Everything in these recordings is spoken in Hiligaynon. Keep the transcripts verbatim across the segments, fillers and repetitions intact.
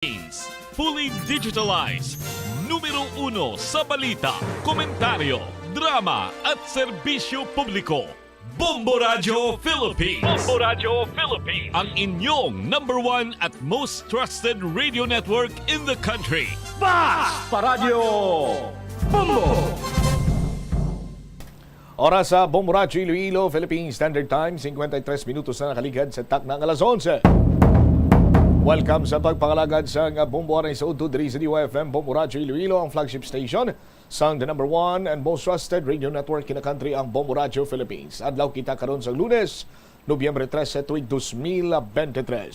Philippines, fully digitalized. Numero uno sa balita, komentaryo, drama, at serbisyo publiko. Bombo Radio Philippines. Bombo Radio Philippines. Ang inyong number one at most trusted radio network in the country. Basta Radyo Bombo! Oras sa Bombo Radyo Iloilo, Philippine Standard Time, cincuenta y tres minutos na nakaligad sa takna nga alas onse. Welcome sa pagpangalagad sa nga Bombo Aray sa Udto diri sa D Y F M, Bombo Radyo Iloilo, ang flagship station sang the number one and most trusted radio network in the country, ang Bombo Radyo Philippines. Adlaw kita karon sa Lunes, Nobyembre trese, tuig dos mil bente tres.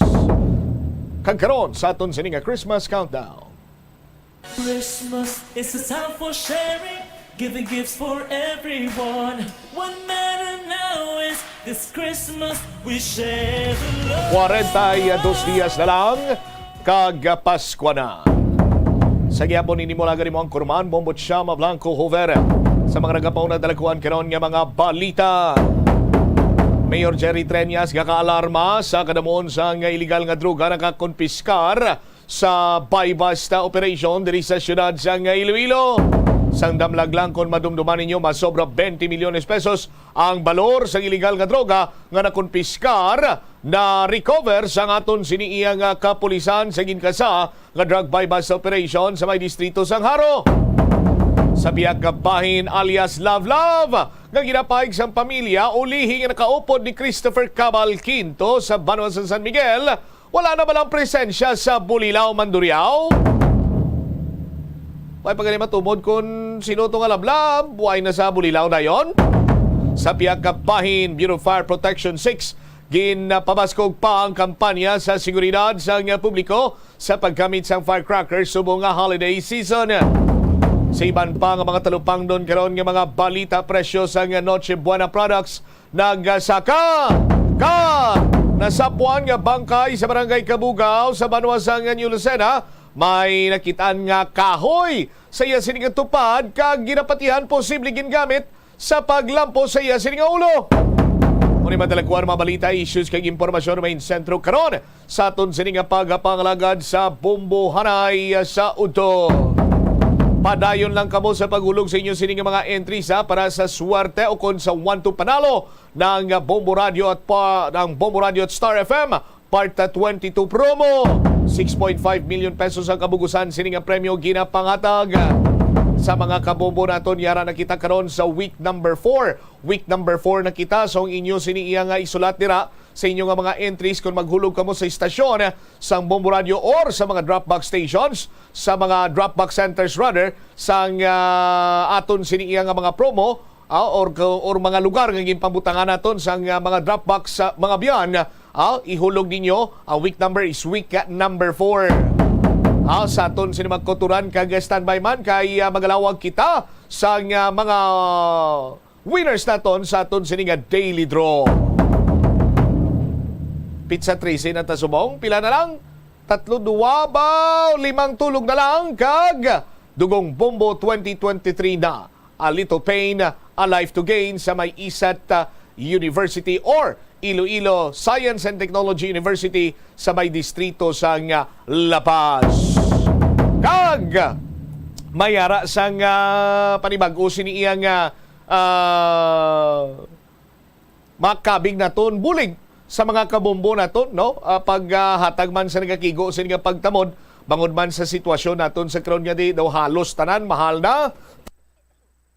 Kag karon sa aton sini nga Christmas countdown. Christmas is a time for sharing, giving gifts for everyone. What matter now is this Christmas we share the love. Kwarenta y dos dias na lang kag Paskwa na. Sa gihapon ini mo lang mo ang kurman, Bombo Chama Blanco Hover. Sa mga nagapauna, dalakuan karon nga mga balita. Mayor Jerry Treñas gakaalarma sa kadamuon sang iligal nga droga nakakonpiskar sa buy-bust operation diri sa siyudad sang Iloilo. Sang damlag lang, kon madumduman ninyo, masobra twenty milyones pesos ang balor sang iligal nga droga nga nakonpiskar, na-recover sang aton sini iya nga kapulisan sa ginkasa nga drug buy-bust operation sa may distrito sang Jaro. Sa pihak nga bahin alias Love Love, nga ginapahayag sang pamilya ulihi nga nakaupod ni Christopher Cabal Quinto sa banwa sa San Miguel, wala na ba lang presensya sa Bulilao, Mandurriao? May pa gani matumod kung sino to nga Love Love, buhay na sa Bulilao dayon. Sa pihak nga bahin, Bureau of Fire Protection six, ginpabaskog pa ang kampanya sa seguridad sang publiko sa paggamit sang firecrackers subong nga holiday season. Sa iban pa nga mga talupangdon karon nga mga balita, presyo sang Noche Buena products nagsaka, ka nasapuan nga bangkay sa Barangay Cabugao sa banwa sang New Lucena. May nakitaan nga kahoy sa iya sini nga tupad kag ginapatihan posible gingamit sa paglampo sa iya sini nga ulo. Mao ni madalakuan mga balita, issues kag impormasyon may sentro karon sa aton sini nga pagpangalagad sa Bombo Hanay sa Udto. Padayon lang kamo sa paghulog sa inyo sini nga mga entries, ha, para sa swerte o kon sa one to panalo ng Bombo Radio at pa, ng Bombo Radio at Star F M. Part twenty-two promo. Six point five million pesos ang kabugusan sini nga premyo ginapangatag sa mga kabombo naton. Yara na kita karon sa week number four. Week number four na kita. So, ang inyo sini iya nga isulat dira sa inyo nga mga entries kung maghulog kamo sa istasyon sang Bombo Radio or sa mga drop box stations, sa mga drop box centers rather, sang, ah, aton sini iya nga mga promo, ah, or, or mga lugar nga ginpambutangan naton sang, ah, mga drop box, ah, mga biyan, ah, ihulog ninyo. Ang week number is week number four. Ah, sa aton sini magkuturan kag standby man kay, ah, magalawag kita sang, ah, mga winners naton sa aton sini nga daily draw. Pitsa trese na ta subong. Pila na lang? Tatlo, duwa, baw, limang tulog na lang kag Dugong Bombo twenty twenty-three na. A little pain, a life to gain sa may Isat, uh, University or Iloilo Science and Technology University sa may distrito sang, uh, La Paz. Kag may ara sang, uh, panibag-o sini iya nga, uh, makabig naton bulig sa mga kabombo naton, no? Ah, paghatag man sa nagakigo sini nga pagtamod, bangod man sa sitwasyon naton sa karon nga di daw halos tanan mahal na.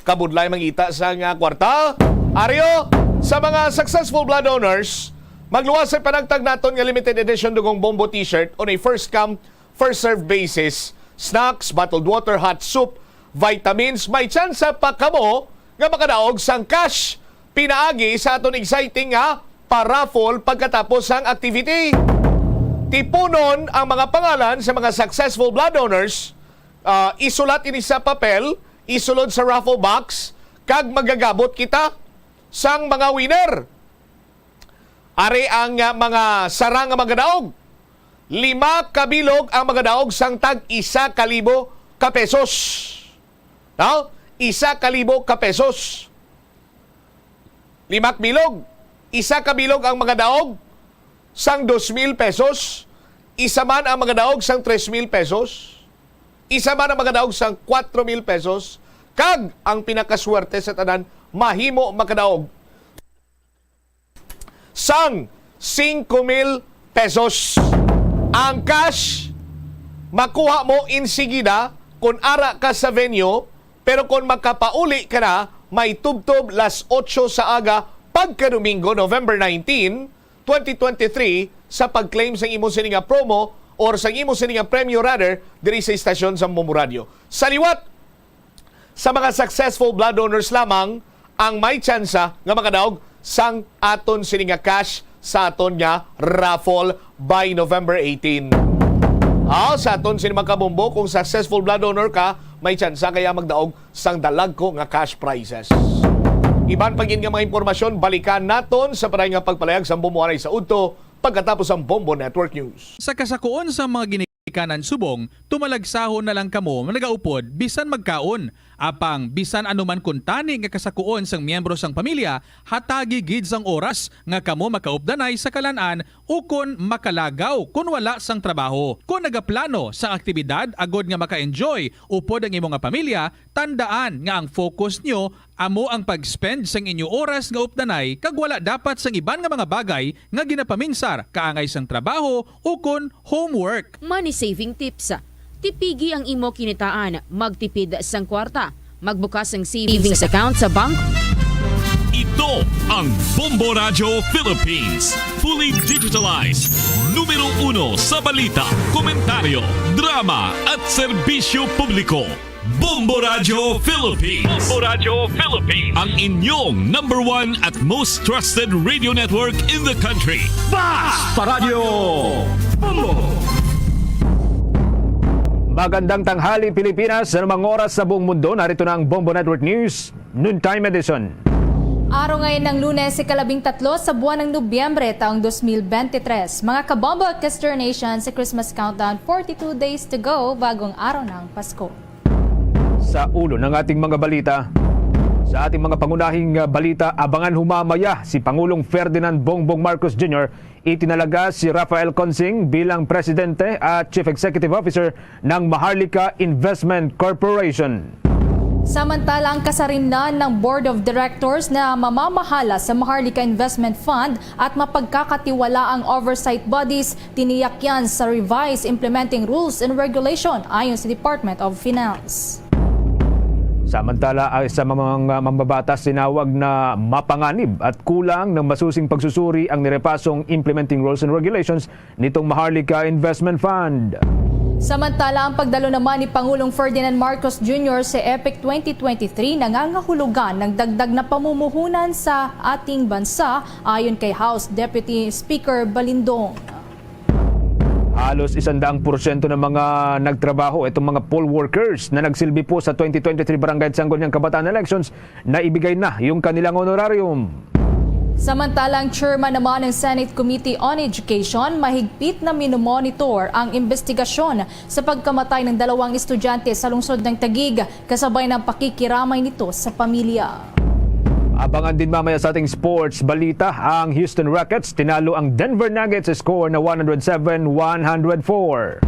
Kabudlay mangita sa nga kwarta. Aryo, sa mga successful blood donors, magluwas sa panagtag naton nga limited edition Dugong Bombo t-shirt on a first come, first serve basis. Snacks, bottled water, hot soup, vitamins, may tsansa pa kamo nga makadaog sang cash pinaagi sa aton exciting nga pa-raffle pagkatapos sang activity. Tipunon ang mga pangalan sa mga successful blood donors, ah, isulat ini sa papel, isulod sa raffle box, kag magagabot kita sang mga winner. Ari ang, ah, mga sara nga magadaog. Lima ka bilog ang magadaog sang tag isa ka libo ka pesos. No? Isa ka libo ka pesos. Lima ka bilog. Isa ka bilog ang magadaog sang dos mil pesos. Isa man ang makadaog sang tres mil pesos, isa man ang makadaog sang kwatro mil pesos, kag ang pinakaswerte sa tanan, mahimo makadaog sang singko mil pesos. Ang cash, makuha mo insigida kon ara ka sa venue, pero kon makapauli ka na, may tubtob las otso sa aga pagka Domingo, November nineteen, twenty twenty-three, sa pag-claim sang imo sini nga promo or sang imo sini nga premyo, rather, diri sa istasyon sa Bombo Radio. Sa liwat, sa mga successful blood donors lamang ang may tsansa nga makadaog sang aton sini nga cash sa aton nga raffle by November eighteen. Ah, sa aton sini, mga kabombo, kung successful blood donor ka, may tsansa kaya magdaog sang dalagko nga cash prizes. Iban pa gid nga mga impormasyon, balikan naton sa paray nga pagpalayag sang Bombo Anay sa udto pagkatapos ang Bombo Network News. Sa kasakuon sang mga ginikanan subong, tumalagsahon na lang kamo nagaupod bisan magkaon. Apang bisan ano man kuntani nga kasakuon sang miyembro sang pamilya, hatagi gid sang oras nga kamo makaupdanay sa kalan-an ukon makalagaw kon wala sang trabaho. Kon nagaplano sang aktibidad agod nga maka-enjoy upod ang imo nga pamilya, tandaan nga ang focus nyo amo ang pag-spend sang inyo oras nga updanay kag wala dapat sang iban nga mga bagay nga ginapaminsar kaangay sang trabaho ukon homework. Money saving tips. Tipigi ang imo kinitaan, magtipid sang kwarta, magbukas sang savings account sa bank. Ito ang Bombo Radyo Philippines, fully digitalized, numero uno sa balita, komentaryo, drama at serbisyo publiko. Bombo Radyo Philippines. Bombo Radyo Philippines. Ang inyong number one at most trusted radio network in the country. Basta Radyo Bombo. Magandang tanghali, Pilipinas. Sa anumang oras sa buong mundo, narito na ang Bombo Network News, Noontime Edition. Araw ngayon ng Lunes, ikalabing tatlo sa buwan ng Nobyembre, taong dos mil bente tres. Mga kabombo at Kester Nation, sa Christmas countdown, forty-two days to go, bagong araw ng Pasko. Sa ulo ng ating mga balita, sa ating mga pangunahing, ah, balita, abangan humamaya si Pangulong Ferdinand Bongbong Marcos Junior, itinalaga si Rafael Consing bilang Presidente at Chief Executive Officer ng Maharlika Investment Corporation. Samantala, ang kasarinlan ng Board of Directors na mamamahala sa Maharlika Investment Fund at mapagkakatiwalaang oversight bodies, tiniyak yan sa revised implementing rules and regulation ayon sa Department of Finance. Samantala, ay sa mga mambabatas, tinawag na mapanganib at kulang ng masusing pagsusuri ang nirepasong implementing rules and regulations nitong Maharlika Investment Fund. Samantala, ang pagdalo naman ni Pangulong Ferdinand Marcos Junior sa APEC twenty twenty-three nangangahulugan ng dagdag na pamumuhunan sa ating bansa, ayon kay House Deputy Speaker Balindong. Halos isandaang porsyento ng mga nagtrabaho, itong mga poll workers na nagsilbi po sa twenty twenty-three Barangay at Sangguniang Kabataan Elections, na ibigay na yung kanilang honorarium. Samantala, ang chairman naman ng Senate Committee on Education, mahigpit na minomonitor ang investigasyon sa pagkamatay ng dalawang estudyante sa lungsod ng Taguig, kasabay ng pakikiramay nito sa pamilya. Abangan din mamaya sa ating sports balita, ang Houston Rockets tinalo ang Denver Nuggets sa score na one hundred seven one hundred four.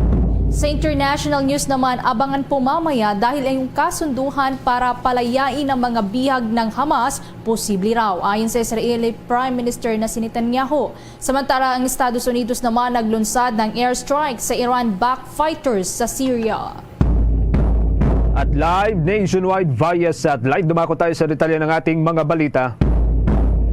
Sa international news naman, abangan po mamaya dahil ang kasunduhan para palayain ang mga bihag ng Hamas posible raw, ayon sa Israeli Prime Minister na si Netanyahu. Samantala, ang Estados Unidos naman naglunsad ng airstrike sa Iran-backed fighters sa Syria. At live nationwide via satellite, dumako tayo sa detalye ng ating mga balita.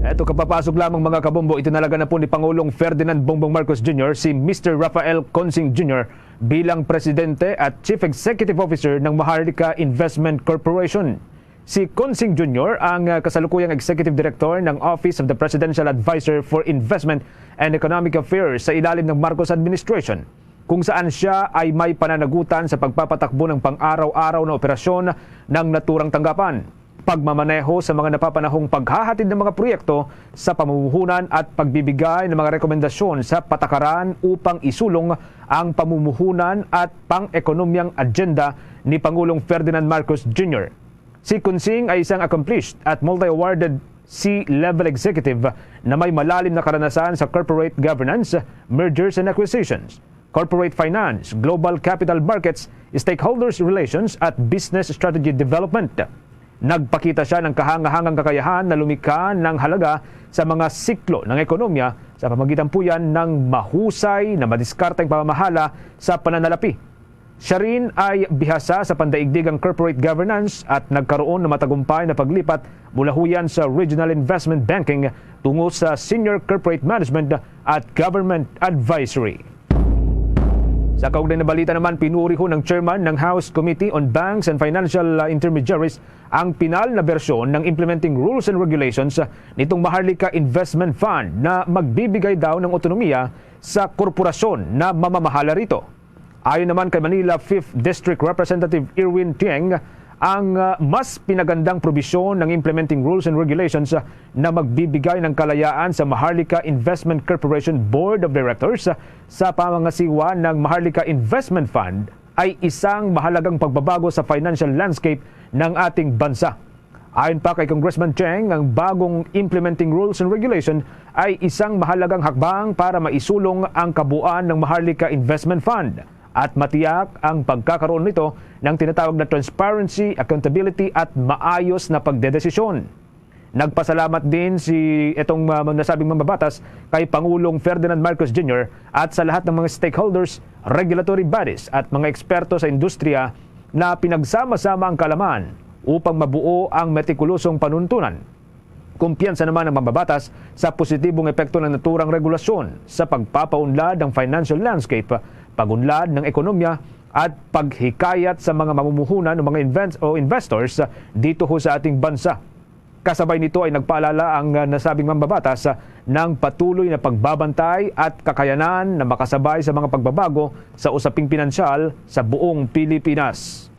Eto, kapapasok lamang, mga kabombo, itinalaga na po ni Pangulong Ferdinand Bongbong Marcos Junior si Mister Rafael Consing Junior bilang Presidente at Chief Executive Officer ng Maharlika Investment Corporation. Si Consing Junior ang, ah, kasalukuyang Executive Director ng Office of the Presidential Advisor for Investment and Economic Affairs sa ilalim ng Marcos Administration, kung saan siya ay may pananagutan sa pagpapatakbo ng pang-araw-araw na operasyon ng naturang tanggapan, pagmamaneho sa mga napapanahong paghahatid ng mga proyekto sa pamumuhunan at pagbibigay ng mga rekomendasyon sa patakaran upang isulong ang pamumuhunan at pang-ekonomyang agenda ni Pangulong Ferdinand Marcos Junior. Si Consing ay isang accomplished at multi-awarded C-level executive na may malalim na karanasan sa corporate governance, mergers and acquisitions, Corporate Finance, Global Capital Markets, Stakeholders Relations at Business Strategy Development. Nagpakita siya ng kahangahangang kakayahan na lumikha ng halaga sa mga siklo ng ekonomiya sa pamagitan po yan ng mahusay na madiskarteng pamamahala sa pananalapi. Siya rin ay bihasa sa pandaigdigang corporate governance at nagkaroon ng matagumpay na paglipat mula huyan sa regional investment banking tungo sa senior corporate management at government advisory. Sa kaugnay na balita naman, pinuri ho ng chairman ng House Committee on Banks and Financial, uh, Intermediaries ang pinal na bersyon ng Implementing Rules and Regulations, uh, nitong Maharlika Investment Fund na magbibigay daw ng otonomiya sa korporasyon na mamamahala rito. Ayon naman kay Manila Fifth District Representative Erwin Tieng, ang, ah, mas pinagandang probisyon ng Implementing Rules and Regulations, ah, na magbibigay ng kalayaan sa Maharlika Investment Corporation Board of Directors, ah, sa pamangasiwa ng Maharlika Investment Fund ay isang mahalagang pagbabago sa financial landscape ng ating bansa. Ayon pa kay Congressman Cheng, ang bagong Implementing Rules and Regulation ay isang mahalagang hakbang para maisulong ang kabuuan ng Maharlika Investment Fund at matiyak ang pagkakaroon nito ng tinatawag na transparency, accountability at maayos na pagdedesisyon. Nagpasalamat din si itong, uh, nasabing mambabatas kay Pangulong Ferdinand Marcos Junior at sa lahat ng mga stakeholders, regulatory bodies at mga eksperto sa industriya na pinagsama-sama ang kaalaman upang mabuo ang metikulosong panuntunan. Kumpiyansa naman ang mambabatas sa positibong epekto ng naturang regulasyon sa pagpapaunlad ng financial landscape, pag-unlad ng ekonomiya, at paghikayat sa mga mamumuhunan o mga invents o investors dito ho sa ating bansa. Kasabay nito ay nagpaalala ang, ah, nasabing mambabatas, ah, ng patuloy na pagbabantay at kakayanan na makasabay sa mga pagbabago sa usaping pinansyal sa buong Pilipinas.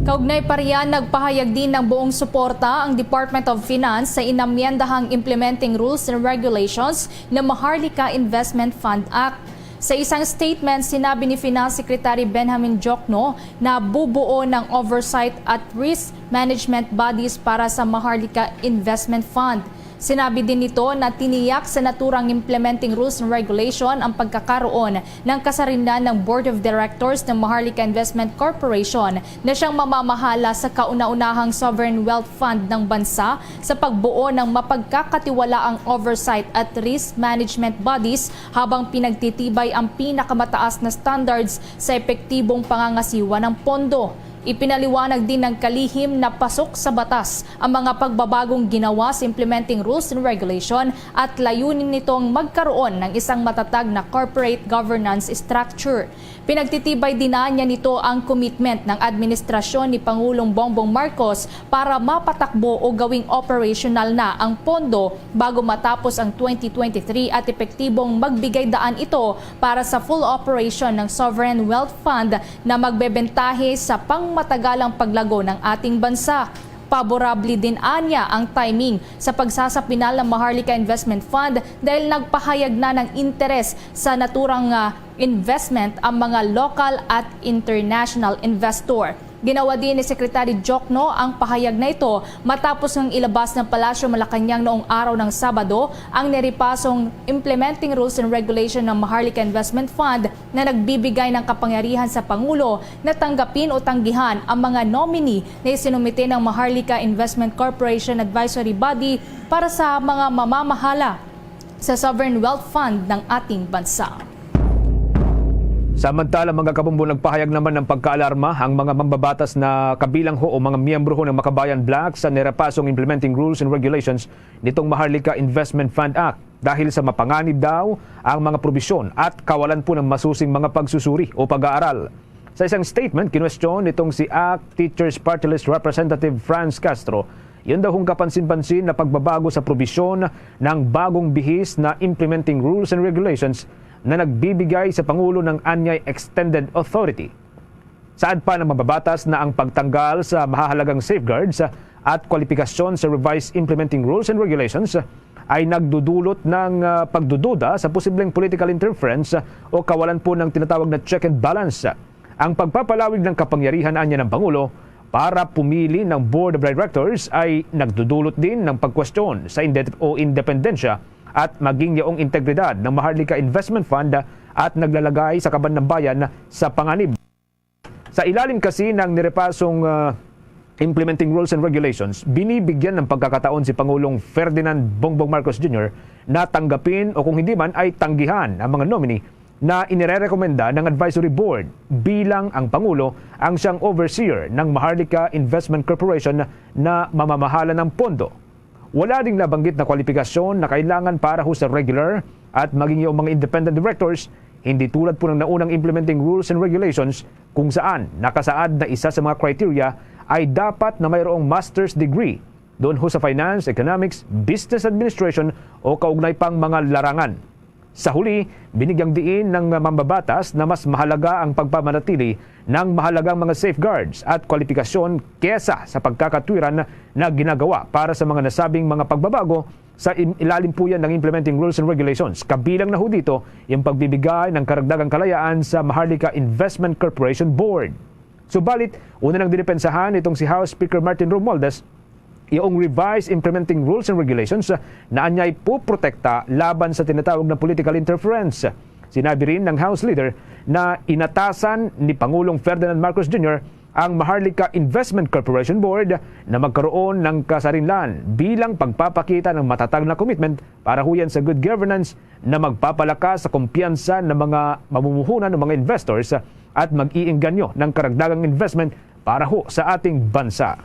Kaugnay pa riyan, nagpahayag din ng buong suporta ang Department of Finance sa inamyendahang Implementing Rules and Regulations ng Maharlika Investment Fund Act. Sa isang statement, sinabi ni Finance Secretary Benjamin Diokno na bubuo ng oversight at risk management bodies para sa Maharlika Investment Fund. Sinabi din nito na tiniyak sa naturang Implementing Rules and Regulation ang pagkakaroon ng kasarinlan ng Board of Directors ng Maharlika Investment Corporation na siyang mamamahala sa kauna-unahang sovereign wealth fund ng bansa sa pagbuo ng mapagkakatiwalaang oversight at risk management bodies habang pinagtitibay ang pinakamataas na standards sa epektibong pangangasiwa ng pondo. Ipinaliwanag din ng kalihim na pasok sa batas ang mga pagbabagong ginawa sa Implementing Rules and Regulation at layunin nitong magkaroon ng isang matatag na corporate governance structure. Pinagtitibay din niya nito ang commitment ng administrasyon ni Pangulong Bongbong Marcos para mapatakbo o gawing operational na ang pondo bago matapos ang twenty twenty-three at epektibong magbigay daan ito para sa full operation ng Sovereign Wealth Fund na magbebentahe sa pangmatagalang paglago ng ating bansa. Paborable din anya ang timing sa pagsasapinal ng Maharlika Investment Fund dahil nagpahayag na ng interes sa naturang, ah, investment ang mga local at international investor. Ginawa din ni Secretary Diokno ang pahayag na ito matapos ngang ilabas ng Palasyo Malacañang noong araw ng Sabado ang niripasong Implementing Rules and Regulation ng Maharlika Investment Fund na nagbibigay ng kapangyarihan sa Pangulo na tanggapin o tanggihan ang mga nominee na isinumite ng Maharlika Investment Corporation Advisory Body para sa mga mamamahala sa sovereign wealth fund ng ating bansa. Samantala, mga kabombo, nagpahayag naman ng pagkaalarma ang mga mambabatas na kabilang ho o mga miyembro ho ng Makabayan Bloc sa nirapasong Implementing Rules and Regulations nitong Maharlika Investment Fund Act dahil sa mapanganib daw ang mga probisyon at kawalan po ng masusing mga pagsusuri o pag-aaral. Sa isang statement, kinwestiyon nitong si act Teachers Party List Representative Franz Castro yun daw hong kapansin-pansin na pagbabago sa probisyon ng bagong bihis na Implementing Rules and Regulations na nagbibigay sa Pangulo ng anyay extended authority. Saad pa ng mambabatas na ang pagtanggal sa mahahalagang safeguards at kwalipikasyon sa Revised Implementing Rules and Regulations ay nagdudulot ng, ah, pagdududa sa posibleng political interference o kawalan po ng tinatawag na check and balance. Ang pagpapalawig ng kapangyarihan anya ng Pangulo para pumili ng Board of Directors ay nagdudulot din ng pagkwestiyon sa inde-, o independensya at maging yaong integridad ng Maharlika Investment Fund at naglalagay sa kaban ng bayan sa panganib. Sa ilalim kasi ng nirepasong, ah, implementing rules and regulations, binibigyan ng pagkakataon si Pangulong Ferdinand Bongbong Marcos Junior na tanggapin o kung hindi man ay tanggihan ang mga nominee na inirerekomenda ng Advisory Board bilang ang Pangulo ang siyang overseer ng Maharlika Investment Corporation na mamamahala ng pondo. Wala ding nabanggit na kwalipikasyon na kailangan para ho sa regular at maging yung mga independent directors, hindi tulad po ng naunang implementing rules and regulations kung saan nakasaad na isa sa mga criteria ay dapat na mayroong master's degree doon ho sa finance, economics, business administration o kaugnay pang mga larangan. Sa huli, binigyang diin ng mambabatas na mas mahalaga ang pagpamanatili ng mahalagang mga safeguards at kwalipikasyon kesa sa pagkakatwiran na ginagawa para sa mga nasabing mga pagbabago sa im-, ilalim po yan ng implementing rules and regulations. Kabilang na ho dito yung pagbibigay ng karagdagang kalayaan sa Maharlika Investment Corporation Board. Subalit, una nang dinipensahan nitong si House Speaker Martin Romualdez yung revised implementing rules and regulations na anyay puprotekta laban sa tinatawag na political interference. Sinabi rin ng House Leader na inatasan ni Pangulong Ferdinand Marcos Junior ang Maharlika Investment Corporation Board na magkaroon ng kasarinlan bilang pagpapakita ng matatag na commitment para huyan sa good governance na magpapalakas sa kumpiyansa ng mga mamumuhunan o mga investors at mag-iinganyo ng karagdagang investment para ho sa ating bansa.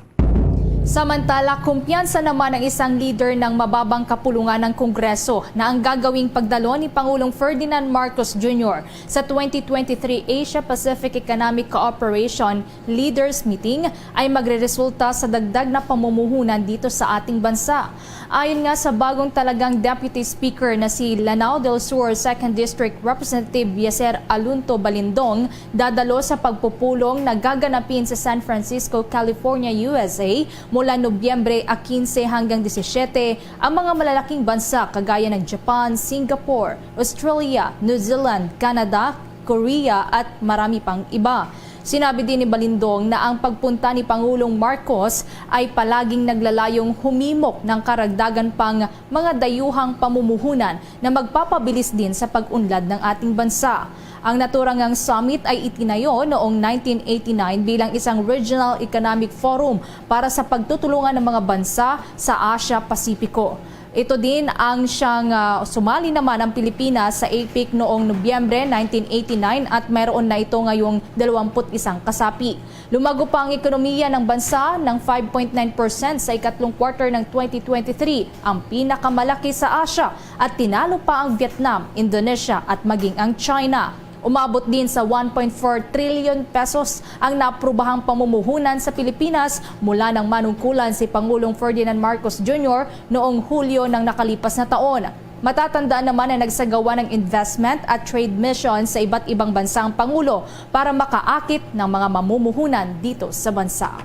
Samantala, kumpiyansa naman ang isang leader ng mababang kapulungan ng Kongreso na ang gagawing pagdalo ni Pangulong Ferdinand Marcos Junior sa twenty twenty-three Asia-Pacific Economic Cooperation Leaders Meeting ay magreresulta sa dagdag na pamumuhunan dito sa ating bansa. Ayon nga sa bagong talagang Deputy Speaker na si Lanao del Sur Second District Representative Yasser Alunto Balindong, dadalo sa pagpupulong na gaganapin sa San Francisco, California, U S A, mula Nobyembre a quince hanggang disisiete, ang mga malalaking bansa kagaya ng Japan, Singapore, Australia, New Zealand, Canada, Korea, at marami pang iba. Sinabi din ni Balindong na ang pagpunta ni Pangulong Marcos ay palaging naglalayong humimok ng karagdagan pang mga dayuhang pamumuhunan na magpapabilis din sa pag-unlad ng ating bansa. Ang naturang ngang summit ay itinayo noong nineteen eighty-nine bilang isang regional economic forum para sa pagtutulungan ng mga bansa sa Asia Pacifico. Ito din ang siyang, ah, sumali naman ang Pilipinas sa APEC noong Nobyembre nineteen eighty-nine at mayroon na ito ngayong dalawampu't isang kasapi. Lumago pa ang ekonomiya ng bansa ng five point nine percent sa ikatlong quarter ng twenty twenty-three, ang pinakamalaki sa Asia, at tinalo pa ang Vietnam, Indonesia at maging ang China. Umabot din sa one point four trillion pesos ang naaprobahang pamumuhunan sa Pilipinas mula nang manungkulan si Pangulong Ferdinand Marcos Junior noong Hulyo ng nakalipas na taon. Matatandaan naman na nagsagawa ng investment at trade mission sa iba't ibang bansa ang Pangulo para makaakit ng mga mamumuhunan dito sa bansa.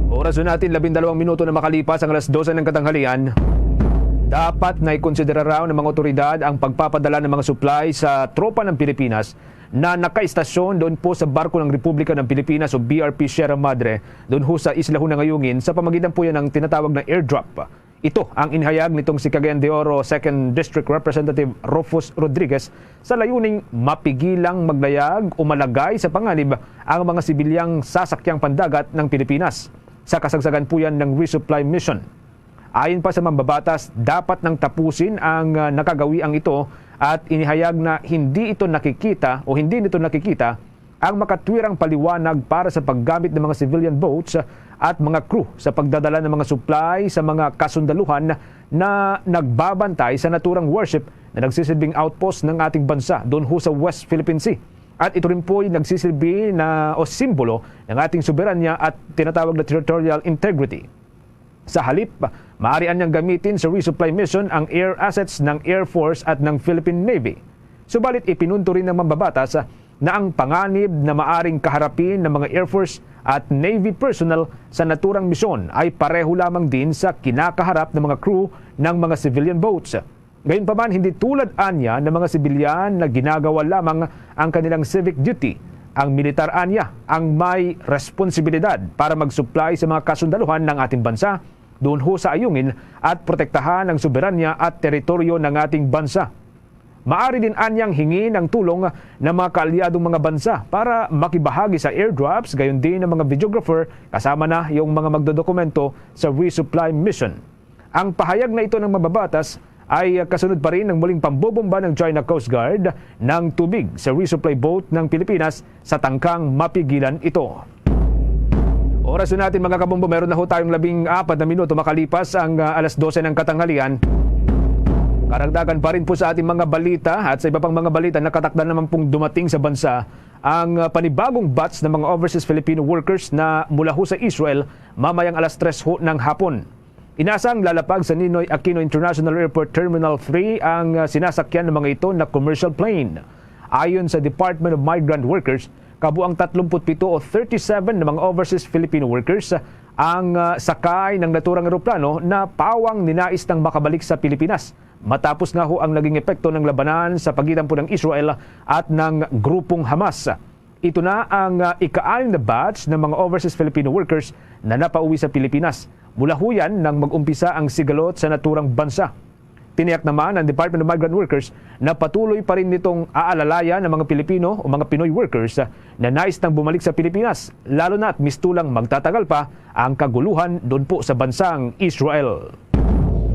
Oras na natin, labindalawang minuto na makalipas ang alas dose ng katanghalian. Dapat na ikonsidera raw ng mga otoridad ang pagpapadala ng mga supply sa tropa ng Pilipinas na nakaistasyon doon po sa barko ng Republika ng Pilipinas o B R P Sierra Madre, doon ho sa Isla Hunangayungin, sa pamagitan po yan ng tinatawag na airdrop. Ito ang inhayag nitong si Cagayan de Oro Second District Representative Rufus Rodriguez sa layuning mapigilang maglayag o malagay sa panganib ang mga sibilyang sasakyang pandagat ng Pilipinas. Sa kasagsagan po yan ng resupply mission. Ayon pa sa mambabatas, dapat nang tapusin ang, ah, nakagawiang ito at inihayag na hindi ito nakikita o hindi nito nakikita ang makatwirang paliwanag para sa paggamit ng mga civilian boats at mga crew sa pagdadala ng mga supply sa mga kasundaluhan na nagbabantay sa naturang warship na nagsisilbing outpost ng ating bansa doon ho sa West Philippine Sea. At ito rin po ay nagsisilbi na o simbolo ng ating soberanya at tinatawag na territorial integrity. Sa halip, maaari anyang gamitin sa resupply mission ang air assets ng Air Force at ng Philippine Navy. Subalit, ipinunto rin ng mambabatas na ang panganib na maaring kaharapin ng mga Air Force at Navy personnel sa naturang misyon ay pareho lamang din sa kinakaharap ng mga crew ng mga civilian boats. Gayunpaman, hindi tulad anya ng mga sibilyan na ginagawa lamang ang kanilang civic duty. Ang militar anya ang may responsibilidad para mag-supply sa mga kasundaluhan ng ating bansa, doon ho sa ayungin at protektahan ang soberanya at teritoryo ng ating bansa. Maari din anyang hingin ang tulong ng mga kaalyadong mga bansa para makibahagi sa airdrops, gayon din ang mga videographer kasama na yung mga magdodokumento sa resupply mission. Ang pahayag na ito ng mababatas ay kasunod pa rin ng muling pambobomba ng China Coast Guard ng tubig sa resupply boat ng Pilipinas sa tangkang mapigilan ito. Oras na natin, mga kabombo, meron na ho tayong labing apat na minuto makalipas ang, ah, alas dose ng katanghalian. Karagdagan pa rin po sa ating mga balita at sa iba pang mga balita, nakatakda naman pong dumating sa bansa ang, ah, panibagong batch ng mga overseas Filipino workers na mula ho sa Israel mamayang alas tres ho ng hapon. Inasang lalapag sa Ninoy Aquino International Airport Terminal three ang, ah, sinasakyan ng mga ito na commercial plane. Ayon sa Department of Migrant Workers, kabuang tatlumput pito o thirty-seven na mga overseas Filipino workers ang, ah, sakay ng naturang eroplano na pawang ninais nang makabalik sa Pilipinas matapos nga ho ang naging epekto ng labanan sa pagitan po ng Israel at ng grupong Hamas. Ito na ang, ah, ika-anim na batch ng mga overseas Filipino workers na napauwi sa Pilipinas. Mula ho yan nang mag-umpisa ang sigalot sa naturang bansa. Tiniyak naman ng Department of Migrant Workers na patuloy pa rin nitong aalalayan ang mga Pilipino o mga Pinoy workers, ah, na nais nang bumalik sa Pilipinas, lalo na at mistulang magtatagal pa ang kaguluhan doon po sa bansang Israel.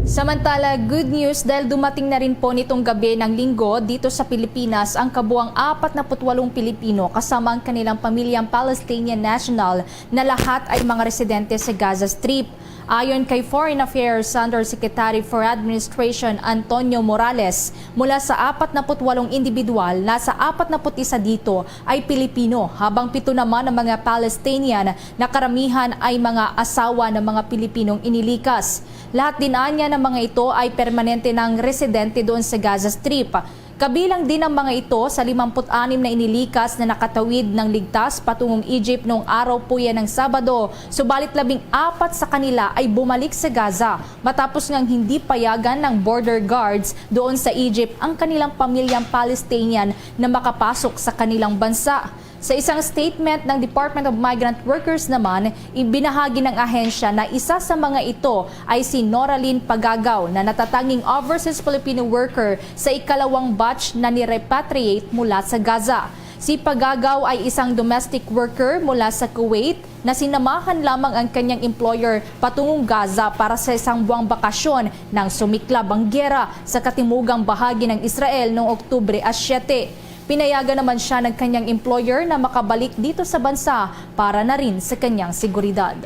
Samantala, good news dahil dumating na rin po nitong gabi ng Linggo dito sa Pilipinas ang kabuang apat na put walong Pilipino kasama ang kanilang pamilyang Palestinian national na lahat ay mga residente sa Gaza Strip. Ayon kay Foreign Affairs Undersecretary for Administration Antonio Morales, mula sa apat na put walong individual, nasa apat na put isa dito ay Pilipino, habang pito naman ang mga Palestinian na karamihan ay mga asawa ng mga Pilipinong inilikas. Lahat din anya ng mga ito ay permanente nang residente doon sa Gaza Strip. Kabilang din ang mga ito sa limampu't anim na inilikas na nakatawid ng ligtas patungong Egypt noong araw po yan ng Sabado, subalit labing apat sa kanila ay bumalik sa Gaza matapos ngang hindi payagan ng border guards doon sa Egypt ang kanilang pamilyang Palestinian na makapasok sa kanilang bansa. Sa isang statement ng Department of Migrant Workers naman, ibinahagi ng ahensya na isa sa mga ito ay si Noralyn Pagagaw na natatanging overseas Filipino worker sa ikalawang batch na ni-repatriate mula sa Gaza. Si Pagagaw ay isang domestic worker mula sa Kuwait na sinamahan lamang ang kanyang employer patungong Gaza para sa isang buwang bakasyon nang sumiklab ang giyera sa katimugang bahagi ng Israel noong Oktubre a siyete. Pinayagan naman siya ng kanyang employer na makabalik dito sa bansa para na rin sa kanyang seguridad.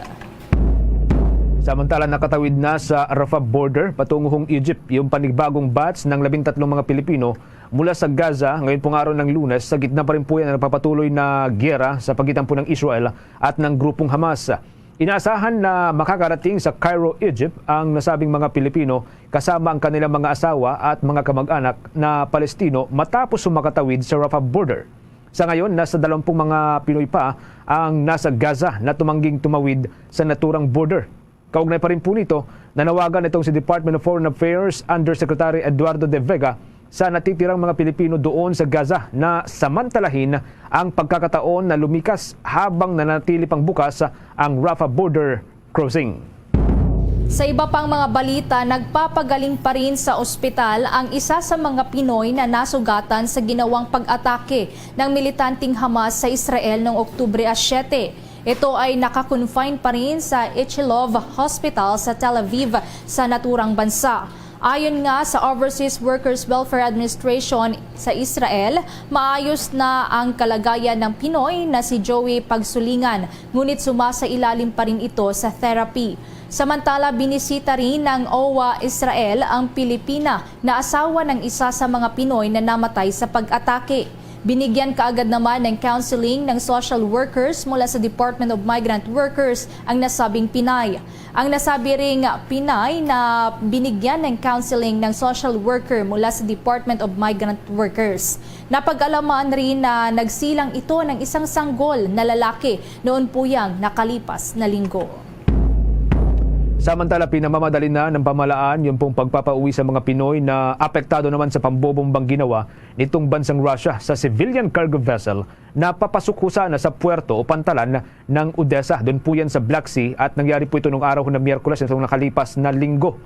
Samantala, nakatawid na sa Rafah border patungong Egypt yung panibagong batch ng labing tatlong mga Pilipino mula sa Gaza ngayon pong araw ng Lunes, sa gitna pa rin po yan ng nagpapatuloy na giyera sa pagitan po ng Israel at ng grupong Hamas. Inaasahan na makakarating sa Cairo, Egypt ang nasabing mga Pilipino kasama ang kanilang mga asawa at mga kamag-anak na Palestino matapos makatawid sa Rafah border. Sa ngayon, nasa dalawampung mga Pinoy pa ang nasa Gaza na tumangging tumawid sa naturang border. Kaugnay pa rin po nito, nanawagan itong si Department of Foreign Affairs Undersecretary Eduardo de Vega sa natitirang mga Pilipino doon sa Gaza na samantalahin ang pagkakataon na lumikas habang nanatili pang bukas ang Rafah border crossing. Sa iba pang mga balita, nagpapagaling pa rin sa ospital ang isa sa mga Pinoy na nasugatan sa ginawang pag-atake ng militanteng Hamas sa Israel noong Oktubre a siyete. Ito ay naka-confine pa rin sa Ichilov Hospital sa Tel Aviv, sa naturang bansa. Ayon nga sa Overseas Workers Welfare Administration sa Israel, maayos na ang kalagayan ng Pinoy na si Joey Pagsulingan, ngunit sumasailalim pa rin ito sa therapy. Samantala, binisita rin ng owa Israel ang Pilipina na asawa ng isa sa mga Pinoy na namatay sa pag-atake. Binigyan kaagad naman ng counseling ng social workers mula sa Department of Migrant Workers ang nasabing Pinay. Ang nasabi ring Pinay na binigyan ng counseling ng social worker mula sa Department of Migrant Workers. Napag-alaman rin na nagsilang ito ng isang sanggol na lalaki noon po yang nakalipas na linggo. Samantala, pinamamadali na ng pamahalaan yung pong pagpapauwi sa mga Pinoy na apektado naman sa pambobombang ginawa nitong bansang Russia sa civilian cargo vessel na papasok ho sana sa puerto o pantalan ng Odessa. Doon po yan sa Black Sea at nangyari po ito nung araw na Miyerkules nitong nakalipas na linggo.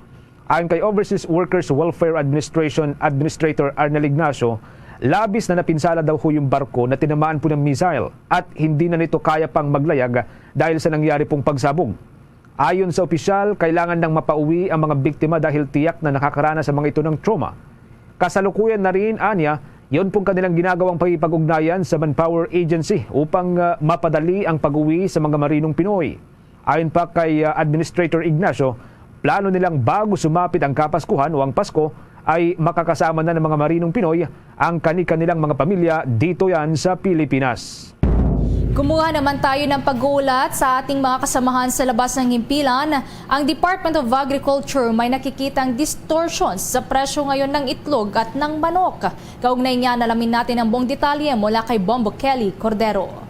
Ayon kay Overseas Workers Welfare Administration Administrator Arnel Ignacio, labis na napinsala daw ho yung barko na tinamaan po ng missile at hindi na nito kaya pang maglayag dahil sa nangyari pong pagsabog. Ayon sa opisyal, kailangan nang mapauwi ang mga biktima dahil tiyak na nakakaranas ang mga ito ng trauma. Kasalukuyan na rin, anya, yon pong kanilang ginagawang pakikipag-ugnayan sa Manpower Agency upang, ah, mapadali ang pag-uwi sa mga marinong Pinoy. Ayon pa kay, ah, Administrator Ignacio, plano nilang bago sumapit ang Kapaskuhan o ang Pasko ay makakasama na ng mga marinong Pinoy ang kani-kanilang mga pamilya dito yan sa Pilipinas. Kumuha naman tayo ng pag-uulat sa ating mga kasamahan sa labas ng himpilan. Ang Department of Agriculture may nakikitang distortions sa presyo ngayon ng itlog at ng manok. Kaugnay niya, alamin natin ang buong detalye mula kay Bombo Kelly Cordero.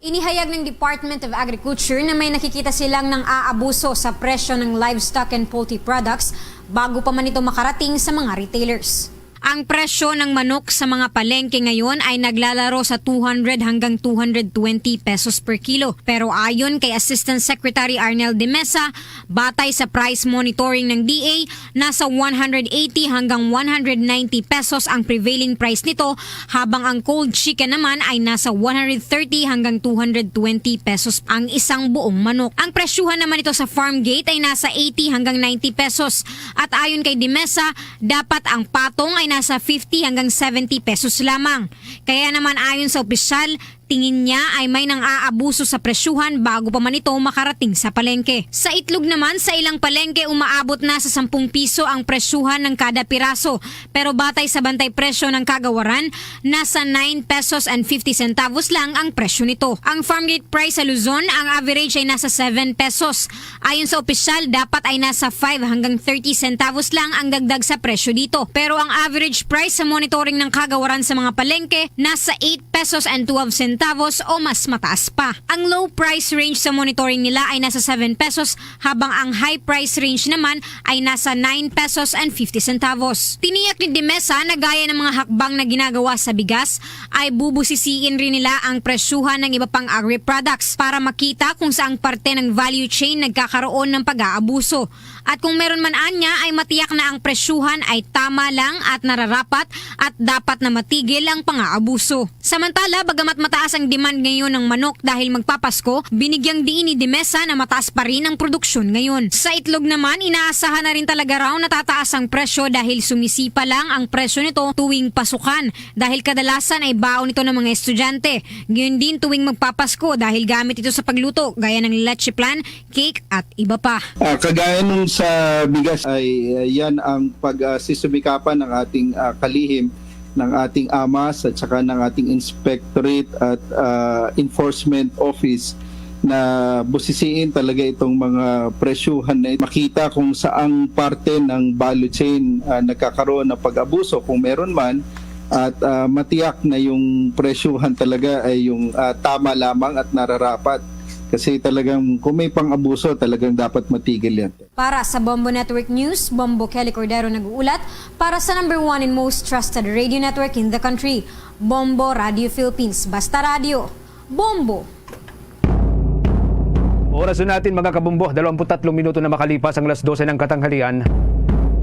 Inihayag ng Department of Agriculture na may nakikita silang nang-aabuso sa presyo ng livestock and poultry products bago pa man ito makarating sa mga retailers. Ang presyo ng manok sa mga palengke ngayon ay naglalaro sa two hundred hanggang two hundred twenty pesos per kilo. Pero ayon kay Assistant Secretary Arnel de Mesa, batay sa price monitoring ng D A, nasa one hundred eighty hanggang one hundred ninety pesos ang prevailing price nito, habang ang cold chicken naman ay nasa one hundred thirty hanggang two hundred twenty pesos ang isang buong manok. Ang presyuhan naman nito sa farm gate ay nasa eighty hanggang ninety pesos. At ayon kay de Mesa, dapat ang patong ay nasa fifty hanggang seventy pesos lamang. Kaya naman, ayon sa opisyal, tingin niya ay may nang-aabuso sa presyuhan bago pa man ito makarating sa palengke. Sa itlog naman, sa ilang palengke, umaabot na sa sampung piso ang presyuhan ng kada piraso. Pero batay sa bantay presyo ng kagawaran, nasa nine pesos and fifty centavos lang ang presyo nito. Ang farm gate price sa Luzon, ang average ay nasa seven pesos. Ayon sa opisyal, dapat ay nasa five hanggang thirty centavos lang ang dagdag sa presyo dito. Pero ang average price sa monitoring ng kagawaran sa mga palengke, nasa eight pesos and twelve centavos o mas mataas pa. Ang low price range sa monitoring nila ay nasa seven pesos, habang ang high price range naman ay nasa nine pesos and fifty centavos. Tiniyak ni de Mesa na gaya ng mga hakbang na ginagawa sa bigas, ay bubusisiin rin nila ang presyuhan ng iba pang agri-products para makita kung saang parte ng value chain nagkakaroon ng pag-aabuso. At kung meron man anya, ay matiyak na ang presyuhan ay tama lang at nararapat at dapat na matigil ang pang-aabuso. Samantala, bagamat mataas ang demand ngayon ng manok dahil magpapasko, binigyang diin ni de Mesa na mataas pa rin ang produksyon ngayon. Sa itlog naman, inaasahan na rin talaga raw na tataas ang presyo dahil sumisipa lang ang presyo nito tuwing pasukan, dahil kadalasan ay baon ito ng mga estudyante. Gayon din tuwing magpapasko dahil gamit ito sa pagluto, gaya ng leche flan, cake, at iba pa. Ah, kagaya nung sa bigas ay, ah, yan ang pag, ah, sisumikapan ng ating, ah, kalihim, ng ating AMAS at saka ng ating Inspectorate at, ah, Enforcement Office na busisiin talaga itong mga presyuhan na makita kung saang parte ng value chain, ah, nagkakaroon ng pag-abuso, kung meron man, at, ah, matiyak na yung presyuhan talaga ay yung, ah, tama lamang at nararapat. Kasi talagang kung may pang-abuso, talagang dapat matigil yan. Para sa Bombo Network News, Bombo Kelly Cordero nag-uulat para sa number one and most trusted radio network in the country, Bombo Radio Philippines. Basta Radio, Bombo! Oras na natin, mga kabombo, dalawampu't tatlong minuto na makalipas ang alas dose ng katanghalian.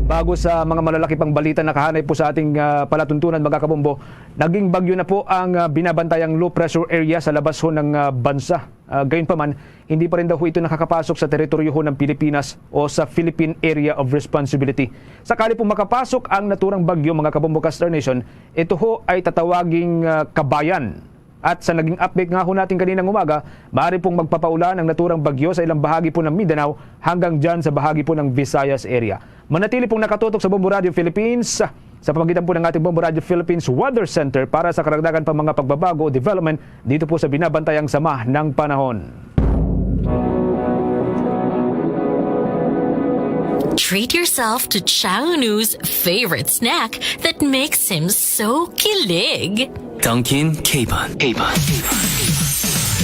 Bago sa mga malalaki pang balita nakahanay po sa ating, ah, palatuntunan, mga kabombo, naging bagyo na po ang, ah, binabantayang low pressure area sa labas ho ng, ah, bansa. Ah, gayunpaman, hindi pa rin daw ho ito nakakapasok sa teritoryo ho ng Pilipinas o sa Philippine Area of Responsibility. Sakali pong makapasok ang naturang bagyo, mga kabombo ka Star Nation, ito ho ay tatawaging, ah, kabayan. At sa naging update nga ho natin kaninang umaga, maaari pong magpapaulan ang naturang bagyo sa ilang bahagi po ng Mindanao hanggang dyan sa bahagi po ng Visayas area. Manatili pong nakatutok sa Bombo Radio Philippines sa pamamagitan po ng ating Bombo Radio Philippines Weather Center para sa karagdagan pang mga pagbabago o development dito po sa binabantayang sama ng panahon. Treat yourself to Chang Unu's favorite snack that makes him so kilig. Dunkin' Capon. Capon.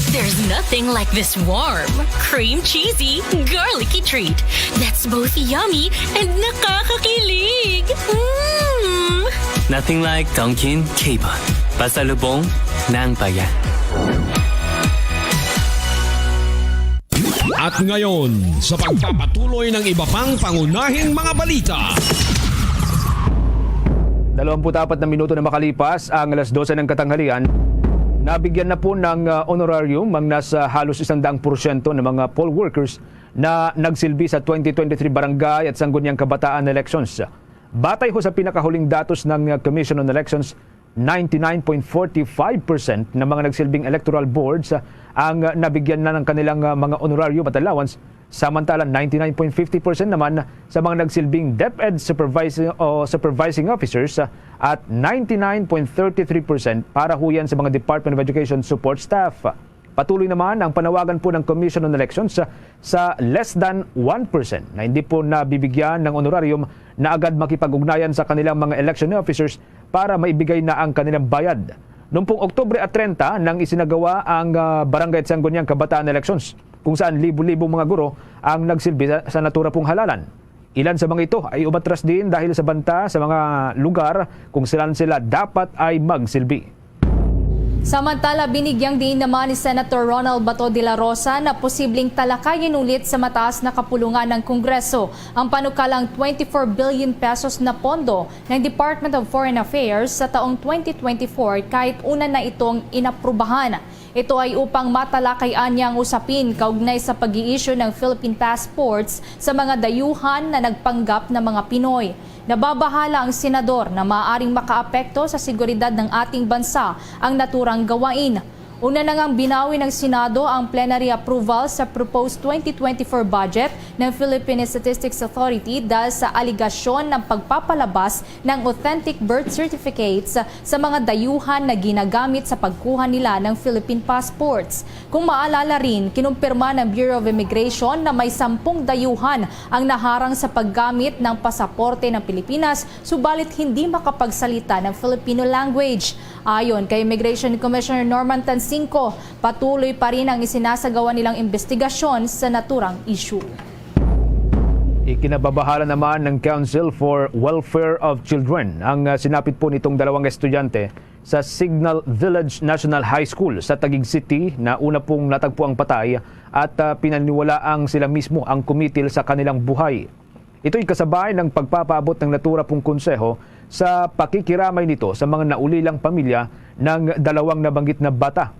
There's nothing like this warm, cream cheesy, garlicky treat that's both yummy and nakakakilig. Mm! Nothing like Dunkin' Capon. Pasalubong ng bayan. At Ngayon, sa pagpapatuloy ng iba pang pangunahing mga balita. Dalawampu't apat na minuto na makalipas ang alas dose ng katanghalian, nabigyan na po ng, ah, honorarium ang nasa halos isang daang porsyento ng mga poll workers na nagsilbi sa twenty twenty-three barangay at sangguniang kabataan elections. Batay ho sa pinakahuling datos ng, ah, Commission on Elections, ninety-nine point forty-five percent ng mga nagsilbing electoral boards, ah, ang, ah, nabigyan na ng kanilang, ah, mga honorarium at allowance, samantala ninety-nine point fifty percent naman sa mga nagsilbing DepEd supervising o supervising officers, ah, at ninety-nine point thirty-three percent para ho yan sa mga Department of Education support staff. Patuloy naman ang panawagan po ng Commission on Elections sa, sa less than one percent na hindi po nabibigyan ng honorarium na agad makipag-ugnayan sa kanilang mga election officers para maibigay na ang kanilang bayad. Noong pong Oktubre at treinta nang isinagawa ang, ah, Barangay at Sangguniang Kabataan Elections, kung saan libo-libong mga guro ang nagsilbi sa, sa natura pong halalan. Ilan sa mga ito ay umatras din dahil sa banta sa mga lugar kung saan sila dapat ay magsilbi. Samantala, binigyang diin naman ni Senator Ronald Bato de la Rosa na posibleng talakayin ulit sa mataas na kapulungan ng Kongreso ang panukalang twenty-four billion pesos na pondo ng Department of Foreign Affairs sa taong twenty twenty-four, kahit una na itong inaprubahan. Ito ay upang matalakay anya ang usapin kaugnay sa pag-i-issue ng Philippine passports sa mga dayuhan na nagpanggap na mga Pinoy. Nababahala ang senador na maaaring makaapekto sa seguridad ng ating bansa ang naturang gawain. Una na ngang binawi ng Senado ang plenary approval sa proposed twenty twenty-four budget ng Philippine Statistics Authority dahil sa alegasyon ng pagpapalabas ng authentic birth certificates sa mga dayuhan na ginagamit sa pagkuha nila ng Philippine passports. Kung maalala rin, kinumpirma ng Bureau of Immigration na may sampung dayuhan ang naharang sa paggamit ng pasaporte ng Pilipinas, subalit hindi makapagsalita ng Filipino language. Ayon kay Immigration Commissioner Norman Tansinco, patuloy pa rin ang isinasagawa nilang investigasyon sa naturang issue. Ikinababahala naman ng Council for Welfare of Children ang, ah, sinapit po nitong dalawang estudyante sa Signal Village National High School sa Taguig City na una pong natagpo ang patay at, ah, pinaniniwalaang sila mismo ang kumitil sa kanilang buhay. Ito'y kasabay ng pagpapaabot ng natura pong konseho sa pakikiramay nito sa mga naulilang pamilya ng dalawang nabanggit na bata.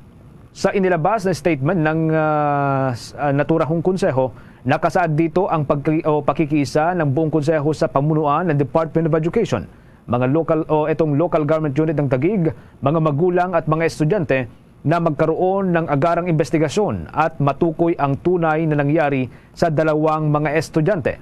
Sa inilabas na statement ng, ah, s-, ah, natura hong konseho, nakasaad dito ang pagki-, o pakikiisa ng buong konseho sa pamunuan ng Department of Education, mga local o itong local government unit ng Taguig, mga magulang at mga estudyante na magkaroon ng agarang investigasyon at matukoy ang tunay na nangyari sa dalawang mga estudyante.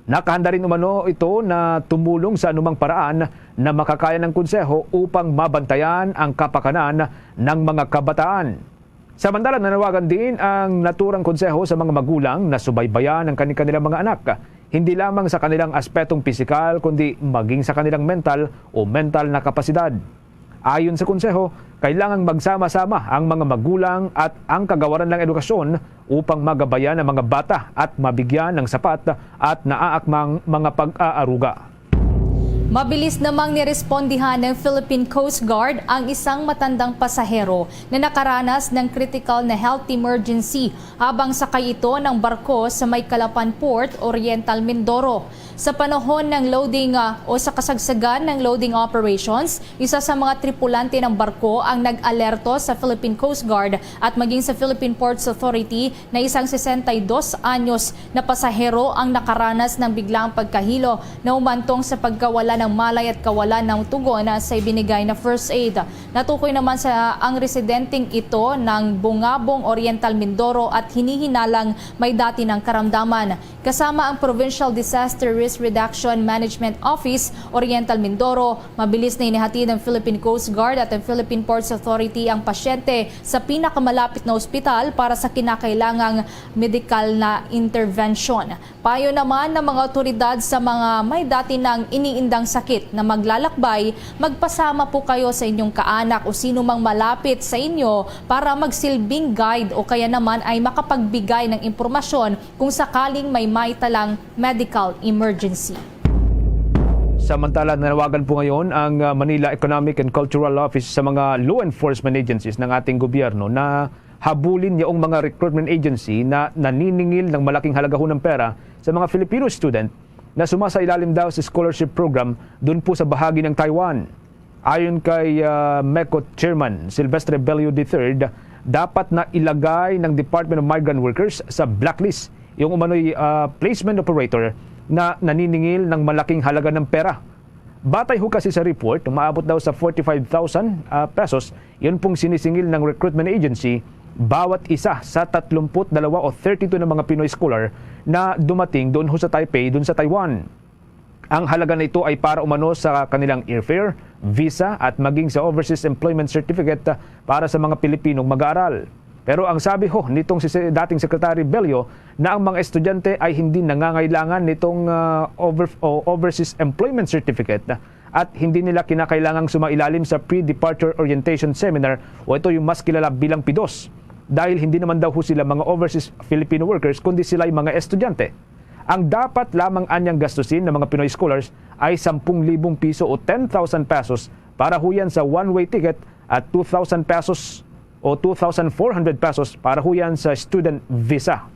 Nakahanda rin umano ito na tumulong sa anumang paraan na makakaya ng konseho upang mabantayan ang kapakanan ng mga kabataan. Samantala, nanawagan din ang naturang konseho sa mga magulang na subaybayan ang kani-kanilang mga anak, hindi lamang sa kanilang aspetong pisikal, kundi maging sa kanilang mental o mental na kapasidad. Ayon sa konseho, kailangang magsama-sama ang mga magulang at ang kagawaran ng edukasyon upang magabayan ang mga bata at mabigyan ng sapat at naaakmang mga pag-aaruga. Mabilis namang nirespondihan ng Philippine Coast Guard ang isang matandang pasahero na nakaranas ng critical na health emergency habang sakay ito ng barko sa may Calapan Port, Oriental Mindoro. Sa panahon ng loading, ah, o sa kasagsagan ng loading operations, isa sa mga tripulante ng barko ang nag-alerto sa Philippine Coast Guard at maging sa Philippine Ports Authority na isang sesenta y dos anyos na pasahero ang nakaranas ng biglang pagkahilo na umantong sa pagkawala ng malay at kawalan ng tugon sa ibinigay na first aid. Natukoy naman sa ang residenteng ito ng Bungabong, Oriental Mindoro at hinihinalang may dati ng karamdaman. Kasama ang Provincial Disaster Risk Reduction Management Office, Oriental Mindoro, mabilis na inihatid ng Philippine Coast Guard at ang Philippine Ports Authority ang pasyente sa pinakamalapit na ospital para sa kinakailangang medikal na intervention. Payo naman ng mga otoridad sa mga may dati nang iniindang sakit na maglalakbay, magpasama po kayo sa inyong kaanak o sino mang malapit sa inyo para magsilbing guide o kaya naman ay makapagbigay ng impormasyon kung sakaling may maitalang medical emergency. Samantala, nanawagan po ngayon ang, ah, Manila Economic and Cultural Office sa mga law enforcement agencies ng ating gobyerno na habulin yaong mga recruitment agency na naniningil ng malaking halagahon ng pera sa mga Filipino student na sumasailalim daw sa scholarship program doon po sa bahagi ng Taiwan. Ayon kay, ah, MECO Chairman Silvestre Bello the third, dapat na ilagay ng Department of Migrant Workers sa blacklist yung umano'y, ah, placement operator na naniningil ng malaking halaga ng pera. Batay ho kasi sa report, umaabot daw sa forty-five thousand, ah, pesos, yun pong sinisingil ng recruitment agency, bawat isa sa tatlumpu't dalawa o thirty-two na mga Pinoy scholar na dumating doon ho sa Taipei, doon sa Taiwan. Ang halaga na ito ay para umano sa kanilang airfare, visa, at maging sa overseas employment certificate para sa mga Pilipinong mag-aaral. Pero ang sabi ho nitong si se-, dating Secretary Bello na ang mga estudyante ay hindi nangangailangan nitong, ah, over-, o overseas employment certificate at hindi nila kinakailangang sumailalim sa pre-departure orientation seminar o ito yung mas kilala bilang pidos, dahil hindi naman daw ho sila mga overseas Filipino workers kundi sila'y mga estudyante. Ang dapat lamang anyang gastusin ng mga Pinoy scholars ay sampung libong piso o ten thousand pesos para ho yan sa one-way ticket at two thousand pesos o two thousand four hundred pesos para ho yan sa student visa.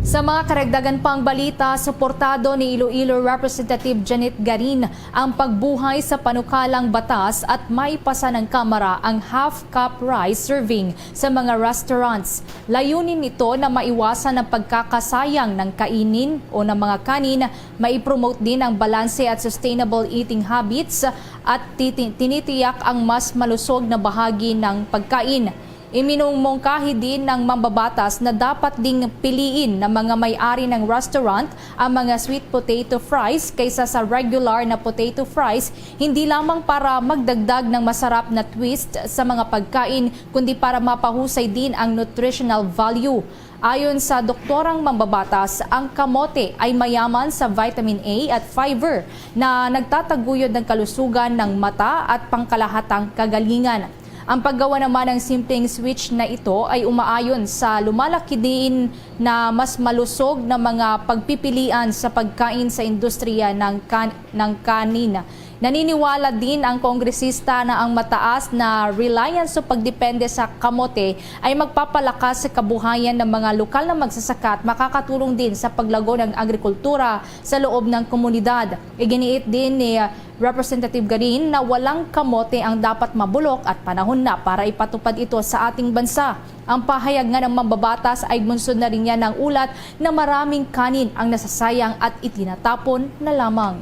Sa mga karagdagan pang balita, suportado ni Iloilo Representative Janet Garin ang pagbuhay sa panukalang batas at maipasa ng Kamara ang half cup rice serving sa mga restaurants. Layunin nito na maiwasan ang pagkakasayang ng kainin o ng mga kanin, maipromote din ang balanse at sustainable eating habits, at titi-, tinitiyak ang mas malusog na bahagi ng pagkain. Iminumungkahi din ng mambabatas na dapat ding piliin ng mga may-ari ng restaurant ang mga sweet potato fries kaysa sa regular na potato fries, hindi lamang para magdagdag ng masarap na twist sa mga pagkain, kundi para mapahusay din ang nutritional value. Ayon sa doktorang mambabatas, ang kamote ay mayaman sa vitamin A at fiber na nagtataguyod ng kalusugan ng mata at pangkalahatang kagalingan. Ang paggawa naman ng simpleng switch na ito ay umaayon sa lumalaki din na mas malusog na mga pagpipilian sa pagkain sa industriya ng kan-, ng kanin. Naniniwala din ang kongresista na ang mataas na reliance o pagdepende sa kamote ay magpapalakas sa kabuhayan ng mga lokal na magsasaka at makakatulong din sa paglago ng agrikultura sa loob ng komunidad. Iginiit din ni Representative Garin na walang kamote ang dapat mabulok at panahon na para ipatupad ito sa ating bansa. Ang pahayag nga ng mambabatas ay bunsod na rin niya ng ulat na maraming kanin ang nasasayang at itinatapon na lamang.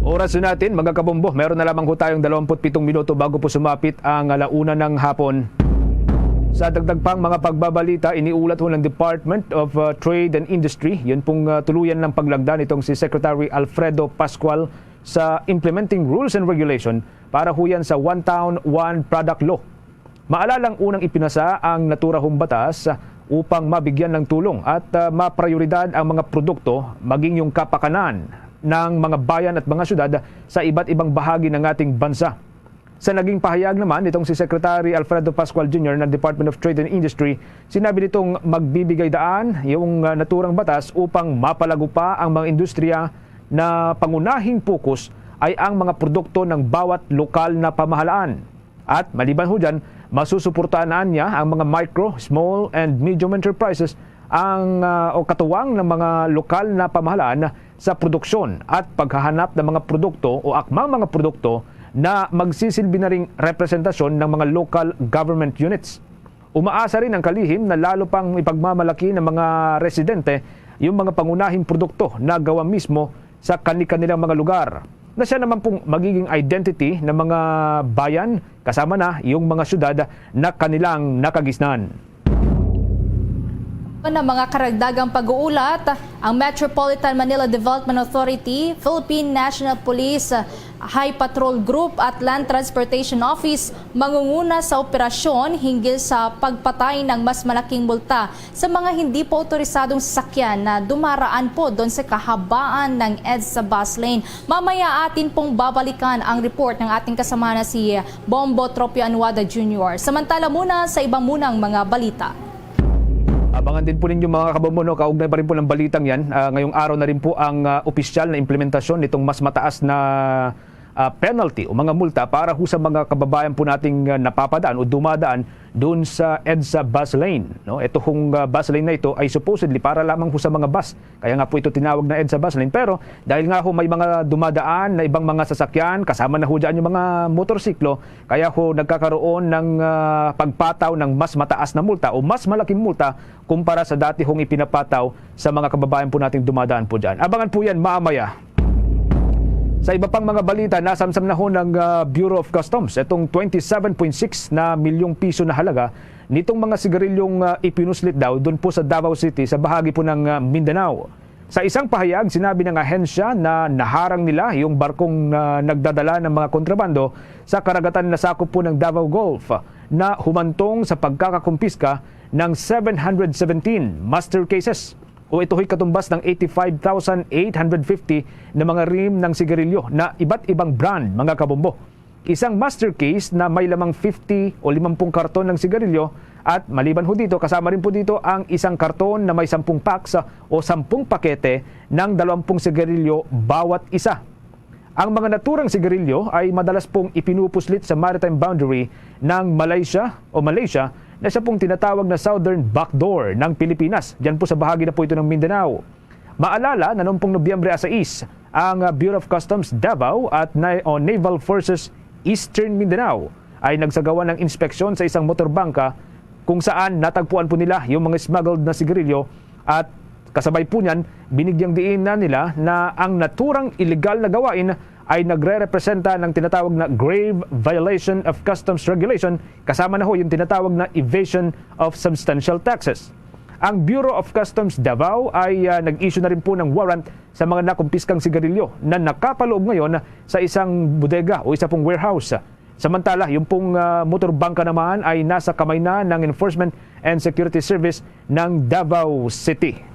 Oras na natin, mga kabombo. Meron na lamang ho tayong dalawampu't pitong minuto bago po sumapit ang ala una ng hapon. Sa dagdag pang mga pagbabalita, iniulat ho ng Department of, uh, Trade and Industry, yun pong, uh, tuluyan ng paglagda nitong si Secretary Alfredo Pascual sa implementing rules and regulation para ho yan sa One Town, One Product Law. Maalalang unang ipinasa ang naturang batas upang mabigyan ng tulong at, ah, maprioridad ang mga produkto, maging yung kapakanan ng mga bayan at mga syudad sa iba't ibang bahagi ng ating bansa. Sa naging pahayag naman nitong si Secretary Alfredo Pascual Junior ng Department of Trade and Industry, sinabi nitong magbibigay daan yung, ah, naturang batas upang mapalago pa ang mga industriya na pangunahing focus ay ang mga produkto ng bawat lokal na pamahalaan. At maliban ho dyan, masusuportahan niya ang mga micro, small, and medium enterprises ang, ah, o katuwang ng mga lokal na pamahalaan sa produksyon at paghahanap ng mga produkto o akmang mga produkto na magsisilbi na ring representasyon ng mga local government units. Umaasa rin ang kalihim na lalo pang ipagmamalaki ng mga residente yung mga pangunahing produkto na gawa mismo sa kani-kanilang mga lugar, na siya naman pong magiging identity ng mga bayan, kasama na yung mga syudad na kanilang nakagisnan. Na mga karagdagang pag-uulat, ang Metropolitan Manila Development Authority, Philippine National Police, High Patrol Group at Land Transportation Office mangunguna sa operasyon hinggil sa pagpatay ng mas malaking multa sa mga hindi po otorisadong sasakyan na dumaraan po doon sa kahabaan ng EDSA bus lane. Mamaya atin pong babalikan ang report ng ating kasama na si Bombo Tropio Anuada Junior. Samantala muna sa iba munang mga balita. Abangan din po ninyo, mga kabombo, no? Kaugnay pa rin po ng balitang yan. Ah, ngayong araw na rin po ang, ah, opisyal na implementasyon nitong mas mataas na, ah, penalty o mga multa para ho sa mga kababayan po nating, ah, napapadaan o dumadaan doon sa EDSA bus lane, no? Ito hong, ah, bus lane na ito ay supposedly para lamang ho sa mga bus. Kaya nga po ito tinawag na EDSA bus lane. Pero dahil nga ho may mga dumadaan na ibang mga sasakyan, kasama na ho dyan yung mga motorsiklo, kaya ho nagkakaroon ng, ah, pagpataw ng mas mataas na multa o mas malaking multa kumpara sa dati hong ipinapataw sa mga kababayan po nating dumadaan po dyan. Abangan po yan mamaya. Sa iba pang mga balita, nasamsam na ho ng, ah, Bureau of Customs itong twenty-seven point six na milyong piso na halaga nitong mga sigarilyong, ah, ipinuslit daw doon po sa Davao City sa bahagi po ng, ah, Mindanao. Sa isang pahayag, sinabi ng ahensya na naharang nila yung barkong, ah, nagdadala ng mga kontrabando sa karagatan na sakop po ng Davao Gulf na humantong sa pagkakakumpiska ng seven hundred seventeen master cases o ito'y katumbas ng eighty-five thousand eight hundred fifty na mga rim ng sigarilyo na iba't ibang brand, mga kabombo. Isang master case na may lamang fifty o limampung karton ng sigarilyo at maliban ho dito, kasama rin po dito ang isang karton na may sampung packs o sampung pakete ng dalawampung sigarilyo bawat isa. Ang mga naturang sigarilyo ay madalas pong ipinupuslit sa maritime boundary ng Malaysia o Malaysia na siya pong tinatawag na southern backdoor ng Pilipinas. Diyan po sa bahagi na po ito ng Mindanao. Maalala na noong pong Nobyembre sais, ang, ah, Bureau of Customs Davao at Na-, o Naval Forces Eastern Mindanao ay nagsagawa ng inspeksyon sa isang motorbangka kung saan natagpuan po nila yung mga smuggled na sigarilyo at kasabay po niyan, binigyang diin na nila na ang naturang iligal na gawain ay nagre-representa ng tinatawag na grave violation of customs regulation, kasama na ho yung tinatawag na evasion of substantial taxes. Ang Bureau of Customs Davao ay, ah, nag-issue na rin po ng warrant sa mga nakumpiskang sigarilyo na nakapaloob ngayon sa isang bodega o isa pong warehouse. Samantala, yung pong, ah, motorbangka naman ay nasa kamay na ng Enforcement and Security Service ng Davao City.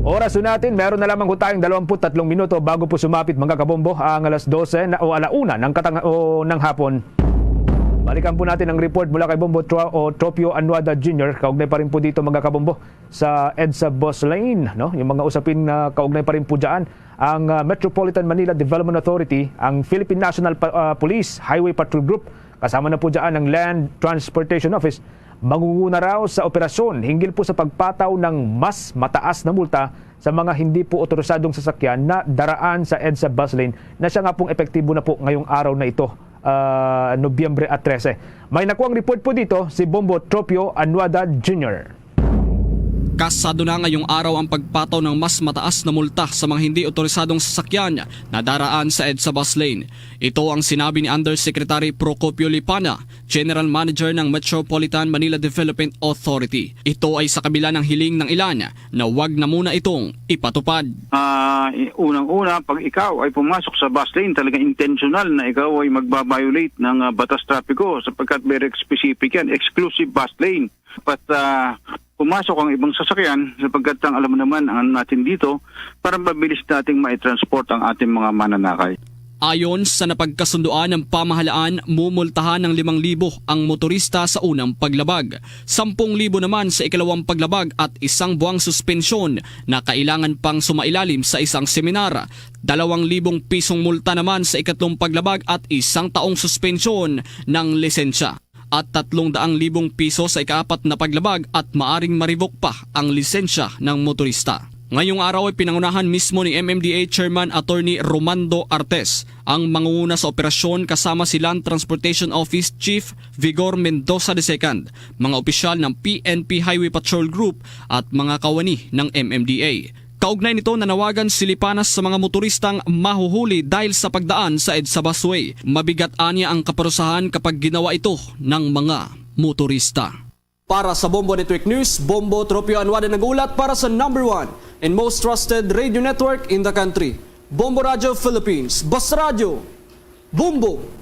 Oras po natin, meron na lamang po tayong dalawampu't tatlong minuto bago po sumapit, mga kabombo, ang alas dose na, o ala una ng katang-, o ng hapon. Balikan po natin ang report mula kay Bombo Tro-, o Tropio Anuada Junior. Kaugnay pa rin po dito, mga kabombo, sa EDSA bus lane, no? Yung mga usapin na kaugnay pa rin po dyan, ang, ah, Metropolitan Manila Development Authority, ang Philippine National Pa-, ah, Police Highway Patrol Group, kasama na po dyan ang Land Transportation Office, mangunguna raw sa operasyon hinggil po sa pagpataw ng mas mataas na multa sa mga hindi po otorisadong sasakyan na daraan sa EDSA bus lane na siya nga pong epektibo na po ngayong araw na ito, ah, Nobyembre at trese. May nakuang report po dito si Bombo Tropio Anuada Junior. Kasado na ngayong araw ang pagpataw ng mas mataas na multa sa mga hindi otorisadong sasakyan na daraan sa EDSA bus lane. Ito ang sinabi ni Undersecretary Procopio Lipana, General Manager ng Metropolitan Manila Development Authority. Ito ay sa kabila ng hiling ng ilan na wag na muna itong ipatupad. Ah, i-, unang-una, pag ikaw ay pumasok sa bus lane, talaga intentional na ikaw ay magbabiolate ng, ah, batas trapiko sapagkat very specific yan, exclusive bus lane. Dapat, ah, pumasok ang ibang sasakyan sapagkat ang alam naman ang ano natin dito para mabilis nating maitransport ang ating mga mananakay. Ayon sa napagkasunduan ng pamahalaan, mumultahan ng limang libo ang motorista sa unang paglabag, sampung libo naman sa ikalawang paglabag at isang buwang suspensyon na kailangan pang sumailalim sa isang seminar. Dalawang libong pisong multa naman sa ikatlong paglabag at isang taong suspensyon ng lisensya. At tatlong daang libong piso sa ikaapat na paglabag at maaring ma-revoke pa ang lisensya ng motorista. Ngayong araw ay pinangunahan mismo ni M M D A Chairman Attorney Romando Artes ang mangunguna sa operasyon kasama si Land Transportation Office Chief Vigor Mendoza the second, mga opisyal ng P N P Highway Patrol Group at mga kawani ng M M D A. Kaugnay nito, nanawagan si Lipanas sa mga motoristang mahuhuli dahil sa pagdaan sa EDSA busway. Mabigat anya ang kaparusahan kapag ginawa ito ng mga motorista. Para sa Bombo Network News, Bombo Tropio Anuada nag-ulat para sa number one and most trusted radio network in the country, Bombo Radio Philippines. Basta Radyo, Bombo!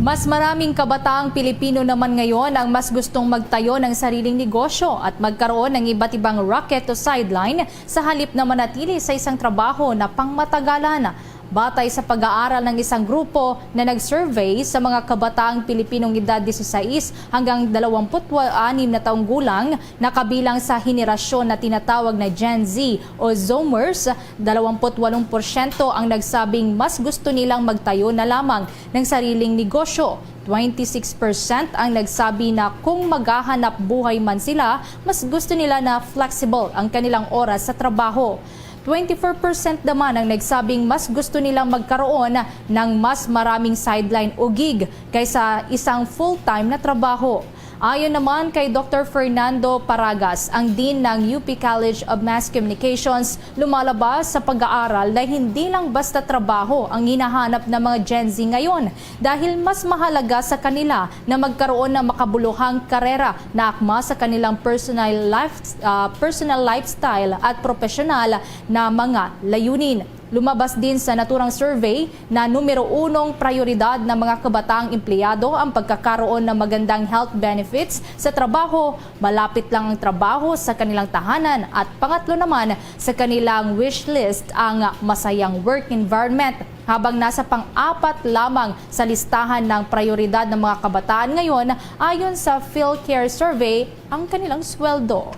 Mas maraming kabataang Pilipino naman ngayon ang mas gustong magtayo ng sariling negosyo at magkaroon ng iba't ibang racket o sideline sa halip na manatili sa isang trabaho na pangmatagalan. Batay sa pag-aaral ng isang grupo na nag-survey sa mga kabataang Pilipinong edad disisais hanggang dalawampu't anim na taong gulang, na kabilang sa henerasyon na tinatawag na Gen Z o Zoomers, dalawampu't walong porsyento ang nagsabing mas gusto nilang magtayo na lamang ng sariling negosyo. Twenty-six percent ang nagsabi na kung maghahanap buhay man sila, mas gusto nila na flexible ang kanilang oras sa trabaho. Twenty-four percent naman ang nagsabing mas gusto nilang magkaroon ng mas maraming sideline o gig kaysa isang full-time na trabaho. Ayon naman kay Doktor Fernando Paragas, ang Dean ng U P College of Mass Communications, lumalabas sa pag-aaral na hindi lang basta trabaho ang hinahanap ng mga Gen Z ngayon, dahil mas mahalaga sa kanila na magkaroon ng makabuluhang karera na akma sa kanilang personal life, ah, personal lifestyle at professional na mga layunin. Lumabas din sa naturang survey na numero unong prayoridad ng mga kabataang empleyado ang pagkakaroon ng magandang health benefits sa trabaho. Malapit lang ang trabaho sa kanilang tahanan at pangatlo naman sa kanilang wish list ang masayang work environment, habang nasa pang-apat lamang sa listahan ng prayoridad ng mga kabataan ngayon, ayon sa PhilCare survey, ang kanilang sweldo.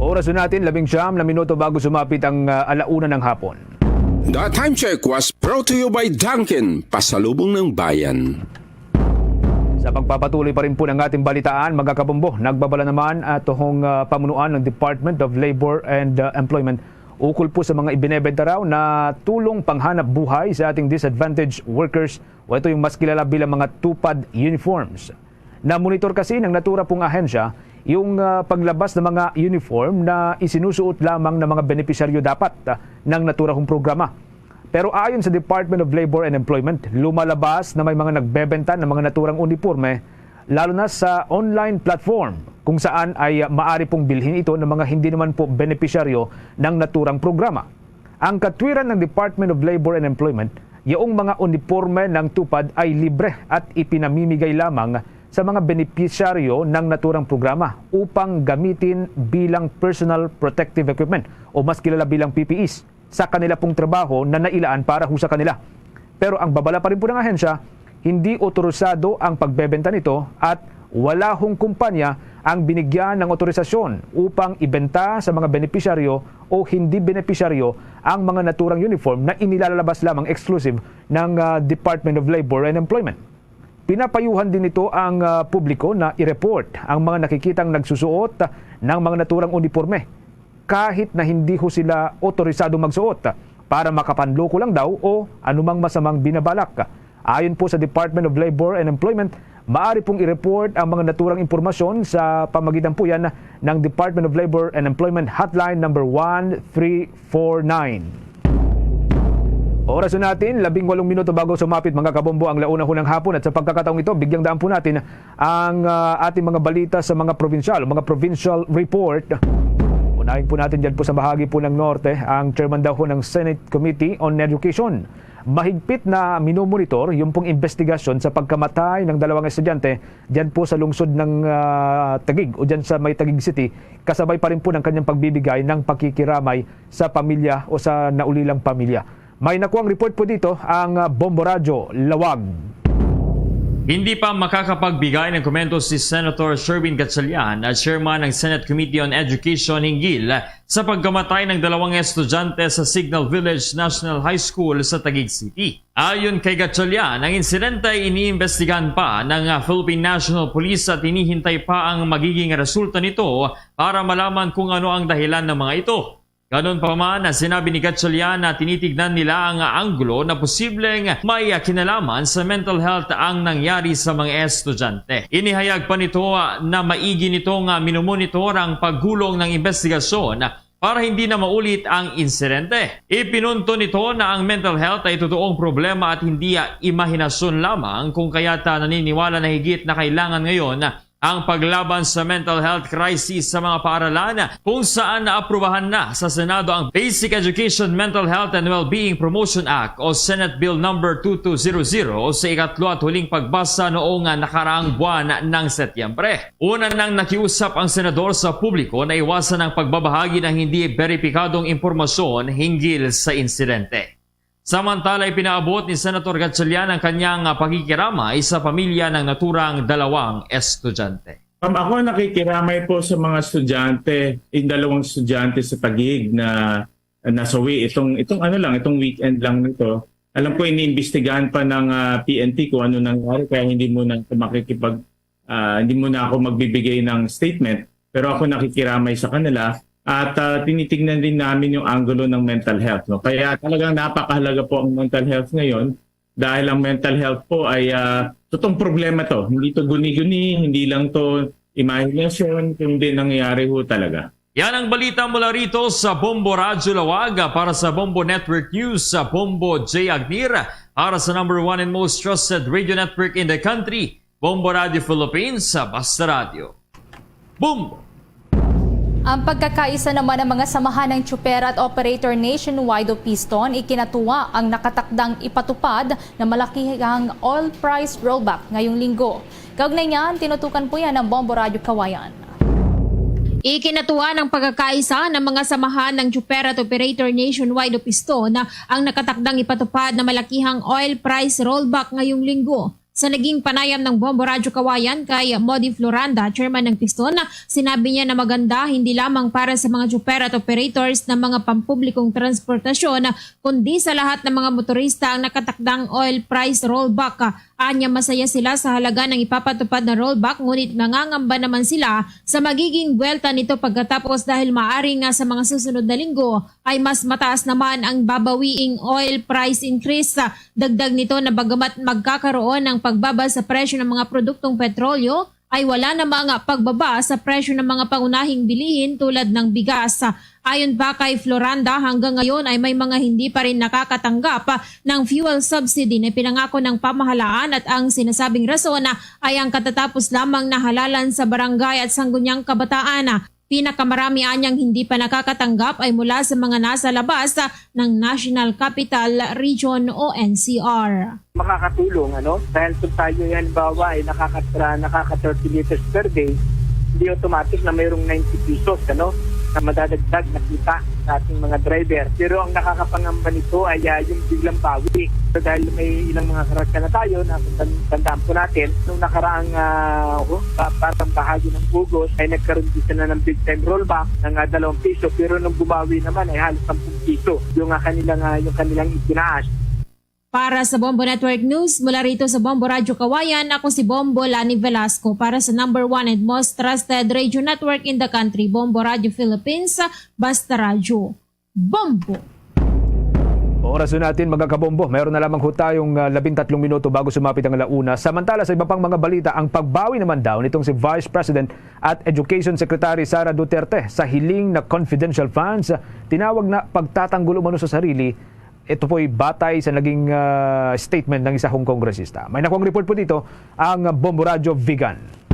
Oras na natin, labing siyam na minuto bago sumapit ang ah, alauna ng hapon. The time check was brought to you by Dunkin, pasalubong ng bayan. Sa pagpapatuloy pa rin po ng ating balitaan, mga kabombo, nagbabala naman at tuhong ah, pamunuan ng Department of Labor and ah, Employment ukol po sa mga ibinebenta raw na tulong panghanap buhay sa ating disadvantaged workers, o ito yung mas kilala bilang mga tupad uniforms. Na-monitor kasi ng natura pong ahensya yung ah, paglabas ng mga uniform na isinusuot lamang ng mga benepisyaryo dapat ah, ng naturahong programa. Pero ayon sa Department of Labor and Employment, lumalabas na may mga nagbebenta ng mga naturang uniporme, lalo na sa online platform, kung saan ay ah, maari pong bilhin ito ng mga hindi naman po benepisyaryo ng naturang programa. Ang katwiran ng Department of Labor and Employment, yaong mga uniporme ng tupad ay libre at ipinamimigay lamang sa mga benepisyaryo ng naturang programa upang gamitin bilang personal protective equipment o mas kilala bilang P P Es sa kanila pong trabaho na nailaan para ho sa kanila. Pero ang babala pa rin po ng ahensya, hindi otorisado ang pagbebenta nito at wala hong kumpanya ang binigyan ng otorisasyon upang ibenta sa mga benepisyaryo o hindi benepisyaryo ang mga naturang uniform na inilalabas lamang exclusive ng ah, Department of Labor and Employment. Pinapayuhan din nito ang ah, publiko na i-report ang mga nakikitang nagsusuot ng mga naturang uniporme, kahit na hindi ho sila otorisado magsuot, para makapanloko lang daw o anumang masamang binabalak. Ayon po sa Department of Labor and Employment, maaari pong i-report ang mga naturang impormasyon sa pamagitan po yan ng Department of Labor and Employment Hotline number one three four nine. Oras na natin, labing walong minuto bago sumapit, mga kabombo, ang launa ho ng hapon. At sa pagkakataong ito, bigyang daan po natin ang ah, ating mga balita sa mga probinsyal, mga provincial report. Unahin po natin dyan po sa bahagi po ng Norte, ang chairman daw ho ng Senate Committee on Education. Mahigpit na minomonitor yung pong investigasyon sa pagkamatay ng dalawang estudyante dyan po sa lungsod ng ah, Taguig o dyan sa may Taguig City, kasabay pa rin po ng kanyang pagbibigay ng pakikiramay sa pamilya o sa naulilang pamilya. May nakuang report po dito ang ah, Bombo Radyo Lawag. Hindi pa makakapagbigay ng komento si Senator Sherwin Gatchalian, na chairman ng Senate Committee on Education, hinggil sa pagkamatay ng dalawang estudyante sa Signal Village National High School sa Taguig City. Ayon kay Gatchalian, ang insidente ay iniimbestigahan pa ng Philippine National Police at hinihintay pa ang magiging resulta nito para malaman kung ano ang dahilan ng mga ito. Ganun pa man, sinabi ni Gatchalian na tinitignan nila ang anggulo na posibleng may kinalaman sa mental health ang nangyari sa mga estudyante. Inihayag pa nito na maigi nitong minomonitor ang paggulong ng investigasyon para hindi na maulit ang insidente. Ipinunto nito na ang mental health ay totoong problema at hindi imahinasyon lamang, kung kaya't naniniwala na higit na kailangan ngayon ang paglaban sa mental health crisis sa mga paaralan, kung saan naaprubahan na sa Senado ang Basic Education Mental Health and Wellbeing Promotion Act o Senate Bill Number two two zero zero sa ikatlo at huling pagbasa noong nakaraang buwan ng Setyembre. Una nang nakiusap ang senador sa publiko na iwasan ang pagbabahagi ng hindi beripikadong impormasyon hinggil sa insidente. Samantala, ipinaabot ni Senator Gatchalian ang kanyang pakikiramay sa pamilya ng naturang dalawang estudyante. Um, ako nakikiramay po sa mga estudyante, yung dalawang estudyante sa Taguig na nasawi itong itong ano lang, itong weekend lang nito. Alam ko, iniimbestigahan pa ng ah, P N P kung ano nangyari, kaya hindi muna ako makikipag, ah, hindi muna ako magbibigay ng statement. Pero ako nakikiramay sa kanila at ah, tinitignan din namin yung anggulo ng mental health. No? Kaya talagang napakahalaga po ang mental health ngayon dahil ang mental health po ay ah, totoong problema to. Hindi to guni-guni, hindi lang to imahinasyon, kundi nangyayari ho talaga. Yan ang balita mula rito sa Bombo Radyo Lawaga. Para sa Bombo Network News, sa Bombo J Agnir, para sa number one and most trusted radio network in the country, Bombo Radio Philippines, sa Basta Radio. Bombo! Ang pagkakaisa naman ng mga samahan ng tsuper at operator nationwide o Piston, ikinatuwa ang nakatakdang ipatupad na malakihang oil price rollback ngayong linggo. Kaugnay niyan, tinutukan po yan ng Bombo Radyo Kawayan. Ikinatuwa ng pagkakaisa ng mga samahan ng tsuper at operator nationwide o Piston ang nakatakdang ipatupad na malakihang oil price rollback ngayong linggo. Sa naging panayam ng Bombo Radyo Kawayan kay Modi Floranda, chairman ng Piston, sinabi niya na maganda hindi lamang para sa mga tsuper at operators ng mga pampublikong transportasyon, kundi sa lahat ng mga motorista ang nakatakdang oil price rollback. Anya, masaya sila sa halaga ng ipapatupad na rollback, ngunit nangangamba naman sila sa magiging buwelta nito pagkatapos dahil maaari nga sa mga susunod na linggo ay mas mataas naman ang babawiing oil price increase. Dagdag nito na bagamat magkakaroon ng pagbaba sa presyo ng mga produktong petrolyo, ay wala namang pagbaba sa presyo ng mga pangunahing bilihin tulad ng bigas. Ayon pa kay Floranda, hanggang ngayon ay may mga hindi pa rin nakakatanggap ng fuel subsidy na pinangako ng pamahalaan at ang sinasabing rason ay ang katatapos lamang na halalan sa barangay at sangguniang kabataan. Pinakamarami anyang hindi pa nakakatanggap ay mula sa mga nasa labas ng National Capital Region o N C R. Makakatulong, ano? Dahil kung tayo, halimbawa, ay nakakatra-, nakaka thirty liters per day, hindi automatic na mayroong ninety pesos, ano, na madadagdag na kita sa ating mga driver. Pero ang nakakapangamba nito ay ah, yung biglang bawi. So, dahil may ilang mga karakter na tayo, na tan- tandaan po natin, nung nakaraang ah, oh, pa- parang bahagi ng August, ay nagkaroon din sila ng big time rollback ng ah, dalawang piso. Pero nung bumawi naman, ay halos sampung piso yung ah, kanilang, ah, yung kanilang itinaas. Para sa Bombo Network News, mula rito sa Bombo Radyo Kawayan, ako si Bombo Lani Velasco. Para sa number one and most trusted radio network in the country, Bombo Radyo Philippines, Basta Radyo, Bombo! Oras na natin, mga kabombo. Mayroon na lamang ho tayong ah, labintatlong minuto bago sumapit ang alauna. Samantala, sa iba pang mga balita, ang pagbawi naman daw nitong si Vice President at Education Secretary Sara Duterte sa hiling na confidential funds, tinawag na pagtatanggol umano sa sarili. Ito po'y batay sa naging ah, statement ng isa hong kongresista. May nakuhang report po dito ang Bombo Radyo Vigan.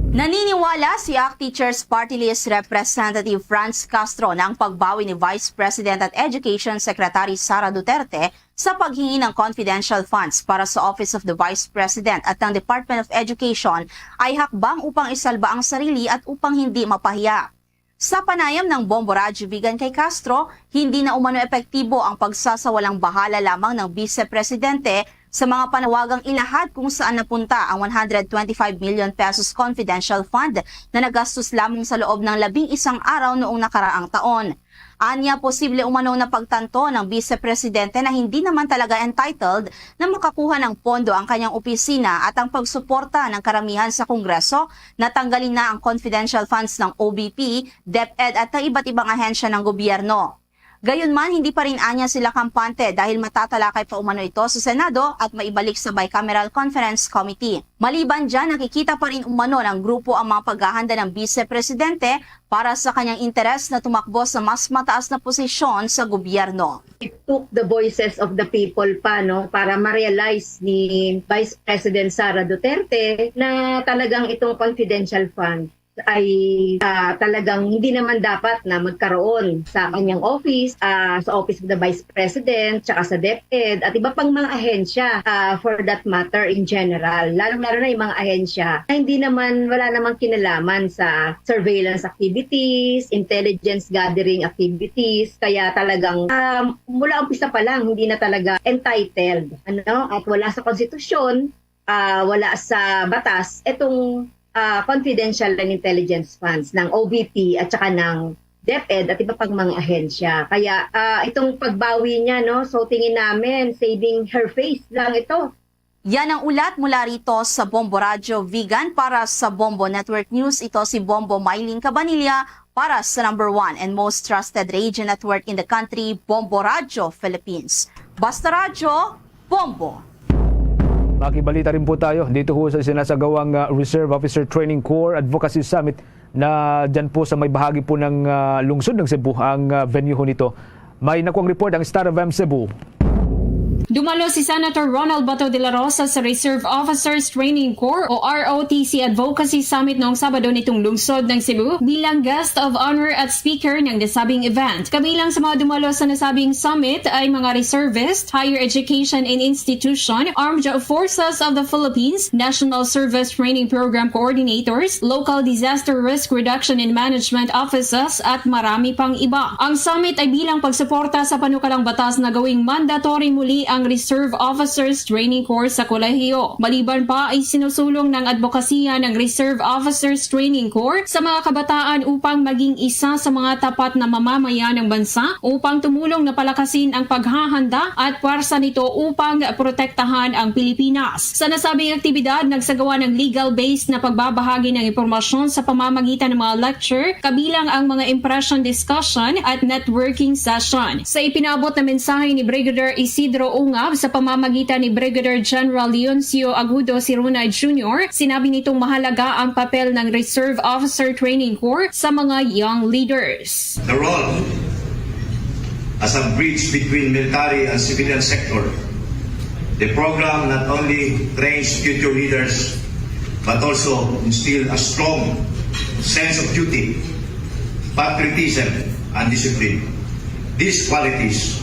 Naniniwala si ACT Teachers Party List Representative Franz Castro na ang pagbawi ni Vice President at Education Secretary Sara Duterte sa paghingi ng confidential funds para sa Office of the Vice President at ng Department of Education ay hakbang upang isalba ang sarili at upang hindi mapahiya. Sa panayam ng Bombo Radyo Vigan kay Castro, hindi na umano epektibo ang pagsasawalang bahala lamang ng Bise Presidente sa mga panawagang ilahad kung saan napunta ang one hundred twenty-five million pesos confidential fund na nagastos lamang sa loob ng labing isang araw noong nakaraang taon. Anya, posible umano na pagtanto ng Bise Presidente na hindi naman talaga entitled na makakuha ng pondo ang kanyang opisina at ang pagsuporta ng karamihan sa Kongreso, natanggalin na ang confidential funds ng O B P, DepEd at ng iba't ibang ahensya ng gobyerno. Gayunman, hindi pa rin anya sila kampante dahil matatalakay pa umano ito sa Senado at maibalik sa Bicameral Conference Committee. Maliban dyan, nakikita pa rin umano ng grupo ang mga paghahanda ng Bise Presidente para sa kanyang interes na tumakbo sa mas mataas na posisyon sa gobyerno. It took the voices of the people pa, no, para ma-realize ni Vice President Sara Duterte na talagang itong confidential fund ay ah, talagang hindi naman dapat na magkaroon sa kanyang office, ah, sa Office of the Vice President, tsaka sa DepEd, at iba pang mga ahensya, ah, for that matter in general, lalong-lalo na yung mga ahensya na hindi naman, wala namang kinalaman sa surveillance activities, intelligence gathering activities, kaya talagang um, mula umpisa pa lang hindi na talaga entitled, ano, at wala sa konstitusyon, ah, wala sa batas itong ah, confidential and intelligence funds ng O B P at saka ng DepEd at iba pang mga ahensya. Kaya ah, itong pagbawi niya, no, so tingin namin saving her face lang ito. Yan ang ulat mula rito sa Bombo Radyo Vigan. Para sa Bombo Network News, ito si Bombo Mylene Cabanilla para sa number one and most trusted radio network in the country, Bombo Radyo Philippines. Basta Radyo, Bombo! Makibalita rin po tayo dito ho sa sinasagawang ah, Reserve Officer Training Corps Advocacy Summit na dyan po sa may bahagi po ng ah, lungsod ng Cebu ang ah, venue ho nito. May nakuang report ang Star F M Cebu. Dumalo si Senator Ronald Bato de la Rosa sa Reserve Officers Training Corps o R O T C Advocacy Summit noong Sabado nitong lungsod ng Cebu bilang guest of honor at speaker ng nasabing event. Kabilang sa mga dumalo sa nasabing summit ay mga reservist, higher education and institution, Armed Forces of the Philippines, National Service Training Program Coordinators, Local Disaster Risk Reduction and Management Offices, at marami pang iba. Ang summit ay bilang pagsuporta sa panukalang batas na gawing mandatory muli ang Reserve Officers Training Corps sa kolehiyo. Maliban pa, ay sinusulong ng adbokasiya ng Reserve Officers Training Corps sa mga kabataan upang maging isa sa mga tapat na mamamayan ng bansa upang tumulong na palakasin ang paghahanda at pwersa nito upang protektahan ang Pilipinas. Sa nasabing aktibidad, nagsagawa ng legal-based na pagbabahagi ng impormasyon sa pamamagitan ng mga lecture, kabilang ang mga impression discussion at networking session. Sa ipinabot na mensahe ni Brigadier Isidro Ungab sa pamamagitan ni Brigadier General Leoncio Agudo Siruna Junior, sinabi nitong mahalaga ang papel ng Reserve Officer Training Corps sa mga young leaders. The role as a bridge between military and civilian sector. The program not only trains future leaders but also instill a strong sense of duty, patriotism, and discipline. These qualities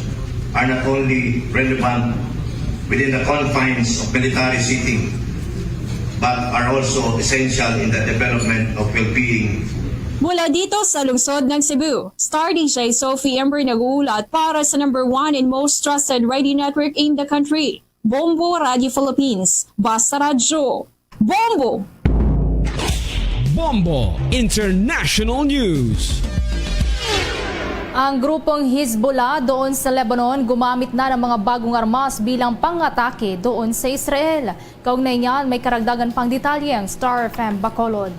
are not only relevant within the confines of military setting but are also essential in the development of well-being. Mula dito sa lungsod ng Cebu, Star D J Sophie Ember nag-uulat para sa number one and most trusted radio network in the country, Bombo Radio Philippines. Basta Radyo, Bombo! Bombo International News. Ang grupong Hezbollah doon sa Lebanon gumamit na ng mga bagong armas bilang pangatake doon sa Israel. Kaugnay niyan, may karagdagan pang detalye ang Star F M Bacolod.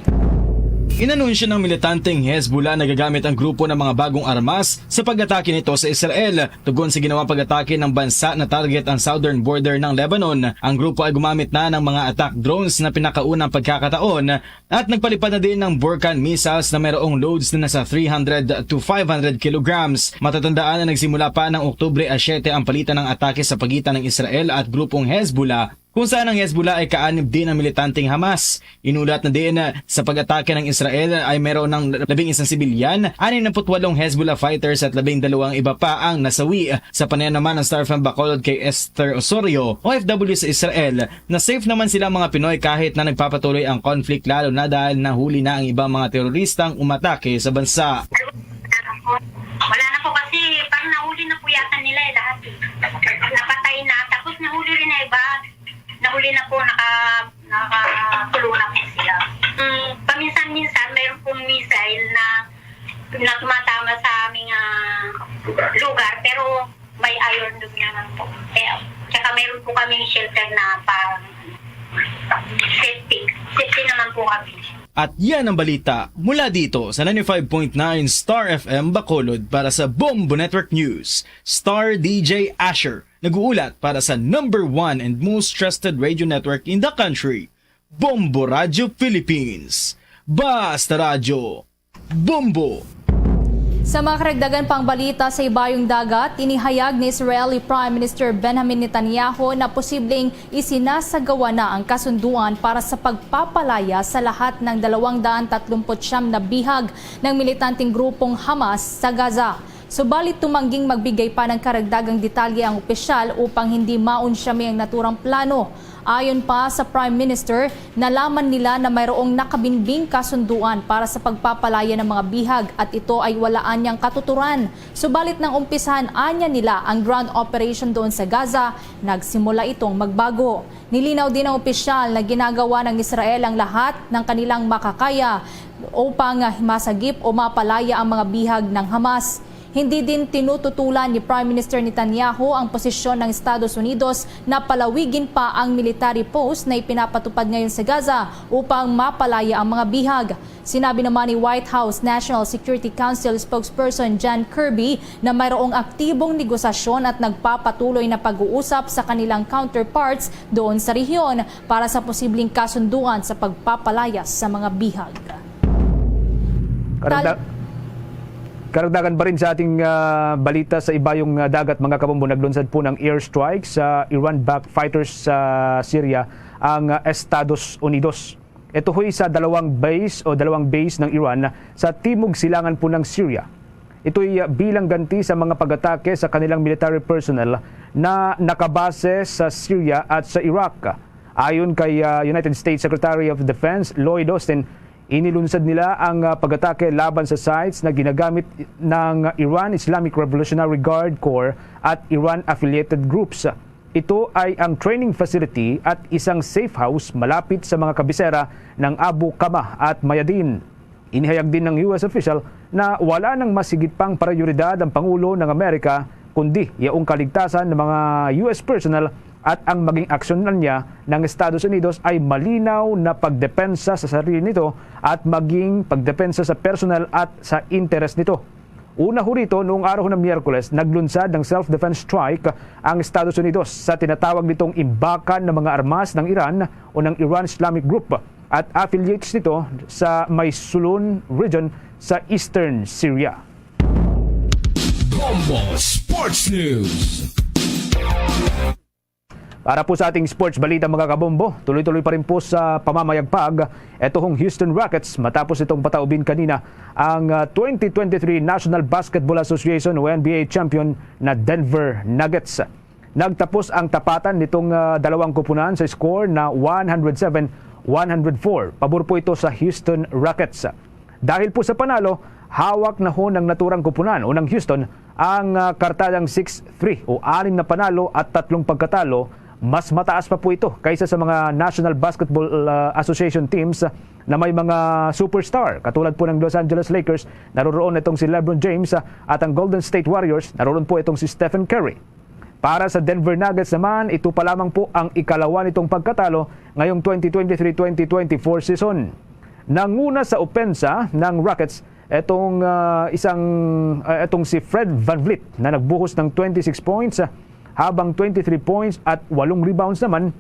Inanunsyo ng militanteng Hezbollah na gagamit ang grupo ng mga bagong armas sa pag-atake nito sa Israel. Tugon sa ginawang pag-atake ng bansa na target ang southern border ng Lebanon, ang grupo ay gumamit na ng mga attack drones na pinakaunang pagkakataon at nagpalipad na din ng Burkan missiles na mayroong loads na nasa three hundred to five hundred kilograms. Matatandaan na nagsimula pa ng Oktubre a siete ang palitan ng atake sa pagitan ng Israel at grupong Hezbollah, kung saan ang Hezbollah ay kaanib din ng militanteng Hamas. Inulat na din na sa pag-atake ng Israel ay meron ng labing isang sibilyan, anim na put walong Hezbollah fighters at labing dalawang iba pa ang nasawi. Sa panayam naman ng Star F M Bacolod kay Esther Osorio, O F W sa Israel, na safe naman sila mga Pinoy kahit na nagpapatuloy ang conflict, lalo na dahil nahuli na ang ibang mga teroristang umatake sa bansa. Wala na po kasi parang nahuli na po yata nila eh, lahat eh. Napatay na, tapos nahuli rin na iba. Nahuli na po, naka, nakakulong na po sila. Mm, paminsan-minsan, mayroon pong missile na, na tumatama sa aming ah, lugar, pero may Iron Dome naman po. Kaya, tsaka mayroon po kaming shelter na parang safety. Safety naman po kami. At yan ang balita mula dito sa ninety-five point nine Star F M Bacolod. Para sa Bombo Network News, Star D J Asher nag-uulat para sa number one and most trusted radio network in the country, Bombo Radio Philippines. Basta Radyo, Bombo! Sa mga karagdagan pang balita sa Ibayong Dagat, inihayag ni Israeli Prime Minister Benjamin Netanyahu na posibleng isinasagawa na ang kasunduan para sa pagpapalaya sa lahat ng dalawang daan tatlumput siyam na bihag ng militanteng grupong Hamas sa Gaza. Subalit tumangging magbigay pa ng karagdagang detalye ang opisyal upang hindi maunsyami ang naturang plano. Ayon pa sa Prime Minister, nalaman nila na mayroong nakabinbing kasunduan para sa pagpapalaya ng mga bihag at ito ay wala anyang katuturan. Subalit nang umpisahan anya nila ang ground operation doon sa Gaza, nagsimula itong magbago. Nilinaw din ng opisyal na ginagawa ng Israel ang lahat ng kanilang makakaya upang masagip o mapalaya ang mga bihag ng Hamas. Hindi din tinututulan ni Prime Minister Netanyahu ang posisyon ng Estados Unidos na palawigin pa ang military post na ipinapatupad ngayon sa Gaza upang mapalaya ang mga bihag. Sinabi naman ni White House National Security Council spokesperson John Kirby na mayroong aktibong negosasyon at nagpapatuloy na pag-uusap sa kanilang counterparts doon sa rehiyon para sa posibleng kasunduan sa pagpapalaya sa mga bihag. Karagda- Karagdagan pa rin sa ating ah, balita sa ibayong ah, dagat, mga kabombo, naglunsad po ng airstrike sa Iran-backed fighters sa Syria ang ah, Estados Unidos. Ito ho'y sa dalawang base o dalawang base ng Iran sa timog silangan po ng Syria. Ito'y ah, bilang ganti sa mga pag-atake sa kanilang military personnel na nakabase sa Syria at sa Iraq. Ayon kay ah, United States Secretary of Defense Lloyd Austin, inilunsad nila ang ah, pag-atake laban sa sites na ginagamit ng Iran Islamic Revolutionary Guard Corps at Iran-affiliated groups. Ito ay ang training facility at isang safe house malapit sa mga kabisera ng Abu Qamah at Mayadin. Inihayag din ng U S official na wala nang mas higit pang prioridad ang Pangulo ng Amerika, kundi yaong kaligtasan ng mga U S personnel at ang maging aksyon na niya ng Estados Unidos ay malinaw na pagdepensa sa sarili nito at maging pagdepensa sa personal at sa interes nito. Una ho rito, noong araw ng Miyerkules, naglunsad ng self-defense strike ang Estados Unidos sa tinatawag nitong imbakan ng mga armas ng Iran o ng Iran Islamic Group at affiliates nito sa may Sulun region sa eastern Syria. Bombo Sports News. Para po sa ating sports balita, mga kabombo, tuloy-tuloy pa rin po sa pamamayagpag ito hong Houston Rockets matapos itong pataubin kanina ang ah, twenty twenty-three National Basketball Association o N B A champion na Denver Nuggets. Nagtapos ang tapatan nitong ah, dalawang kupunan sa score na one hundred seven one hundred four. Pabor po ito sa Houston Rockets. Dahil po sa panalo, hawak na ho ng naturang kupunan o ng Houston ang ah, kartadang six three o anim na panalo at tatlong pagkatalo. Mas mataas pa po ito kaysa sa mga National Basketball ah, Association teams na may mga superstar katulad po ng Los Angeles Lakers, naroroon itong si LeBron James ah, at ang Golden State Warriors, naroroon po itong si Stephen Curry. Para sa Denver Nuggets naman, ito pa lamang po ang ikalawa nitong pagkatalo ngayong twenty twenty-three twenty twenty-four season. Nanguna sa opensa ng Rockets etong ah, isang ah, etong si Fred VanVleet na nagbuhos ng twenty-six points, ah, habang twenty-three points at walong rebounds naman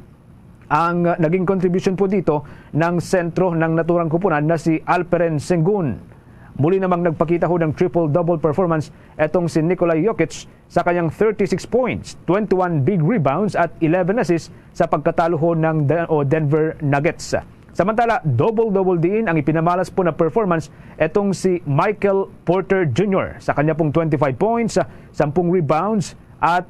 ang ah, naging contribution po dito ng sentro ng naturang kupunan na si Alperen Sengun. Muli namang nagpakita ho ng triple-double performance etong si Nikola Jokic sa kanyang thirty-six points, twenty-one big rebounds at eleven assists sa pagkatalo ho ng Den- o Denver Nuggets. Samantala, double-double din ang ipinamalas po na performance etong si Michael Porter Junior sa kanya pong twenty-five points, sampung rebounds at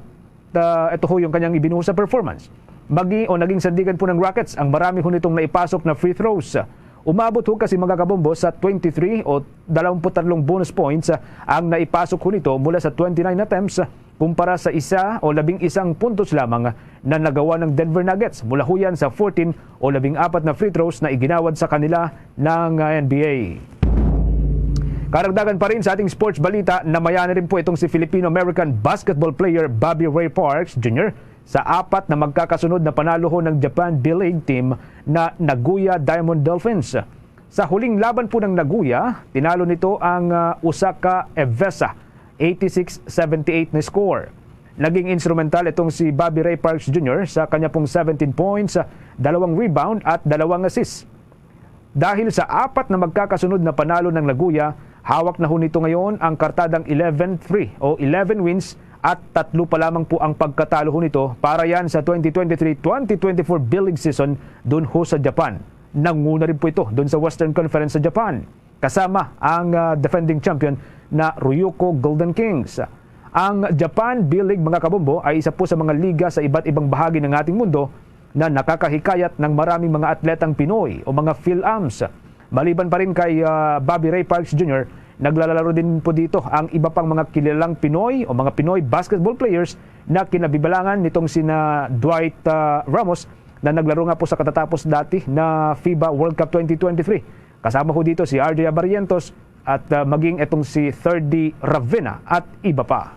ah, ito ho yung kanyang ibinuhos sa performance. Magi o naging sandigan po ng Rockets ang marami ho nitong naipasok na free throws. Umabot ho kasi, mga kabombo, sa twenty-three o dalawampu't tatlong bonus points ang naipasok ho nito mula sa twenty-nine attempts kumpara sa isa o labing isang puntos lamang na nagawa ng Denver Nuggets mula ho yan sa fourteen o labing apat na free throws na iginawad sa kanila ng ah, N B A. Karagdagan pa rin sa ating sports balita, namayani rin po itong si Filipino-American basketball player Bobby Ray Parks Junior sa apat na magkakasunod na panalo ho ng Japan B-League team na Nagoya Diamond Dolphins. Sa huling laban po ng Nagoya, tinalo nito ang ah, Osaka Evesa eighty-six seventy-eight na score. Naging instrumental itong si Bobby Ray Parks Junior sa kanya pong seventeen points, dalawang rebound at dalawang assist. Dahil sa apat na magkakasunod na panalo ng Nagoya, hawak na ho nito ngayon ang kartadang eleven three o eleven wins at tatlo pa lamang po ang pagkatalo ho nito para yan sa twenty twenty-three twenty twenty-four B-League season dun ho sa Japan. Nanguna rin po ito dun sa Western Conference sa Japan. kasama ang, ah, defending champion na Ryukyu Golden Kings. Ang Japan B-League, mga kabombo, ay isa po sa mga liga sa iba't ibang bahagi ng ating mundo na nakakahikayat ng maraming mga atletang Pinoy o mga Phil-Ams. Maliban pa rin kay, ah, Bobby Ray Parks Junior, naglalaro din po dito ang iba pang mga kilalang Pinoy o mga Pinoy basketball players na kinabibilangan nitong sina Dwight, ah, Ramos, na naglaro nga po sa katatapos dati na FIBA World Cup twenty twenty-three. Kasama ho dito si R J Barrientos at, ah, maging itong si Thirdy Ravena at iba pa.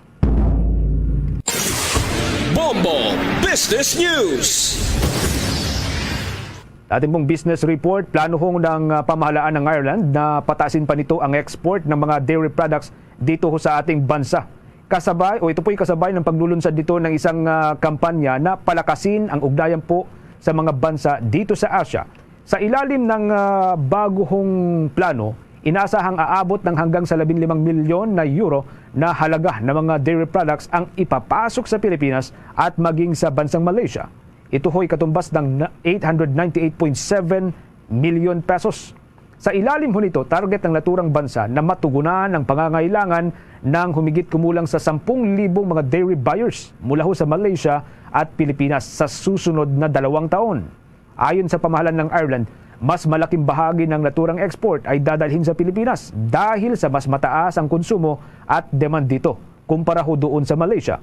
Bombo Business News. Ating pong business report, plano ho ng, ah, pamahalaan ng Ireland na patasin pa nito ang export ng mga dairy products dito ho sa ating bansa. Kasabay, o ito po'y kasabay ng paglulunsad nito ng isang, ah, kampanya na palakasin ang ugnayan po sa mga bansa dito sa Asia. Sa ilalim ng, ah, bago hong plano, inasahang aabot ng hanggang sa labing limang milyon na euro na halaga ng mga dairy products ang ipapasok sa Pilipinas at maging sa bansang Malaysia. Ito ho'y katumbas ng na-, eight hundred ninety-eight point seven million pesos. Sa ilalim ho nito, target ng naturang bansa na matugunan ang pangangailangan ng humigit kumulang sa sampung libong mga dairy buyers mula ho sa Malaysia at Pilipinas sa susunod na dalawang taon. Ayon sa pamahalaan ng Ireland, mas malaking bahagi ng naturang export ay dadalhin sa Pilipinas dahil sa mas mataas ang konsumo at demand dito kumpara ho doon sa Malaysia.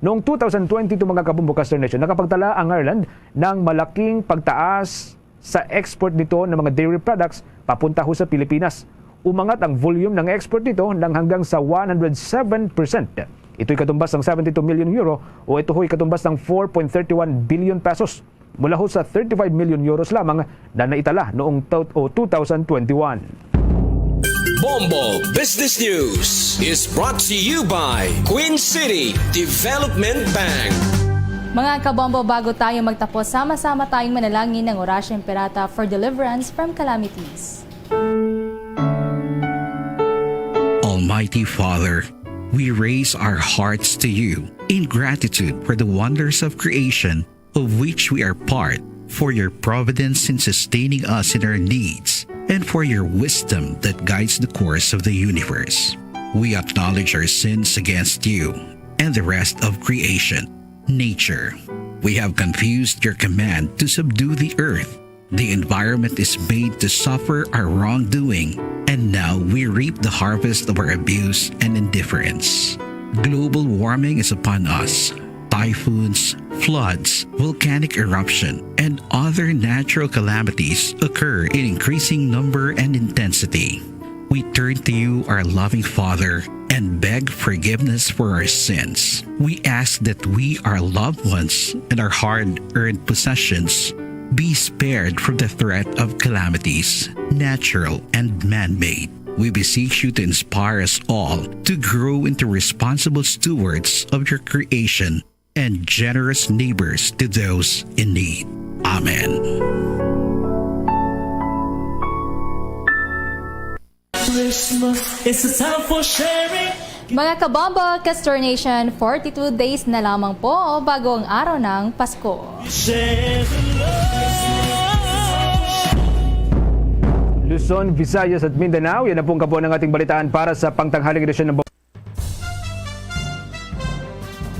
Noong two thousand twenty-two, mga kabombo, Caster Nation, nakapagtala ang Ireland ng malaking pagtaas sa export nito ng mga dairy products papunta ho sa Pilipinas. Umangat ang volume ng export nito ng hanggang sa one hundred seven percent. Ito'y katumbas ng seventy-two million euro o ito ho'y katumbas ng four point thirty one billion pesos mula ho sa thirty-five million euros lamang na naitala noong tau-, o two thousand twenty-one. Bombo Business News is brought to you by Queen City Development Bank. Mga kabombo, bago tayo magtapos, sama-sama tayong manalangin ng Orasyo Imperata for deliverance from calamities. Almighty Father, we raise our hearts to you in gratitude for the wonders of creation of which we are part, for your providence in sustaining us in our needs, and for your wisdom that guides the course of the universe. We acknowledge our sins against you and the rest of creation, nature. We have confused your command to subdue the earth. The environment is made to suffer our wrongdoing, and now we reap the harvest of our abuse and indifference. Global warming is upon us. Typhoons, floods, volcanic eruption, and other natural calamities occur in increasing number and intensity. We turn to you, our loving Father, and beg forgiveness for our sins. We ask that we, our loved ones, and our hard earned possessions be spared from the threat of calamities, natural and man made. We beseech you to inspire us all to grow into responsible stewards of your creation and generous neighbors to those in need. Amen. Christmas is a time for sharing. Mga kabombo, Castor Nation, forty-two days na lamang po bago ang araw ng Pasko. Share the love. Luzon, Visayas at Mindanao, yan na pong kabuuan ng ating balitaan para sa pangtanghaling edisyon ng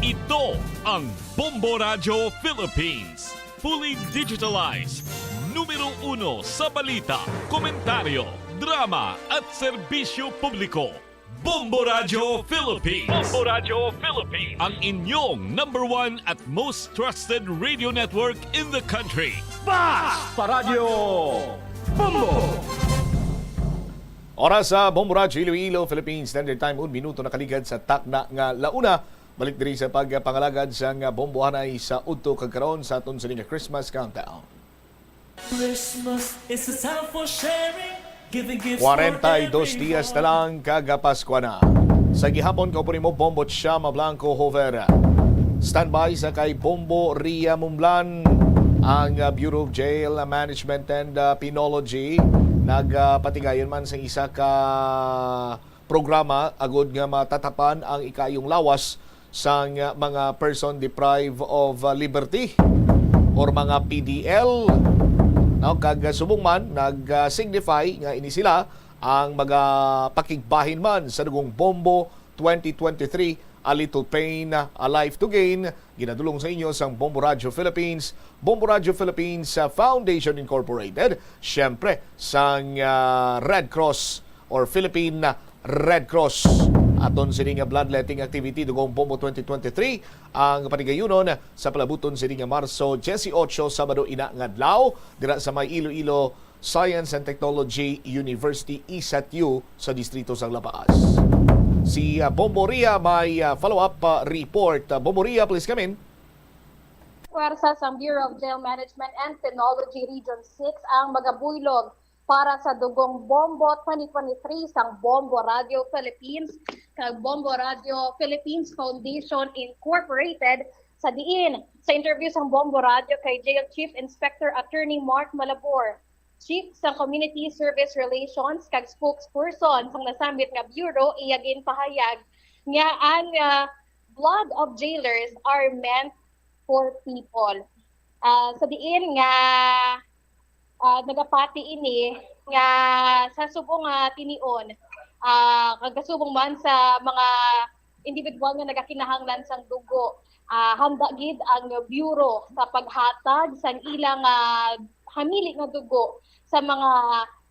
Ito ang Bombo Radyo Philippines. Fully digitalized. Numero uno sa balita, komentaryo, drama at serbisyo publiko. Bombo Radyo Philippines. Bombo Radyo Philippines. Ang inyong number one at most trusted radio network in the country. Basta Radyo Bombo! Oras sa Bombo Radyo Iloilo, Philippine Standard Time, un minuto nakaligad sa takna nga launa. Balik diri sa pagpangalagad sang bombohanay sa udto kag karon sa aton sini nga Christmas countdown. Christmas is a time for sharing. Giving gifts for Kwarenta y dos diyas na everyone. Lang kagapaskwa na. Sa gihapon, kaupo nimo Bombo Chama Blanco Hover. Standby sa kay Bombo Ria Mumblan, ang, uh, Bureau of Jail Management and, uh, Penology. Nagpatigayon man sa isa ka programa agud nga matatapan ang ikaayong lawas sang mga person deprived of, uh, liberty or mga P D L. No, kag, uh, subong man nag, uh, signify nga ini sila Ang mga pakigbahin man sa Dugong Bombo twenty twenty-three, A Little Pain, A Life to Gain, ginadulong sa inyo sang Bombo Radio Philippines, Bombo Radio Philippines, uh, Foundation Incorporated, syempre sang, uh, Red Cross or Philippine Red Cross. Aton sini nga bloodletting activity, Dugong Bombo twenty twenty-three, ang panigayunon sa palabuton sini nga Marso dieciocho, Sabado ina nga adlaw, dira sa may Iloilo Science and Technology University, isatu, sa distrito sang La Paz. Si, ah, Bombo Ria may, ah, follow-up, ah, report. Ah, Bombo Ria, please come in. Pwersa sang Bureau of Jail Management and Penology Region six ang magabuylog para sa Dugong Bombo twenty twenty-three sang Bombo Radio Philippines kag Bombo Radio Philippines Foundation Incorporated, sa diin sa interview sang Bombo Radio kay Jail Chief Inspector Attorney Mark Malabor, Chief sa Community Service Relations kag spokesperson sang nasambit nga bureau, iya ginpahayag nga ang, ah, blood of jailers are meant for people. Ah, sa diin nga, ah, nagapati ini nga sa subong nga tinion, ah, kag kasubong man sa mga individual nga nagakinahanglan sang dugo, ah, handa gid ang bureau sa paghatag sang ilang, ah, hamili nga dugo sa mga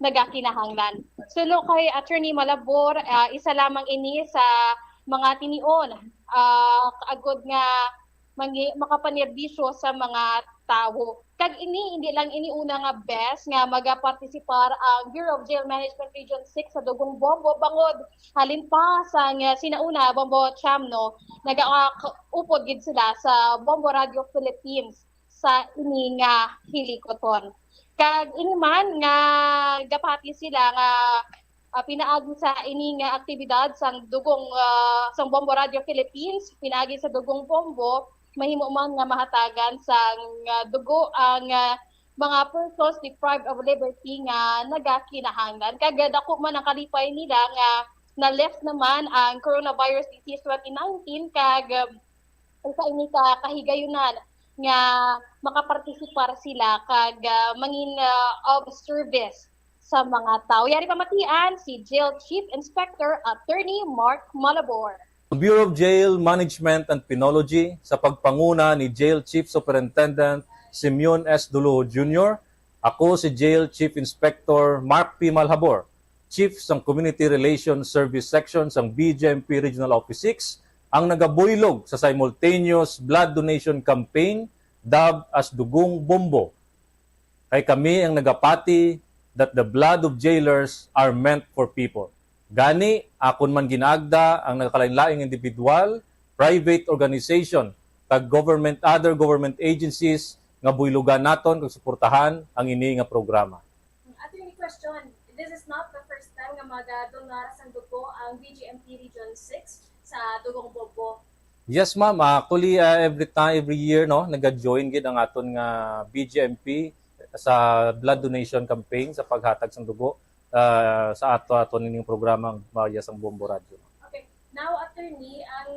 nagakinahanglan. Suno kay Attorney Malabor, ah, isa lamang ini sa mga tinion, ah, agod nga mangi-, makapanerbisyo sa mga tawo. Kag ini, hindi lang ini una nga bes nga magapartisipar ang Bureau of Jail Management Region six sa Dugong Bombo, bangod halin pa sang sinauna, Bombo Cham, no, nagaupod gid sila sa Bombo Radio Philippines sa ini nga hilikuton. Kag ini man nga gapati sila nga, ah, pinaagi sa ini nga aktibidad sang Dugong, ah, sang Bombo Radio Philippines, pinaagi sa Dugong Bombo, mahimo man nga mahatagan sang, ah, dugo ang, ah, mga persons deprived of liberty nga nagakinahanglan. Kag dako man ang kalipay nila nga na-lift naman ang coronavirus disease twenty nineteen, kag, ah, isa ini ka kahigayunan nga makapartisipar sila kag, ah, mangin, ah, of service sa mga tawo. Yari pamatian si Jail Chief Inspector Attorney Mark Malabor. Ang Bureau of Jail Management and Penology, sa pagpanguna ni Jail Chief Superintendent Simeon S. Duluho Junior, ako si Jail Chief Inspector Mark P. Malhabor, Chief sang Community Relations Service Section sang B J M P Regional Office six, ang nagabuylog sa simultaneous blood donation campaign, dubbed as Dugong Bombo. Kay kami ang nagapati that the blood of jailers are meant for people. Gani, akon man ginaagda ang nagakalainlaing individual, private organization, kag government, other government agencies nga buylogan naton kag suportahan ang ini nga programa. Attorney, question, this is not the first time nga magadonar sang dugo ang B J M P Region six sa Dugong Bombo. Yes, ma'am. Actually, ah, every time, every year, no, naga-join gid ang aton nga B J M P sa blood donation campaign sa paghatag sang dugo, ah, sa ato, ato nining programang Maria sang Bombo Radyo. Okay. Now, attorney, ang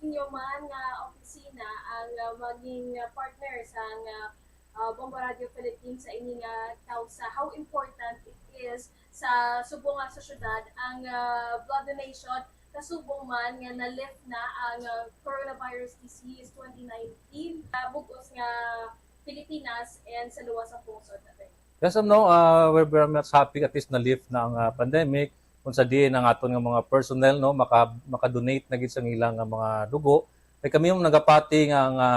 inyo man nga opisina ang, ah, maging, ah, partner sang, ah, ah, Bombo Radio Philippines sa ini nga kausa. How important it is sa subong nga sosyedad ang, ah, blood donation, kasubong man nga na-lift na ang, ah, coronavirus disease twenty nineteen, ah, bug-os nga Pilipinas and sa luwas sa pungsod, attorney? Yes, ma'am, no, ah, we're very much happy at least na-lift na ang, ah, pandemic, kung sa diin ang aton nga mga personnel, no, maka-, maka-donate na gid sa ilang nga mga dugo. Kay kami ang nagapati nga, nga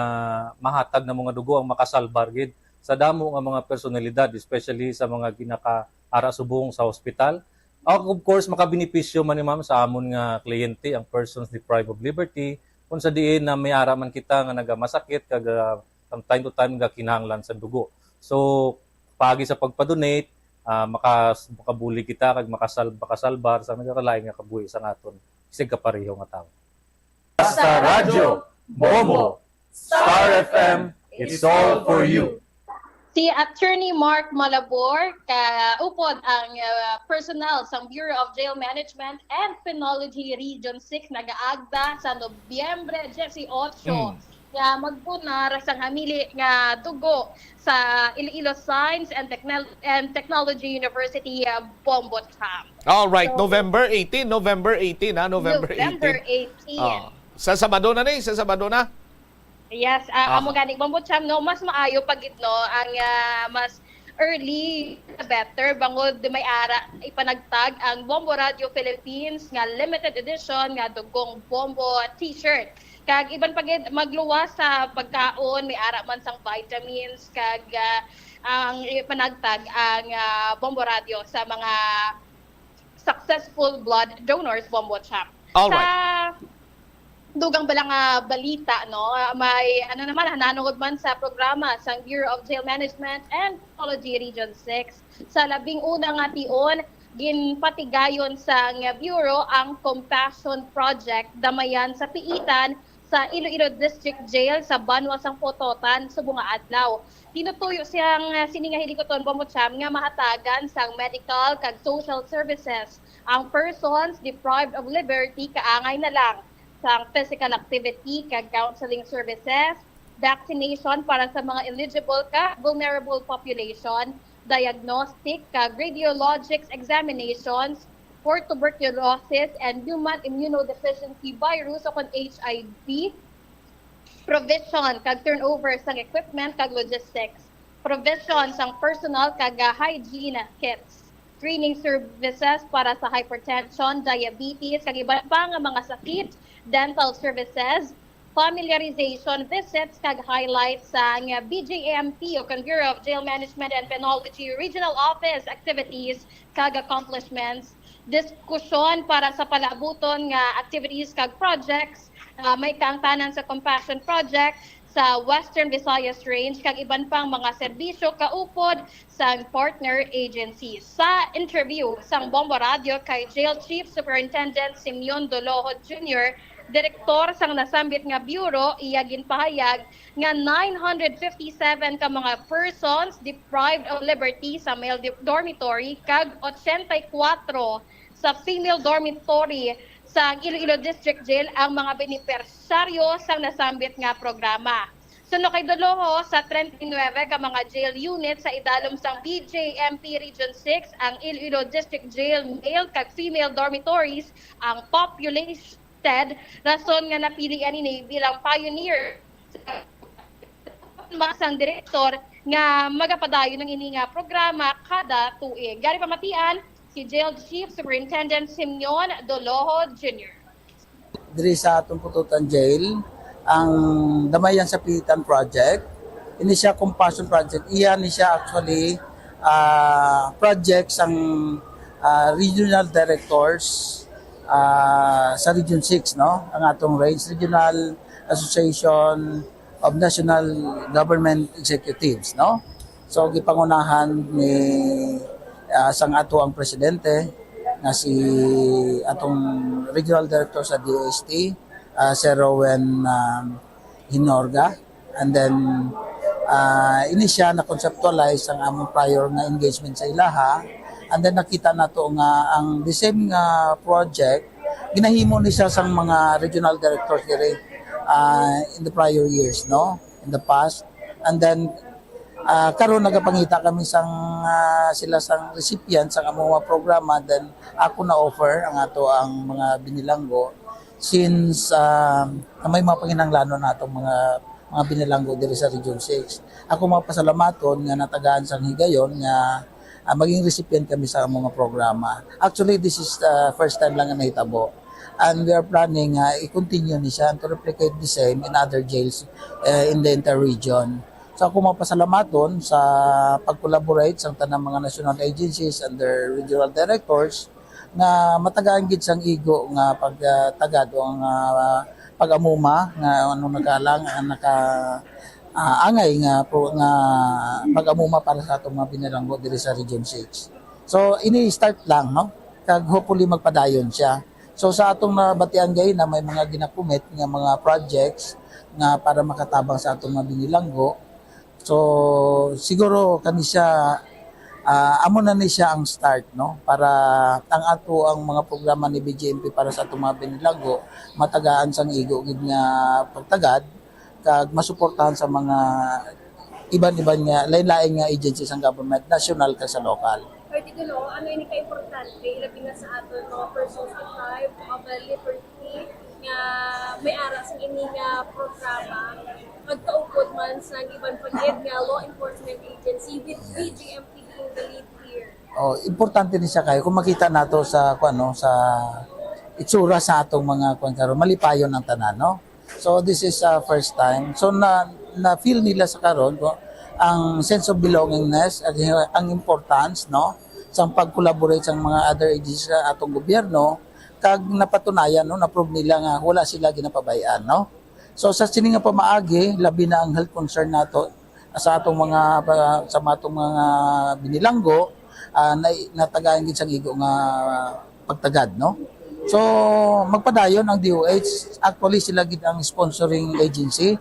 mahatag na mga dugo ang makasalbar gid sa damo nga mga personalidad, especially sa mga ginakaara subong sa hospital. Ug of course, makabenepisyo man ni, ma'am, sa amon nga kliyente, ang persons deprived of liberty, kung sa diin na may ara man kita nga nagamasakit kag, ah, from time to time nagakinahanglan sa dugo. So, paagi sa pagpa-donate, ah, makas-, makabulig kita kag makasal-, makasalbar sa nagakalain nga kabuhi sa aton isig kapareho nga tawo. Basta Radyo, Bombo, Star F M, it's all for you. Si Attorney Mark Malabor, kaupod ang, uh, personnel sa Bureau of Jail Management and Penology Region six, nagaagda sa Nobyembre dieciocho, hmm, nga magbunar sang hamili nga dugo sa Iloilo Science and Technol-, and Technology University, uh, Bombo Cham. All right, So- November eighteen, November eighteen, ha? November November eighteen. eighteen. Oh. Sa Sabado na ni, sa Sabado na. Yes, ah, Ah. amo gani, Bombo Cham, no, mas maayo pa gid, no, ang, ah, mas early, the better, bangod may ara ipanagtag ang Bombo Radio Philippines nga limited edition nga dugong Bombo t-shirt. Kag iban pa gid, magluwas sa pagkaon, may ara man sang vitamins, kag, ah, ang ipanagtag ang, ah, Bombo Radio sa mga successful blood donors, Bombo Cham. All Sa right. dugang bala nga balita, no, may ano naman, nanungod man sa programa sang Bureau of Jail Management and Technology Region six. Sa labing una nga tion, ginpatigayon sang Bureau ang Compassion Project damayan sa piitan sa Iloilo District Jail sa banwa sang Pototan subong nga adlaw. Tinutuyo siyang, ah, sini nga hilikuton, Bombo Cham, nga mahatagan sang medical kag social services ang persons deprived of liberty kaangay na lang sang physical activity kag counseling services, vaccination para sa mga eligible ka vulnerable population, diagnostic kag radiologics examinations for tuberculosis and human immunodeficiency virus o kon H I V, provision kag turnover sang equipment kag logistics, provision sang personal kag, ah, hygiene kits, screening services para sa hypertension, diabetes, kag iban pa nga mga sakit, dental services, familiarization visits, kag highlights sang B J M P o kon Bureau of Jail Management and Penology Regional Office activities kag accomplishments, diskusyon para sa palaabuton nga activities kag projects, ah, may kaangtanan sa Compassion Project sa Western Visayas Range, kag iban pang mga serbisyo kaupod sang partner agencies. Sa interview sang Bombo Radio kay Jail Chief Superintendent Simeon Doloho Junior, direktor sang nasambit nga bureau, iya ginpahayag nga nine hundred fifty-seven ka mga persons deprived of liberty sa male di-, dormitory kag ochenta y kuwatro sa female dormitory sa Iloilo District Jail ang mga benepisyaryo sang nasambit nga programa. Suno kay Doloho, sa treinta y nueve ka mga jail unit sa idalom sang B J M P Region six ang Iloilo District Jail male kag female dormitories ang populated, rason nga napili niya ini bilang pioneer. Masang direktor nga magapadayon ang ini nga programa kada tuig. Gari pamatian si Jail Chief Superintendent Simeon Doloho Junior. Diri sa atong Pototan Jail, ang Damayan sa Piitan Project, ini siya Compassion Project. Iya ni siya actually, ah, project sang, ah, regional directors, ah, sa Region six, no? Ang atong range, Regional Association of National Government Executives, no? So gipangunahan ni, ah, sang ato ang presidente nga si atong regional director sa D O S T, ah, Sir Rowen, um, Hinorga. And then, ah, ini siya na-conceptualize ang among prior nga engagement sa ilaha. And then nakita nato nga ang the same nga project, ginahimo ni siya sang mga regional directors diri, ah, in the prior years, no? In the past. And then, ah, karon nagapangita kami sang, ah, sila sang recipient sang among mga programa, then ako na-offer ang ato ang mga binilanggo since, ah, may mga panginahanglanon na atong mga, mga binilanggo diri sa Region six. Ako mapasalamaton nga natagaan sang higayon nga, ah, maging recipient kami sa among mga programa. Actually, this is the first time lang nga nahitabo. And we are planning nga i-continue ni siya and to replicate the same in other jails, eh, in the entire region. So ako mapasalamaton sa pag-collaborate sang tanang mga national agencies and their regional directors nga matagaan gid sang igo nga pagtagad o ang, ah, pag-amuma nga ano nakalang ang naka, ah, angay nga pro-, nga pag-amuma para sa atong mga binilanggo diri sa Region six. So ini start lang, no? Kag hopefully magpadayon siya. So sa atong nabatian gani na may mga ginakumit nga mga projects nga para makatabang sa atong mga binilanggo. So siguro kani siya, ah, amo na ni siya ang start, no, para ang ato ang mga programa ni B J M P para sa atong mga binilanggo matagaan sang igo gid nga pagtagad. kag masuportahan sa mga iban-iban nga lain-lain nga agencies sang government, national kag sa local. Kardinal, ano ini ka-importante, ilabi na sa aton mga persons deprived of uh, liberty nga may ara sa ini nga programa, magkaupod man sa iban pa gid nga law enforcement agency with B G M P being the lead here. Oh, importante ni siya kayo kung makita nato sa kuan, no, sa itsura sa atong mga kuan karon, malipayon ang tanan, no? So this is uh, first time. So na na-feel nila sa karon ko ang sense of belongingness, ang, ang importance, no, sa pag-collaborate sa mga other agencies sa atong gobyerno, kag napatunayan, no, na-prove nila nga wala sila ginapabay-an, no. So sa sini nga pamaagi, labi na ang health concern nato sa atong mga sa atong mga binilanggo, uh, na, natagaan gid sang igo nga pagtagad, no? So, magpadayon ang D O H. Actually, sila gid ang sponsoring agency.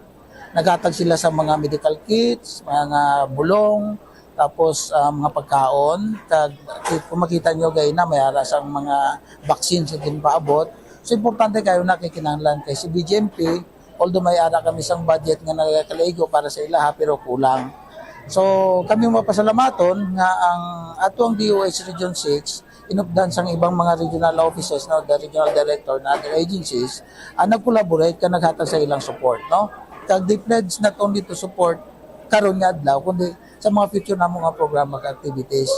Naghatag sila sa mga medical kits, mga bulong, tapos uh, mga pagkaon. Kag, kung makita nyo, gay na, may ara sang mga vaccines na din paabot. So, importante kayo na kay kinahanglan kay si B G M P, although may ara kami sang budget nga nagakaligo para sa ilaha, pero kulang. So, kami mapasalamaton nga ang atuang D O H Region six inupdan sang ibang mga regional offices, no, the regional director na other agencies, ang nag-collaborate ka naghatag sa ilang support, no? Kag they pledge not only to support karon nga adlaw, kundi sa mga future namo nga programa kag activities.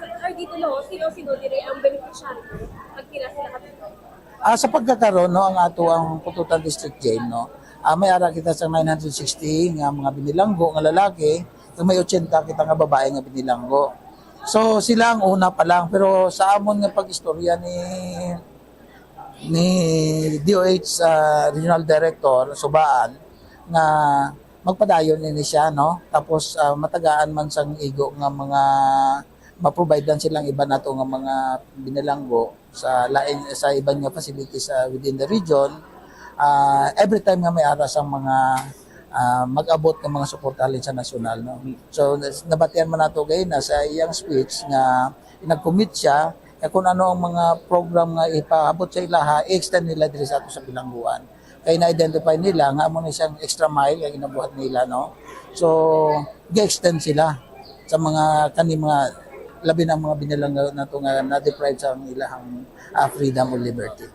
Sir, dito no, sino-sino diri ang beneficiary? Pag pila sila ka dito? Ah, sa pagkakaron, no, ang ato ang Pututan District Jail, no, ah, may ara kita sa nine hundred sixty nga mga binilanggo nga lalaki, kag may eighty kita nga babae nga binilanggo. So sila ang una pa lang, pero sa amon nga pag-istorya ni ni D O H uh, Regional Director Subaan nga magpadayon ini siya, no, tapos uh, matagaan man sang igo nga mga ma-provide lang silang iba nato nga mga binilanggo sa lain sa iban nga facilities uh, within the region. Uh, every time nga may ara sang mga uh, mag-abot nga mga suporta halin sa nasyonal, no. So nabatian man nato gay na sa iyang speech nga nag-commit siya nga kung ano ang mga program nga ipaabot sa ilaha, i-extend nila diri sa ato sa bilangguan. Kay na-identify nila nga amo ni siyang extra mile nga ginabuhat nila, no. So gi-extend sila sa mga kani mga labi na mga binilang nato nga na-deprive sa ang ilahang uh, freedom or liberty.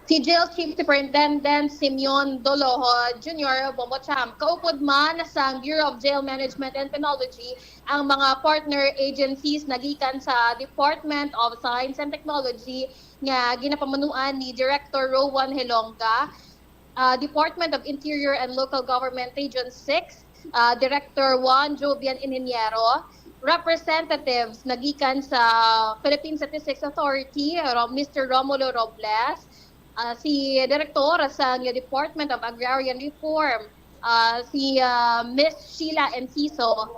Si Jail Chief Superintendent Simeon Doloho Junior Bombocham, kaupod man sang Bureau of Jail Management and Penology ang mga partner agencies nagikan sa Department of Science and Technology nga ginapamanuan ni Director Rowan Helonga, uh, Department of Interior and Local Government Region six, uh, Director Juan Jovian Ineniero, representatives nagikan sa Philippine Statistics Authority, Mister Romulo Robles, uh, si Direktor sang Department of Agrarian Reform, uh, si uh, Miss Sheila Enciso,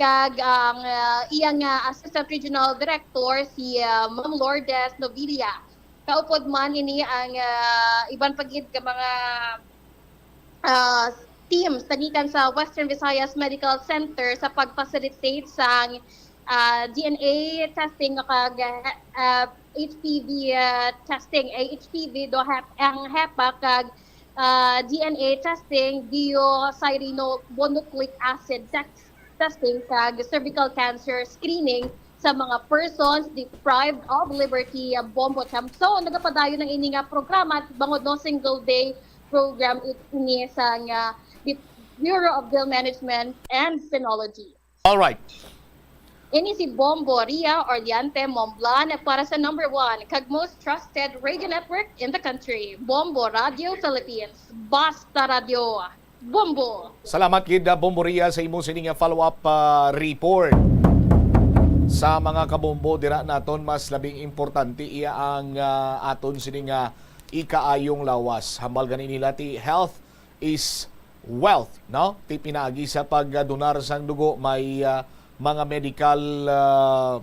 kag ang uh, iyang uh, Assistant Regional Director si uh, Ma'am Lourdes Novilla. Kaupod man ini ang uh, iban pa gid ka mga uh, teams nagikan sa Western Visayas Medical Center sa pag-facilitate sang uh, D N A testing kag uh, H P V uh, testing, A H P V do hep, ang hepa kag uh, D N A testing, deoxyrinobonucleic acid test, testing kag cervical cancer screening sa mga persons deprived of liberty, Bombo Champ. So nagapadayon ang ini nga programa bangod no single day program ini sa nga Bureau of Jail Management and Penology. All right. Ini si Bombo Ria Orleante Momblan para sa number one kag most trusted radio network in the country, Bombo Radio Philippines. Basta Radio. Bombo! Salamat gid, ah, Bombo Ria, sa imo sini nga follow-up, ah, report. Sa mga kabombo dira naton, mas labing importante iya ang, ah, aton sini nga ikaayong lawas. Hambal gani nila ti health is wealth, no? Ti pinaagi sa pagdonar sang dugo, may, ah, mga medical, ah,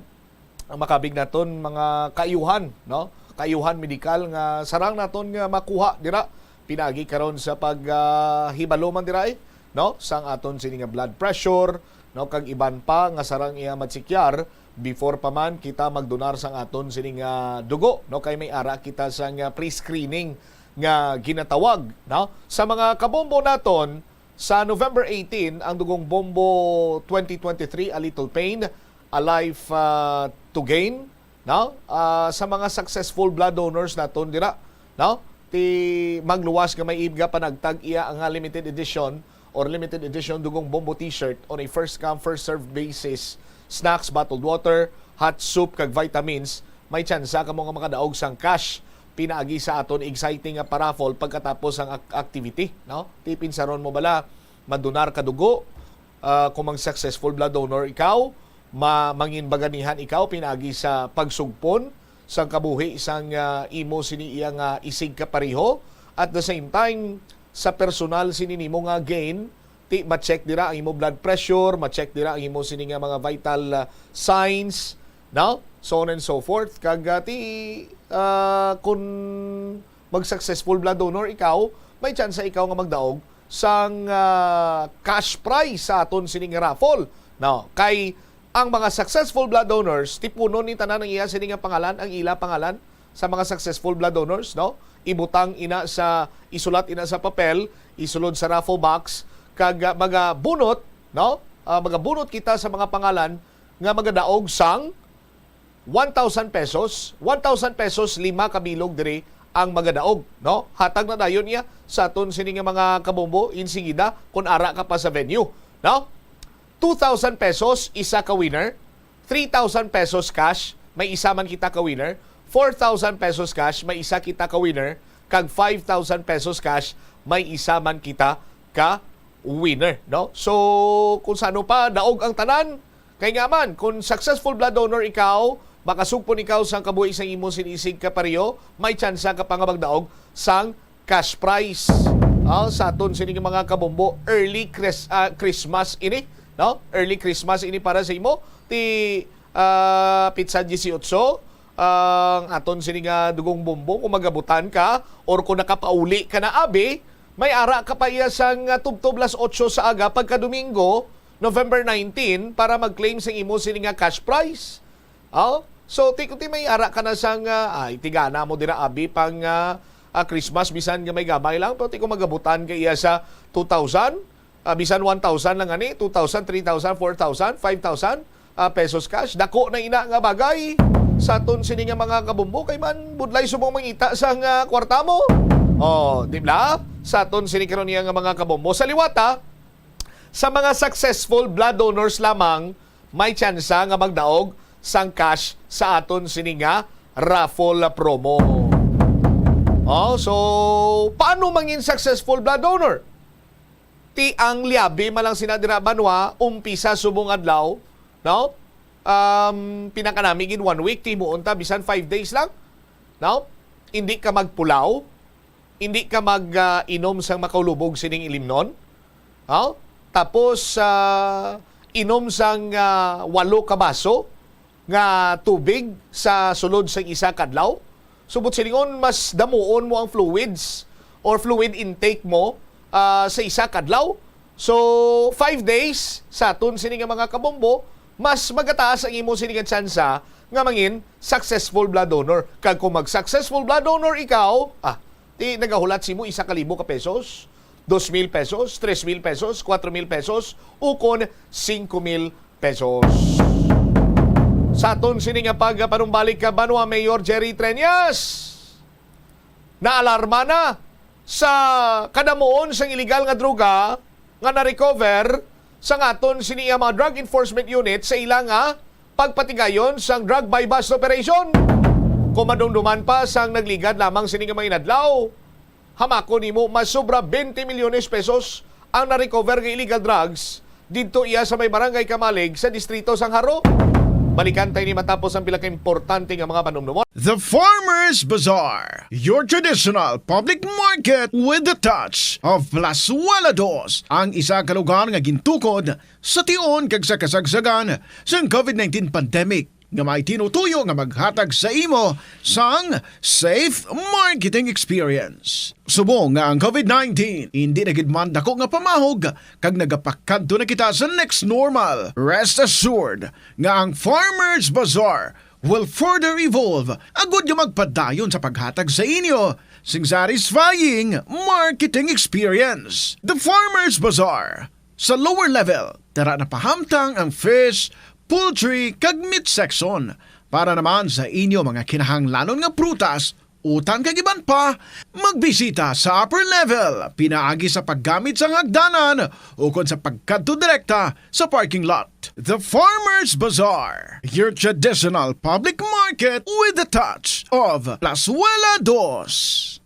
ang makabig naton mga kaayuhan, no? Kaayuhan medikal nga sarang naton nga makuha dira pinaagi karon sa pag, ah, hibalo man dira, eh, no? Sang aton sini nga blood pressure, no? Kag iban pa nga sarang iya matsikar before pa man kita magdonar sang aton sini nga dugo, no? Kay may ara kita sang, ah, pre-screening nga ginatawag, no? Sa mga kabombo naton, sa November eighteen, ang Dugong Bombo twenty twenty-three, A Little Pain, A Life, ah, to Gain, no? Ah, sa mga successful blood donors naton dira, no? Ti magluwas nga may iba panagtag iya nga limited edition or limited edition Dugong Bombo T-shirt on a first come, first served basis, snacks, bottled water, hot soup, kag vitamins, may tsansa kamo nga makadaog sang cash pinaagi sa aton exciting nga paraffle pagkatapos sang ak-, activity, no? Ti pinsaron mo bala, madonar ka dugo, ah, kung mang successful blood donor ikaw, ma-, mangin baganihan ikaw pinaagi sa pagsugpon sang kabuhi sang, ah, imo sini iya nga isig kapareho. At the same time, sa personal sini nimo nga gain, ti ma-check dira ang imo blood pressure, ma-check dira ang imo sini nga mga vital, ah, signs, no? So on and so forth. Kag, ah, ti, ah, kun mag-successful blood donor ikaw, may tsansa ikaw nga magdaog sang, ah, cash prize sa aton sining raffle. No, kay ang mga successful blood donors, tipunon ni tanan ang iya sini nga pangalan, ang ila pangalan sa mga successful blood donors, no? Ibutang ina sa, isulat ina sa papel, isulod sa raffle box, kag, ah, magabunot, no? Ah, magabunot kita sa mga pangalan nga magadaog sang one thousand pesos, one thousand pesos, lima ka bilog diri ang magadaog, no? Hatag na dayon niya sa aton sini nga mga kabombo, insigida, kung ara ka pa sa venue, no? Two thousand pesos, isa ka winner, three thousand pesos cash, may isa man kita ka winner, four thousand pesos cash, may isa kita ka winner, kag five thousand pesos cash, may isa man kita ka winner, no? So, kung sa ano pa, daog ang tanan, kay nga man, kung successful blood donor ikaw, makasugpon ikaw sang kabuhi sang imo sinisig kapareho, may tsansa ka pa nga magdaog sang cash prize. Ah, sa aton sini nga mga kabombo, early Chris-, ah, Christmas ini, no? Early Christmas ini para sa imo. Ti, ah, pitsa dieciocho, ang aton sini nga Dugong Bombo, kung magabutan ka or kung nakapauli ka na abi, may ara ka pa iya sang, ah, tubtob las otso sa aga pagka Domingo, November nineteen, para mag-claim sang imo sini nga cash prize. Oh? So, ti, ti may ara ka na sang, ah, ay, tigana mo dira abi pang, ah, ah, Christmas, bisan nga may gamay lang, pero ti kung magabutan ka iya sa two thousand, ah, bisan one thousand lang ani, two thousand, three thousand, four thousand, five thousand, ah, pesos cash, dako na ina nga bagay sa aton sini nga mga kabombo, kay man budlay subong mangita sang, ah, kwarta mo. Oh, di ba? Sa aton sini karon niya nga mga kabombo. Sa liwat, ah, sa mga successful blood donors lamang may tsansa nga magdaog sang cash sa aton sini nga raffle promo. Oh, so paano mangin successful blood donor? Ti ang liabi man lang sina dira banwa, umpisa subong adlaw, no? Um, pinakanami gid one week, timuon ta bisan five days lang, no? Hindi ka magpulaw, hindi ka mag, ah, inom sang makaulubog sining ilimnon, no? Tapos, ah, inom sang, ah, walo ka baso nga tubig sa sulod sang isa ka adlaw. Subot silingon, mas damuon mo ang fluids or fluid intake mo, ah, sa isa ka adlaw. So, five days sa aton sini nga mga kabombo, mas magataas ang imo sini nga tsansa nga mangin successful blood donor. Kag kung mag-successful blood donor ikaw, ah, ti nagahulat simo isa ka libo ka pesos, dos mil pesos, tres mil pesos, kuwatro mil pesos, ukon singko mil pesos. Sa aton sini nga pagpanumbalik ka, Banwa Mayor Jerry Treñas, naalarma na sa kadamuon sang iligal nga droga nga na-recover sang aton sini nga mga drug enforcement unit sa ila nga pagpatigayon sang drug buy-bust operation. Kung madumduman pa sang nagligad lamang sini nga mga inadlaw, hamakon nimo mas sobra twenty milyones pesos ang na-recover nga illegal drugs didto iya sa may Barangay Camalig sa Distrito sang Jaro. Balikan tayo ni matapos ang pila ka importante nga mga panumdumon. The Farmers Bazaar, your traditional public market with the touch of Plazuela Dos, ang isa ka lugar nga gintukod sa tion kag sa kasagsagan sang COVID nineteen pandemic, nga may tinutuyo nga maghatag sa imo sang safe marketing experience. Subong nga ang COVID nineteen hindi na gid man dako nga pamahog kag nagapakadto na kita sa next normal, rest assured nga ang Farmers Bazaar will further evolve agud nga magpadayon sa paghatag sa inyo sing satisfying marketing experience. The Farmers Bazaar. Sa lower level, tara na pahamtang ang fish, poultry, kag meat section. Para naman sa inyo mga kinahanglanon nga prutas, utan kag iban pa, magbisita sa upper level, pinaagi sa paggamit sang hagdanan ukon sa pagkadto direkta sa parking lot. The Farmers Bazaar, your traditional public market with a touch of Plazuela Dos.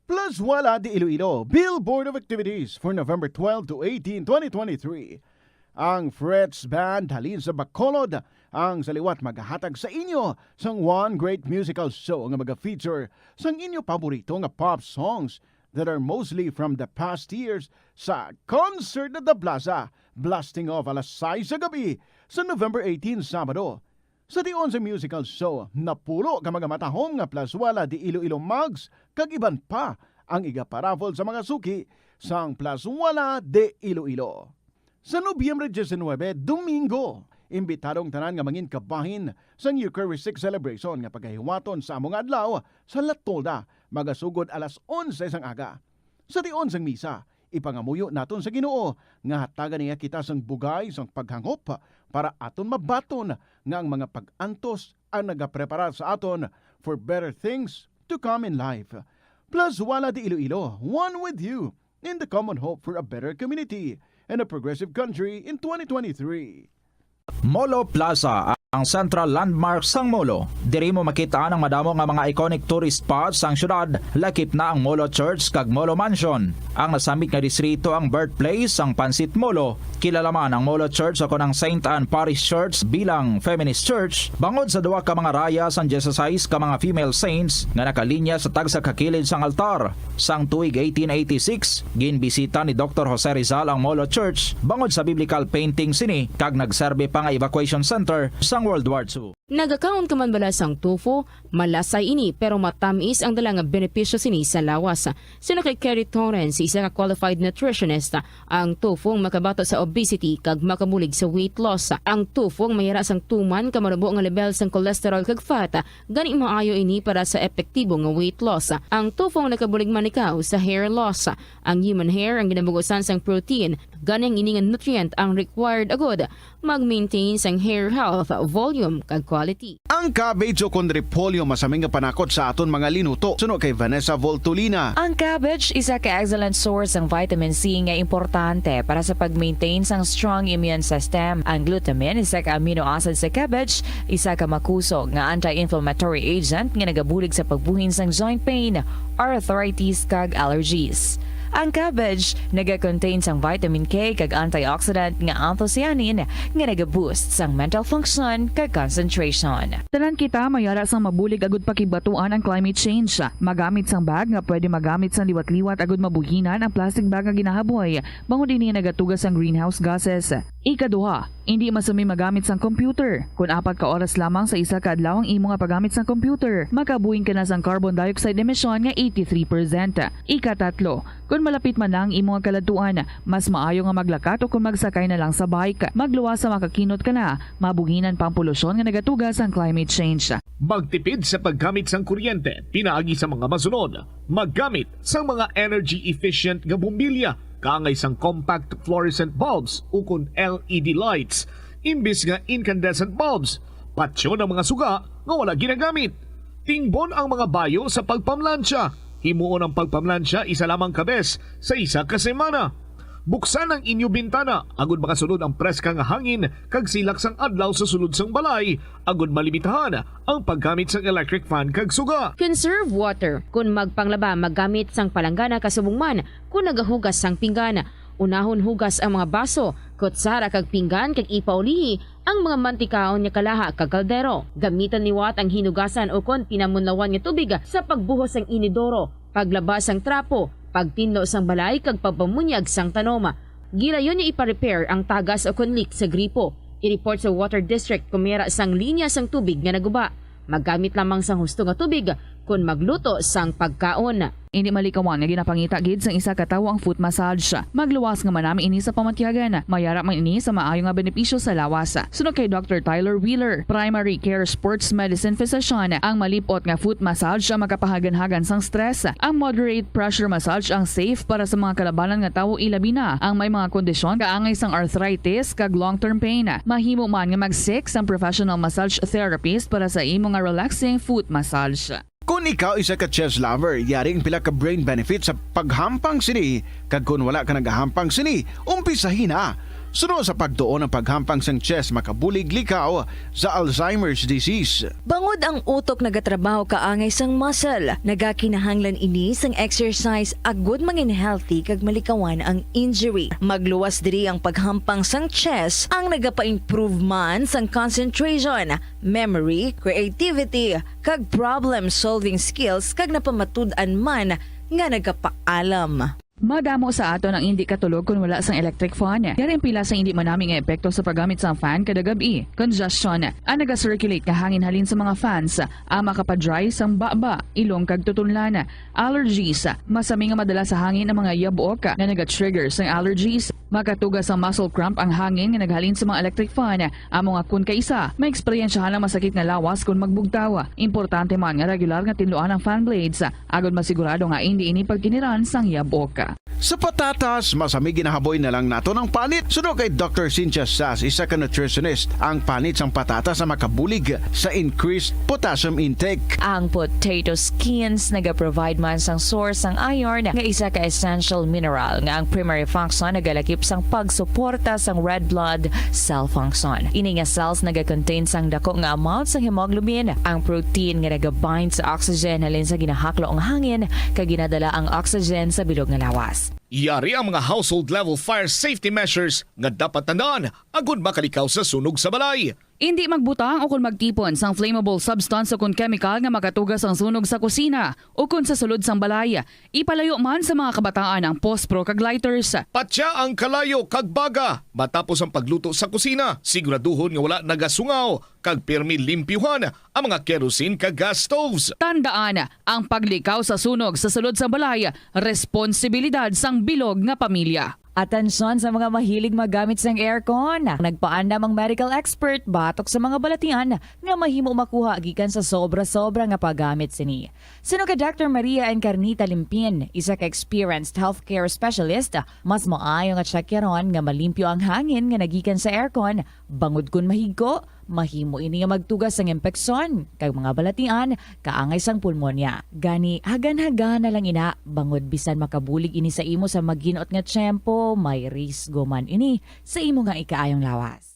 Plazuela de Iloilo, Billboard of Activities for November twelve to eighteen, twenty twenty-three. Ang Fritz Band halin sa Bacolod ang sa liwat magahatag sa inyo sang one great musical show nga maga-feature sang inyo paborito nga pop songs that are mostly from the past years sa Concert at the Plaza, blasting off alas sais sa gabi sa November eighteen, Sabado. Sa tion sang musical show, napulo ka mga matahom nga Plazuela de Iloilo mugs kag iban pa ang igaparaffle sa mga suki sang Plazuela de Iloilo. Sa Nobyembre diecinuebe, Domingo, imbitado ang tanan nga mangin kabahin sang Eucharistic Celebration nga pagahiwaton sa amo nga adlaw sa La Tolda, magasugod alas onse sang aga. Sa tion sang misa, ipangamuyo naton sa Ginoo nga hatagan niya kita sang bugay sang paghangop para aton mabaton nga ang mga pag-antos ang nagaprepara sa aton for better things to come in life. Plazuela de Iloilo, one with you in the common hope for a better community and a progressive country in twenty twenty-three. Molo Plaza, ang central landmark sang Molo. Diri mo makit-an ang madamo nga mga iconic tourist spots sang syudad, lakip na ang Molo Church kag Molo Mansion. Ang nasambit nga distrito ang birthplace sang Pansit Molo. Kilala man ang Molo Church ukon ang Saint Anne Parish Church bilang feminist church, bangod sa duha ka mga raya sang dieciséis ka mga female saints nga nakalinya sa tagsa ka kilid sang altar. Sang tuig eighteen eighty-six, ginbisita ni Doktor Jose Rizal ang Molo Church bangod sa biblical painting sini kag nagserbi pa nga evacuation center sang World War Two. Nagakaon ka man bala sang tofu? Malasay ini, pero matamis ang dala nga benepisyo sini sa lawas. Suno kay Kerry Torrens, isa ka qualified nutritionist, ang tofu ang makabato sa obesity kag makabulig sa weight loss. Ang tofu ang mayara sang tuman ka manubo nga level sang cholesterol kag fat, gani maayo ini para sa epektibo nga weight loss. Ang tofu ang nakabulig man ikaw sa hair loss. Ang human hair ang ginabugusan sang protein, gani ang ini nga nutrient ang required agud mag-maintain sang hair health, volume, kag quality. Ang cabbage ukon repolyo masami nga panakot sa aton mga linuto, suno kay Vanessa Voltolina. Ang cabbage isa ka excellent source sang vitamin C nga importante para sa pag-maintain sang strong immune system. Ang glutamine, isa ka amino acid sa cabbage, isa ka makusog nga anti-inflammatory agent nga nagabulig sa pagbuhin sang joint pain, arthritis, kag allergies. Ang cabbage naga-contain sang vitamin K kag antioxidant nga anthocyanin nga naga-boost sang mental function kag concentration. Tanan kita mayara sang mabulig agud pakigbatuan ang climate change. Magamit sang bag nga pwede magamit sang liwat-liwat agud mabuhinan ang plastic bag nga ginahaboy, bangod ini nagatuga sang greenhouse gases. Ikaduha, indi masami magamit sang computer kon apat ka oras lamang sa isa ka adlaw ang imo nga paggamit sang computer. Makabuhin ka na sang carbon dioxide emission nga eighty-three percent. Ikatatlo, kon malapit man na ang imo nga kaladtuan, mas maayo nga maglakat o kon magsakay na lang sa bike. Magluwas sa makakinot ka na, mabuhinan pa ang polusyon nga nagatuga sang climate change. Magtipid sa paggamit sang kuryente pinaagi sa mga masunod. Maggamit sang mga energy efficient nga bombilya kaangay sang compact fluorescent bulbs ukon L E D lights imbis nga incandescent bulbs. Patyon ang mga suga nga wala ginagamit. Tingbon ang mga bayo sa pagpamlansya. Himuon ang pagpamlansya isa lamang ka bes sa isa ka semana. Buksan ang inyo bintana agud makasulod ang preska nga hangin kag silak sang adlaw sa sulod sang balay, agud malimitahan ang paggamit sang electric fan kag suga. Conserve water. Kon magpanglaba, maggamit sang palanggana kasubong man kon nagahugas sang pinggan. Unahon hugas ang mga baso, kutsara kag pinggan kag ipaulihi ang mga mantikaon nga kalaha kag kaldero. Gamiton liwat ang hinugasan ukon pinamunlawan nga tubig sa pagbuhos sang inidoro, paglaba sang trapo, pagtinlo sang balay kag pagpamunyag sang tanom. Gilayon nga ipa-repair ang tagas ukon leak sa gripo. I-report sa Water District kon may ara sang linya sang tubig nga naguba. Maggamit lamang sang husto nga tubig kon magluto sang pagkaon. Indi malikawan nga ginapangita gid sang isa ka tawo ang foot massage. Magluwas nga manami ini sa pamatyagan. Mayara man ini sa maayo nga benepisyo sa lawas. Suno kay Doctor Tyler Wheeler, primary care sports medicine physician, ang malip-ot nga foot massage ang makapahaganhagan sang stress. Ang moderate pressure massage ang safe para sa mga kalabanan nga tawo, ilabi na ang may mga kondisyon kaangay sang arthritis kag long-term pain. Mahimo man nga mag-seek sang professional massage therapist para sa imo nga relaxing foot massage. Kon ikaw isa ka chess lover, yari ang pila ka brain benefits sa paghampang sini, kag kon wala ka nagahampang sini, umpisahi na. Suno sa pagtuon, ang paghampang sang chess makabulig likaw sa Alzheimer's disease. Bangod ang utok nagatrabaho kaangay sang muscle, nagakinahanglan ini sang exercise agud mangin healthy kag malikawan ang injury. Magluwas diri ang paghampang sang chess, ang nagapa-improve man sang concentration, memory, creativity, kag problem-solving skills, kag napamatud-an man nga nagapaalam. Madamo sa aton ang indi katulog kon wala sang electric fan. Yari ang pila sa indi manami nga epekto sa paggamit sang fan kada gab-i. Congestion, ang naga-circulate nga hangin halin sa mga fans, ang makapa-dry sang baba, ilong kag tutunlan. Allergies, masami nga madala sa hangin ang mga yabuok nga naga-trigger sang allergies. Makatuga sang muscle cramp ang hangin nga naghalin sa mga electric fan. Amo nga kon kaisa, maeksperiensyahan ang masakit nga lawas kon magbugtaw. Importante man nga regular nga tinluan ang fan blades, agod masigurado nga indi ini pagkiniran sang yabok. Sa patatas, masami ginahaboy na lang naton ang panit. Suno kay Doctor Cynthia Sass, isa ka nutritionist, ang panit sang patatas ang makabulig sa increased potassium intake. Ang potato skins nagaprovide man sang source sang iron, nga isa ka essential mineral, nga ang primary function nagalakip sang pagsuporta sang red blood cell function. Ini nga cells nagakontain sang dako nga amount sang hemoglobin, ang protein nga nagabind sa oxygen halin sa ginahaklo nga hangin, kag ginadala ang oxygen sa bilog nga lawas. Yari ang mga household level fire safety measures nga dapat tandaan agud makalikaw sa sunog sa balay. Indi magbutang o kon magtipon sang flammable substance o kon chemical nga makatuga sang sunog sa kusina o kon sa sulod sang balay. Ipalayo man sa mga kabataan ang pospro kag lighters. Patya ang kalayo kag baga matapos ang pagluto sa kusina. Siguraduhon nga wala nagasungaw kag pirmi limpyuhan ang mga kerosene kag gas stoves. Tandaan, ang paglikaw sa sunog sa sulod sang balay, responsibilidad sang bilog nga pamilya. Atensyon sa mga mahilig maggamit sang aircon. Nagpaandam ang medical expert batok sa mga balatian nga mahimo makuha gikan sa sobra-sobra nga paggamit sini. Suno kay Doctor Maria Encarnita Limpin, isa ka experienced healthcare specialist, mas maayo nga tsakyaron nga malimpyo ang hangin nga nagikan sa aircon, bangod kon mahigko, mahimo ini nga magtuga sang impeksyon kag mga balatian kaangay sang pulmonya. Gani, hagan-hagana lang ina, bangod bisan makabulig ini sa imo sa maginot nga tiyempo, may risgo man ini sa imo nga ikaayong lawas.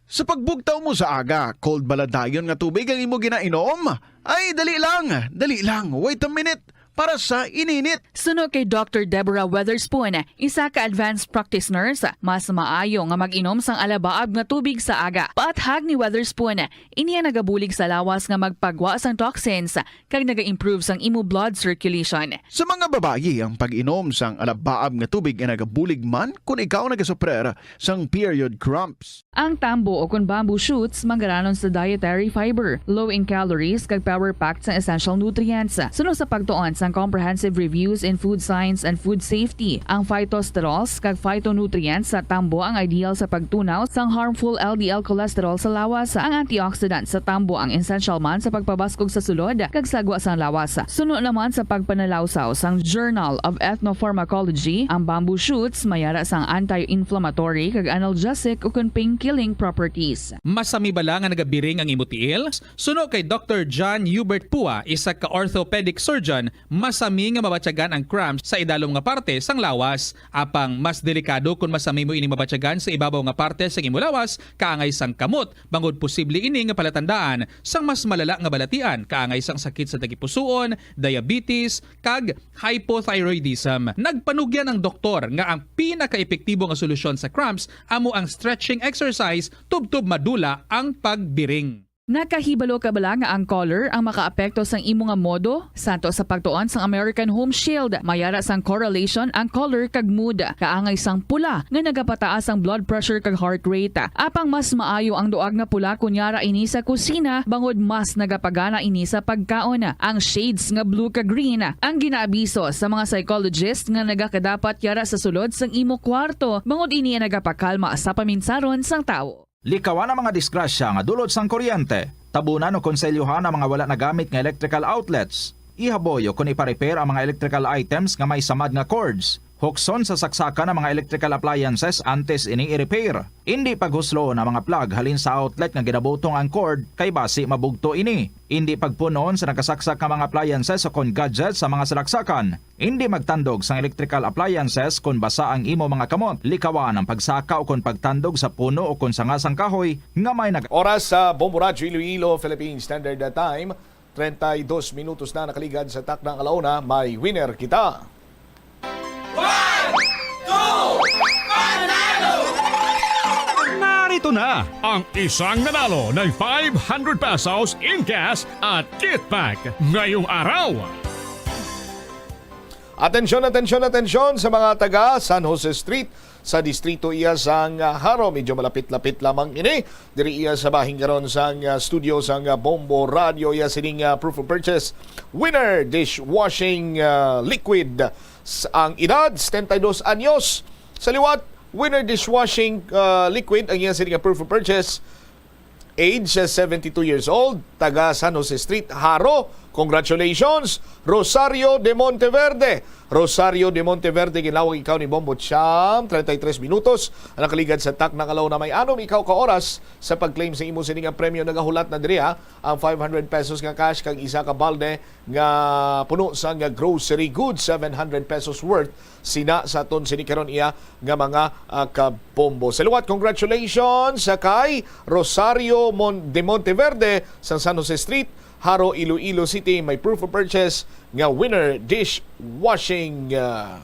Sa pagbugtaw mo sa aga, cold bala dayon nga tubig ang imo ginainom? Ay, dali lang, dali lang, wait a minute, para sa ininit. Suno kay Doctor Deborah Weatherspoon, isa ka advanced practice nurse, mas maayo nga mag-inom sang alabaab nga tubig sa aga. Paathag ni Weatherspoon, ini ang nagabulig sa lawas nga magpagwa sang toxins kag naga-improve sang imo blood circulation. Sa mga babayi, ang pag-inom sang alabaab nga tubig ay nagabulig man kon ikaw nagasuprer sang period cramps. Ang tambo o kon bamboo shoots manggaranon sa dietary fiber, low in calories, kag power-packed sang essential nutrients. Suno sa pagtuon sang Comprehensive Reviews in Food Science and Food Safety, ang phytosterols kag phytonutrients sa tambo ang ideal sa pagtunaw sang harmful L D L cholesterol sa lawas. Ang antioxidant sa tambo ang essential man sa pagpabaskog sa sulod kag sagwa sang lawas. Suno naman sa pagpanalawsaw sang Journal of Ethnopharmacology, ang bamboo shoots mayara sang anti-inflammatory kag analgesic ukon pain-killing properties. Masami bala nga nagabiring ang imo tiil? Suno kay Doctor John Hubert Pua, isa ka orthopedic surgeon, masami nga mabatyagan ang cramps sa idalom nga parte sang lawas. Apang mas delikado kon masami mo ining mabatyagan sa ibabaw nga parte sang imo lawas, kaangay sang kamot, bangod posible ini nga palatandaan sang mas malala nga balatian, kaangay sang sakit sa tagipusoon, diabetes, kag hypothyroidism. Nagpanugyan ang doktor nga ang pinakaepektibo nga solusyon sa cramps amo ang stretching exercise tubtob madula ang pagbiring. Nakahibalo ka bala nga ang color ang makaapekto sang imo nga modo? Santo sa pagtuon sang American Home Shield, may ara sang correlation ang color kag mood. Kaangay sang pula nga nagapataas ang blood pressure kag heart rate. Apang mas maayo ang duag nga pula kon yara ini sa kusina, bangod mas nagapagana ini sa pagkaon. Ang shades nga blue kag green ang ginaabiso sa mga psychologist nga nagakadapat yara sa sulod sang imo kwarto, bangod ini ang nagapakalma sa paminsaron sang tawo. Likawan ang mga disgrasya nga dulot sang kuryente. Tabunan o konselyohan ang mga wala nagamit nga electrical outlets. Ihaboy o kon ipa-repair ang mga electrical items nga may samad nga cords. Hukson sa saksakan ang mga electrical appliances antes ini i-repair. Indi paghusloon ang mga plug halin sa outlet nga ginabutong ang cord, kay basi mabugto ini. Indi pagpun-on sa nakasaksak nga mga appliances o kon gadgets sa mga salaksakan. Indi magtandog sang electrical appliances kon basa ang imo mga kamot. Likawan ang pagsaka o kon pagtandog sa puno o kon sanga sang kahoy nga may nag- Oras sa Bombo Radyo Iloilo, Philippine Standard Time. Treinta y dos minutos na nakaligad sa takna nga alauna, may winner kita. One, two, panalo! Narito na ang isang nanalo ng five hundred pesos in cash at kit bag ngayong araw. Atensyon, atensyon, atensyon sa mga taga San Jose Street sa distrito iya sang, ah, Jaro. Medyo malapit-lapit lamang ini. Diri iya sa bahin karon sang, ah, studio sang, ah, Bombo Radio. Iya sining, ah, proof of purchase winner dishwashing, ah, liquid. S-, ang edad, setenta y dos anyos. Sa liwat, winner dishwashing, ah, liquid ang iya sining, ah, proof of purchase. Age, seventy-two years old, taga San Jose Street, Jaro. Congratulations, Rosario de Monteverde. Rosario de Monteverde, ginlawag ikaw ni Bombo Cham, treinta y tres minutos ang nakaligad sa takna nga alauna. May anom ikaw ka oras sa pag-claim sa imo sining nga premyo. Nagahulat na diri, ha, ang five hundred pesos nga cash kag isa ka balde nga puno sang grocery goods, seven hundred pesos worth. Sina sa aton sini karon iya nga mga, ah, kabombo. Sa liwat, congratulations sa kay Rosario Mon-, de Monteverde sa San Jose Street, Jaro, Iloilo City. May proof of purchase nga winner dishwashing, ah,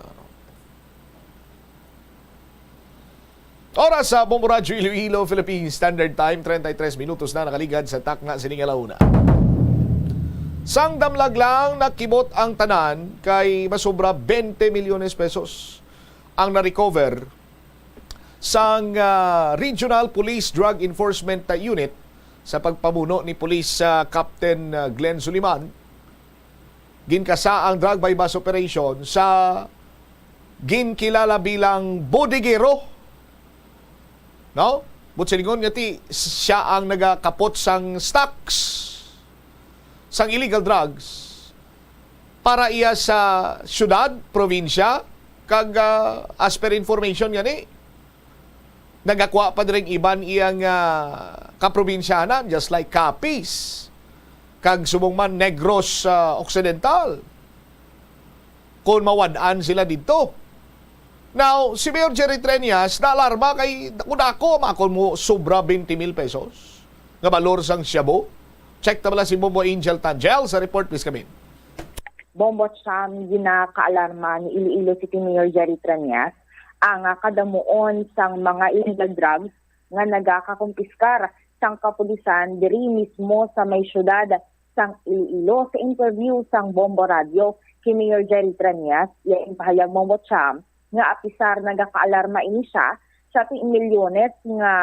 Oras sa Bombo Radyo Iloilo, Philippine Standard Time, treinta y tres minutos na nakaligad sa takna sining alauna. Sang damlag lang, nakibot ang tanan kay masobra twenty milyones pesos ang na-recover sang, ah, Regional Police Drug Enforcement Unit sa pagpamuno ni Police, ah, Captain, ah, Glenn Suliman. Ginkasa ang drug buy-bust operation sa ginkilala bilang bodegero, no? Buot silingon nga ti siya ang nagakapot sang stocks sang illegal drugs para iya sa syudad, probinsya, kag, ah, as per information gani, nagakuha pa diri ang iban iyang, ah, kaprobinsyanan, just like Capiz, kag subong man Negros, ah, Occidental, kon mawad-an sila didto. Now, si Mayor Jerry Treñas naalarma kay dako-dako man kon mosobra twenty mil pesos nga balor sang shabu. Check ta bala si Bombo Angel Tangel sa report, please, come in. Bombo Cham, ginakaalarma ni Iloilo City Mayor Jerry Treñas ang, ah, kadamuon sang mga illegal drugs nga nagakakumpiskar sang kapulisan diri mismo sa may siyudad sang Iloilo. Sa interview sang Bombo Radio kay Mayor Jerry Treñas, iya ginpahayag, Bombo Cham, nga apisar nagakaalarma ini siya, sa ti milyones nga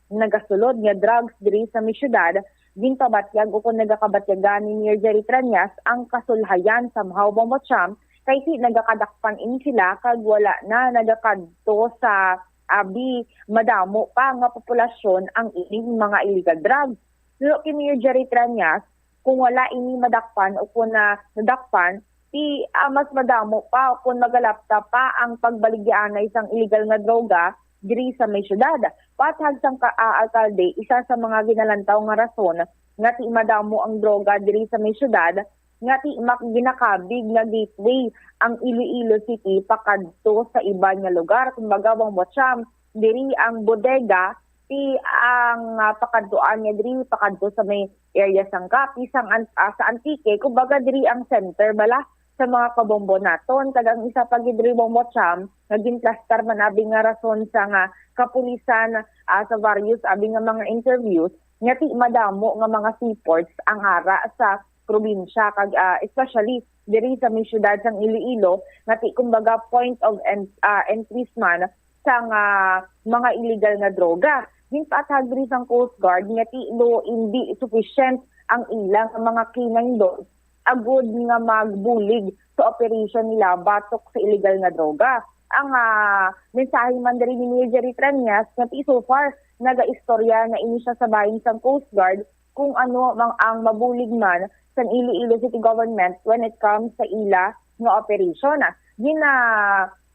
nagasulod nga drugs diri sa may siyudad, ginpabatyag o kon nagakabatyagan ni Mayor Jerry Treñas ang kasulhayan sa Mhaw Bombo Cham, kay ti nagakadakpan ini sila kag wala na nagakadto sa abi madamo pa nga populasyon ang ining mga illegal drugs. Pero kay Mayor Jerry Treñas, kung wala ini madakpan o kung na nadakpan, ti, ah, mas madamo pa o kung magalapta pa ang pagbaligyaanay sang illegal nga droga diri sa may syudad. Pathag sang ka-, ah, alkalde, isa sa mga ginalantaw nga rason nga ti madamo ang droga diri sa may syudad, nga ti mak-, ginakabig nga gateway ang Iloilo City pakadto sa iban nga lugar. Kumbaga, Bombo Cham, diri ang bodega, ti ang, ah, pakadtuan niya diri, pakadto sa may area sang Capiz, sang An-, ah, sa Antique. Kumbaga, diri ang center bala sa mga kabombo naton. Kag ang isa pa gid diri, Bombo Cham, nga ginplastar man abi nga rason sa nga kapulisan, ah, sa various abi nga mga interviews, nga ti madamo nga mga seaports ang ara sa probinsya, kag, ah, especially diri sa may siyudad sang Iloilo, nga ti kumbaga point of en-, ah, entries man sang, ah, mga illegal nga droga. Ginpaathag diri sang Coast Guard nga ti do indi sufficient ang ilang mga K nine dogs agud nga magbulig sa operation nila batok sa illegal nga droga. Ang, ah, mensahe man diri ni Mayor Jerry Treñas nga ti so far nagaistorya na ini siya sa bahin sang Coast Guard kung ano mang ang mabulig man sa Iloilo City Government when it comes sa ila nga operation. Gina,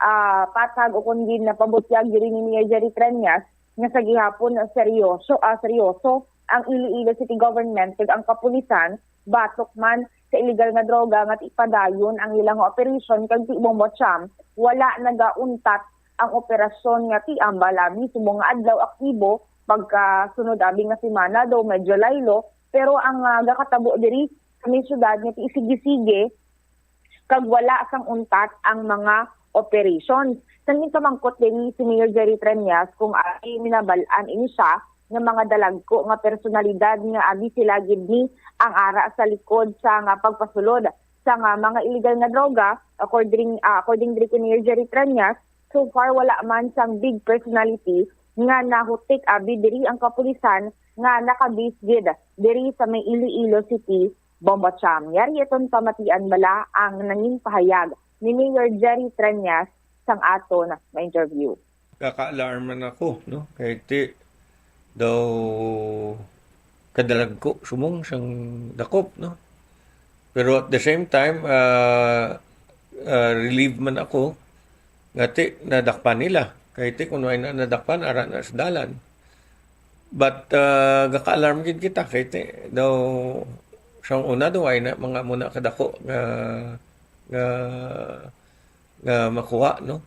ah, patag o kon ginapabutyag diri ni Mayor Jerry Treñas nga sa gihapon seryoso, ah, seryoso ang Iloilo City Government kag ang kapulisan batok man sa illegal nga droga nga ti padayon ang ila nga operasyon kag ti bombocham, wala nagauntat ang operasyon nga ti ambal abi subong nga adlaw aktibo pagkasunod abi nga semana daw medyo laylo, pero ang, ah, gakatabo diri sa may syudad nga ti sige-sige kag wala sang untat ang mga operations. Sang ginpamangkot diri si Mayor Jerry Treñas kung ari minabal-an ini siya nga mga dalagko nga personalidad nga abi sila gid ni ang ara sa likod sa nga pagpasulod sa nga mga illegal nga droga, according, ah, according diri kay Mayor Jerry Treñas, so far wala man sang big personality nga nahutik abi diri ang kapulisan nga nakabis gid diri sa may Iloilo City, Bombocham. Yari aton pamatian bala ang nangin pahayag ni Mayor Jerry Treñas sang aton na interview. Kaka-alarm man ako, no? Kay ti daw kadalagko subong sang dakop, no? Pero at the same time, ah, ah, relieved man ako nga ti nadakpan nila. Kay ti kung wala na nadakpan, ara na sa dalan. But, ah, gaka-alarm gid kita kay ti daw sang una daw ay na mga muna kadako nga, nga, nga makuha, no?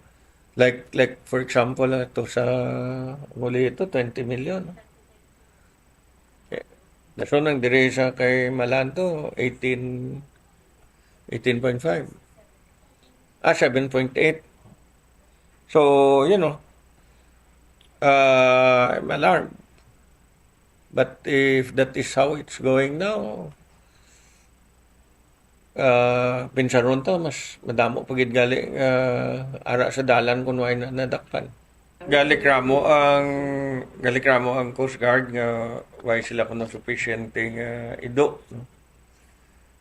Like, like for example, ah, to sa muli ito, twenty million, no? Eh, dason ang diri sa kay Malanto, eighteen, eighteen point five. Ah, seven point eight. So, you know, uh, I'm alarmed. But if that is how it's going now, uh, pinsaron ta, mas madamo pa gid gali nga ara sa dalan kung wala na nadakpan. Gareklamo ang, gareklamo ang Coast Guard nga wala sila kuno supisyente nga ido, no?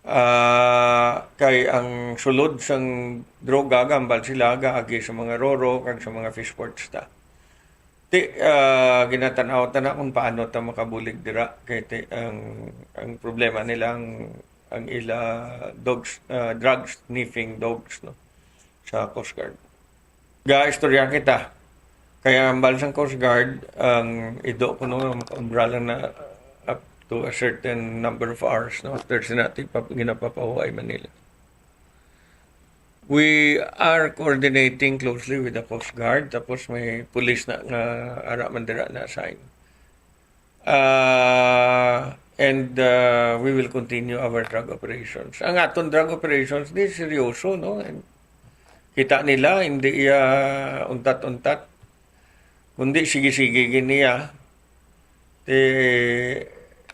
Ah, kay ang sulod sang droga, gahambal sila gaagi sa mga roro kag sa mga fishports ta. Ti, ah, ginatan-aw ta na kung paano ta makabulig dira. Kay ti, ang, ang problema nila, ang, ang ila dogs, ah, drug sniffing dogs, no, sa Coast Guard. Gaistorya kita. Kay ang hambal sang Coast Guard, ang ido kuno makaobra lang na up to a certain number of hours, no? After sina, ti pa, ginapapahuway man nila. We are coordinating closely with the Coast Guard, tapos may pulis na nga ara man dira na-assign. Ah, and, ah, we will continue our drug operations. Ang aton drug operations, di seryoso, no? And kita nila, hindi iya untat-untat. Kundi sige-sige gid niya. Ti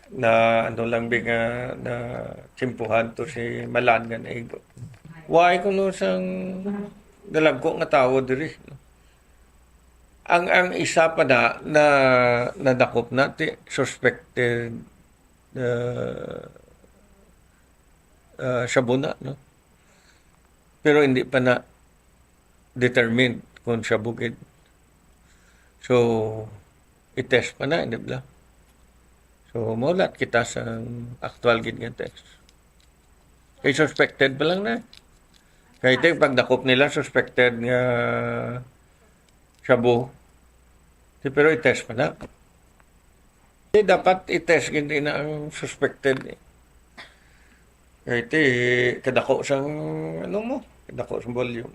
na, ano lang, bi nga, na tsimpuhan to si Malan nga naigo. Why kuno sang dalagko nga tawo diri, no? Ang, ang isa pa na, na nadakop na, ti suspected, uh, uh, shabu na, no? Pero hindi pa na determined kung shabu gid. So, i-test pa na, di ba? So, maulat kita sa actual gid nga test. Kay suspected pa lang na. Kay ti pagdakop nila, suspected nga shabu. Ti, pero i-test pa na. Ti, dapat i-test gid na ang suspected, eh. Kay ti, kadako sang, ano mo, kadako sang volume.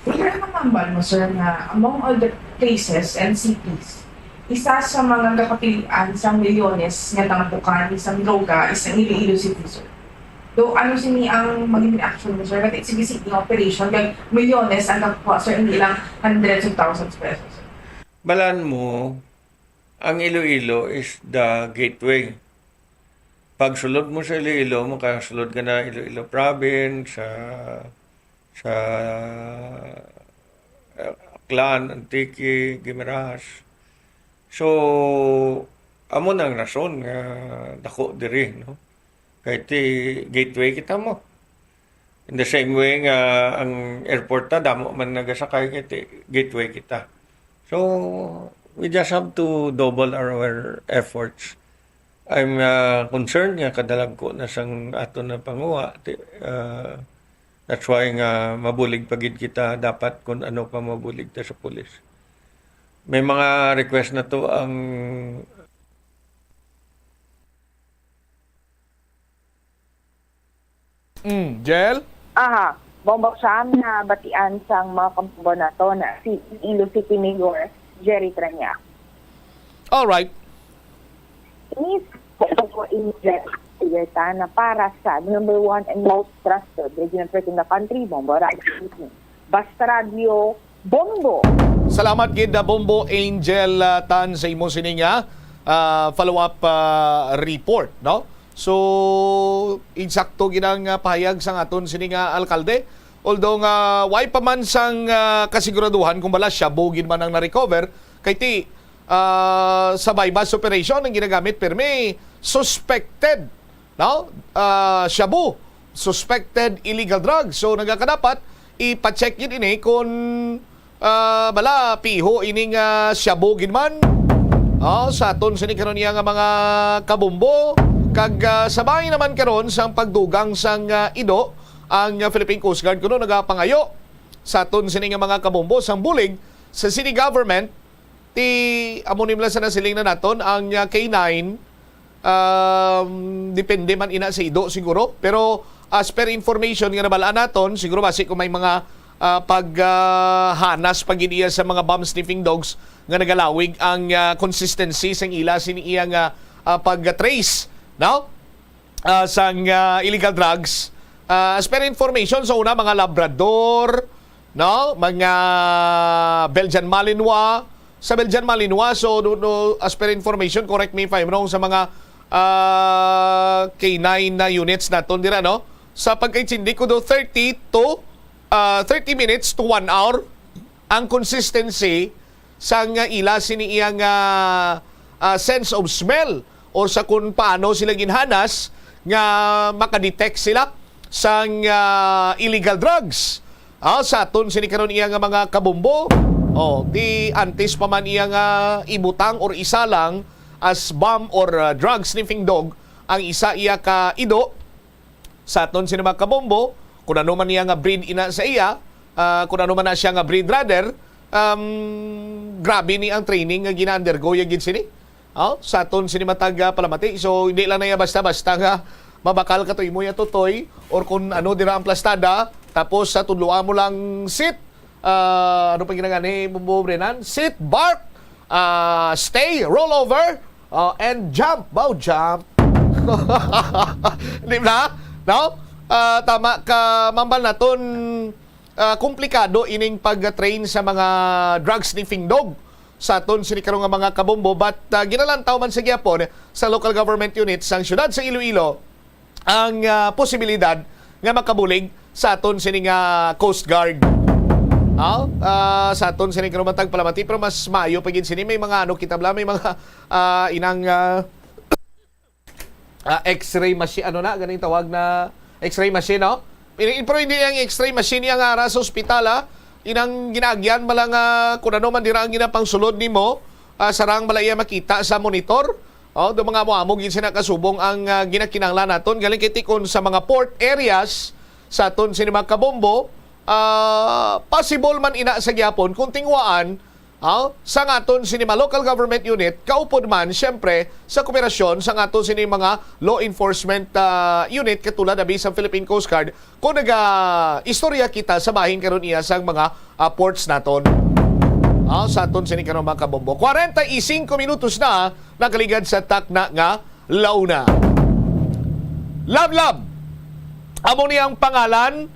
Wala naman hambal mo, sir, na among all the places and cities, isa sa mga gakapilian sa milyones nga tampukan sang droga is ang Iloilo City, sir. Do, ano sini ang maging reaction mo, sir? Kasi sige, sige, nga operation, kay milyones ang kakuha, sir, hindi lang hundreds of thousands pesos, sir. Balan mo, Ang Iloilo is the gateway. Pag sulod mo sa Iloilo, makasulod ka na Iloilo Province, sa, sa uh, Aklan, Antique, Guimaras. So, amo na ang rason nga dako diri, no? Kay ti gateway kita mo. In the same way nga ang airport ta, damo man nagasakay kay ti gateway kita. So, we just have to double our efforts. I'm uh, concerned nga kadalagko na sang aton na panguha. Ti- uh, that's why nga mabulig pa gid kita dapat kung ano pa mabulig ta sa pulis. May mga request na to ang Mm, Jel? Aha, Bombo Sam na batian sang mga kampubo nato na si Iloilo City Mayor Jerry Tranya. All right. Ini sa Bombo Angel Liberta na para sa number one and most trusted regional threat in the country, Bombo Radyo. Basta Radyo, Bombo! Salamat gid na Bombo Angel uh, Tan sa imo sining uh, follow-up uh, report, no? So, insakto gid ang uh, pahayag sang aton sini nga alkalde. Although nga way pa man sang uh, kasiguraduhan kung bala shabu gid man ang na-recover, kay ti uh, sa buy-bust operation ang ginagamit pirmi suspected, no? Uh, shabu, suspected illegal drugs. So nagakadapat ipa-check gid ini kung uh, bala piho ining uh, shabu gid man. Oh, sa aton sini karon iya nga mga kabumbo kag uh, sabay naman karon sang pagdugang sang uh, ido ang uh, Philippine Coast Guard kuno nagapangayo sa aton sini nga mga kabumbo sang bulig sa city government ti amo ni sa nasiling na naton ang uh, K nine um, depende man ina sa ido siguro pero as per information nga nabalaan naton siguro basi kung may mga uh, paghanas uh, pag sa mga bomb sniffing dogs nga nagalawig ang uh, consistency sang ila sini iya nga uh, pag-trace no uh, sang uh, illegal drugs uh, as per information sa una mga labrador no mga Belgian Malinois sa Belgian Malinois so no, no, as per information correct me if I'm wrong sa mga uh, K nine na units naton dira no sa pagkaintindi ko do thirty to uh, thirty minutes to one hour ang consistency sang ila sini iya nga uh, sense of smell or sa kung paano sila ginhanas nga makadetect sila sang uh, illegal drugs. Ah, sa aton sini karon iya nga mga kabumbo, oh, di antes pa man iya nga ibutang or isa lang as bomb or uh, drug sniffing dog ang isa iya ka ido sa aton sini mga kabombo, kung ano man niya nga breed ina sa iya, uh, kung ano man na siya nga breed rather, um, grabe ni ang training nga gina-undergo ya gid sini. Oh, sa aton sini matag uh, palamati. So hindi lang na iya basta-basta nga mabakal ka to imo ya tutoy or kung ano dira ang plastada tapos sa tudloan mo lang sit uh, ano pa ginagani bumbo brenan sit bark uh, stay roll over uh, and jump bow jump di ba no uh, tama ka mambal naton uh, komplikado ining pag-train sa mga drug sniffing dog sa aton sini karon nga mga kabombo but uh, ginalantaw man sa gyapon sa local government unit sang siyudad sa Iloilo ang uh, posibilidad nga makabulig sa aton sini nga Coast Guard. Ah, uh, sa aton sini karon matag palamati pero mas maayo pa gid sini may mga ano kita bla may mga uh, inang uh, uh, x-ray machine ano na ganing tawag na x-ray machine no? Pero hindi ang x-ray machine yang ara sa ospital ha. Inang ginaagyan bala nga kung ano man dira ang ginapangsulod nimo uh, sarang bala iya makita sa monitor. Oh, do mga amo-amo gid sina kasubong ang uh, ginakinahanglan naton galing kay tikon sa mga port areas sa aton sini mga kabombo uh, possible man ina sa gyapon kung tingwaan uh, sa aton sini mga local government unit kaupod man syempre sa kooperasyon sa aton sini mga law enforcement uh, unit katulad abi sa Philippine Coast Guard kung naga-istorya kita sa bahin karon iya sang mga uh, ports naton. Ah, sa aton sini karon mga kabombo. Kwarenta y singko minutos na nakaligad sa takna nga launa. Lablab, amo ni ang pangalan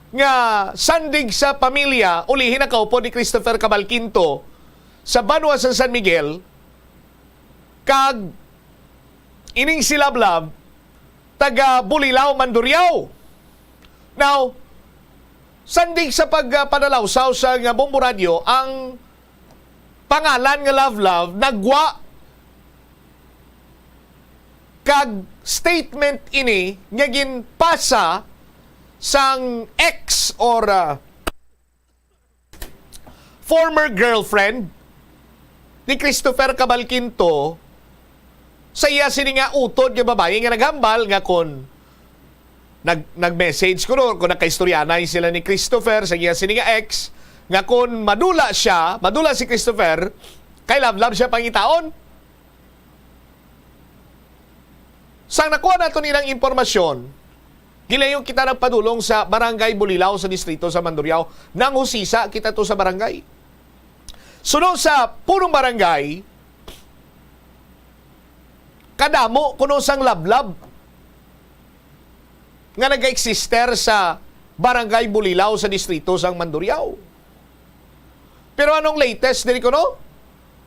nga sandig sa pamilya ulihi na kaupod ni Christopher Cabalquinto sa banwa sa San Miguel Kag ining si Lablab, taga Bulilao, Mandurriao. Now, sandig sa pagpadalawsaw sa nga Bombo Radyo, ang pangalan nga Lablab nagwa kag statement ini nga ginpasa sang ex or, ah, former girlfriend ni Christopher Cabalquinto sa iya sini nga utod nga babayi nga naghambal nga kon nag-, nag-message kuno, kon nagkaistoryanay sila ni Christopher sa iya sini nga ex, nga kon madula siya, madula si Christopher, kay Lablab siya pangitaon. Sang nakuha naton ilang impormasyon, gilayon kita nagpadulong sa Barangay Bulilao sa distrito sa Mandurriao. Nanghusisa kita to sa barangay. Suno sa punong barangay, kadamo kuno sang Lablab nga nag-eksister sa Barangay Bulilao sa distrito sang Mandurriao. Pero anong latest diri kuno?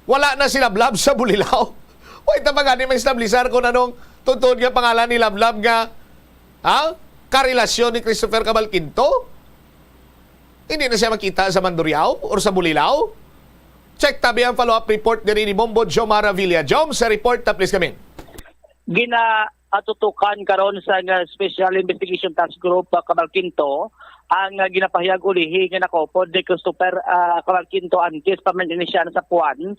Wala na si Lablab sa Bulilao. Way ta pa gani ma-establisar kung anong tuod nga pangalan ni Lablab nga, ha? Karelasyon ni Christopher Cabalquinto? Hindi na siya makita sa Mandurriao or sa Bulilao? Check tabi ang follow-up report diri ni Bombo Jomar Avila. Jom, sa report ta, please, kami. Ginaatutukan karon sa nga Special Investigation Task Group, ah, Cabalquinto, ang, ah, ginapahayag ulihi nga nakaupod ni Christopher, ah, Cabalquinto antes pa man ini siya sa Puan,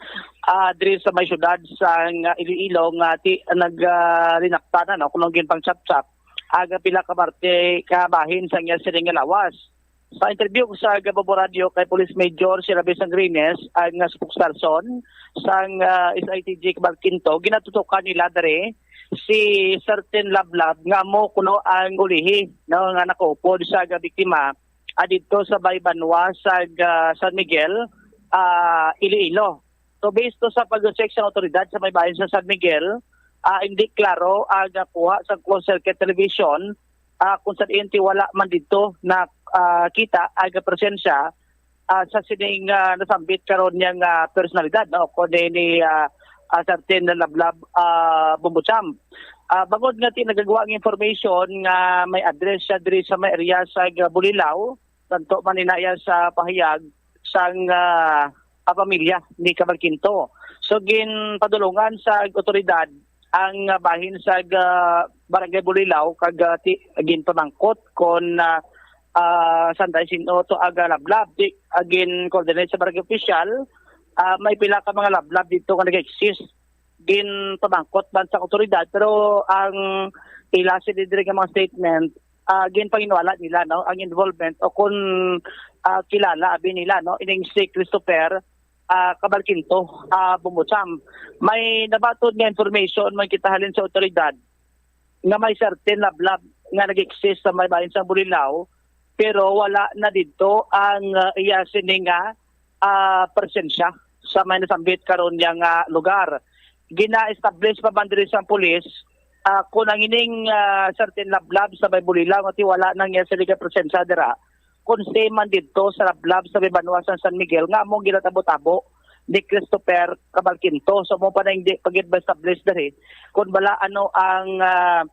ah, diri sa may syudad sa nga Iloilo nga ti-, nag, ah, linaptan, ano, kuno ginpangchapchap ang pila ka parte ka bahin sa iya sining nga lawas. Sa interview sa Bombo Radyo kay Police Major Sirabe Sangrines, ang, ah, spokesperson sang, ah, S I T G Cabalquinto, ginatutukan nila diri si certain Lablab nga amo kuno ang ulihi, no, nga nakaupod sa biktima, ah, didto sa may banwa sa, ah, San Miguel, ah, Iloilo. So, based to sa pag-check sa awtoridad sa may bahin sa San Miguel, ah, hindi klaro ang nakuha sa closed circuit television, ah, kung sa diin ti wala man didto na, ah, kita ang presensya, ah, sa sining, ah, nasambit karon niya nga personalidad, no? Kundi ni, ah, ah, certain Lablab, ah, Bumbucham. Ah, bangod nga ti nagagwa ang information nga may address siya diri sa may area sa Bulilao, tanto man ina iya sa pahayag sang, ah, ah, pamilya ni Cabalquinto. So, ginpadulungan sa awtoridad ang, ah, bahin sa, ah, Barangay Bulilao kag, ah, ti-, ginpamangkot kon, ah, ah, sanday sin-o to aga Lablab. Di, ah, gin-coordinate sa barangay official, ah, may pila ka mga Lablab dito nga nag-exist. Ginpamangkot man sa awtoridad, pero ang ila sini diri nga mga statement, ah, ginpanghinwala nila, no, ang involvement o kung, ah, kilala abi nila, no, ining si Christopher, ah, Cabalquinto, ah, Bumbucham. May nabaton nga information man kita halin sa awtoridad nga may certain Lablab nga nag-exist sa may bahin sa Bulilao, pero wala na didto ang, ah, iya sini nga, ah, presensya sa may nasambit karon niya nga lugar. Gina-establish pa man diri sa pulis, ah, kung ang ining, ah, certain Lablab sa may Bulilao nga ti wala nang iya sini nga presensya dira, kung same man didto sa Lablab sa may banwa sa San Miguel nga among ginatabo-tabo ni Christopher Cabalquinto. So, mo pa na hindi pag-establish diri kung bala ano ang, ah,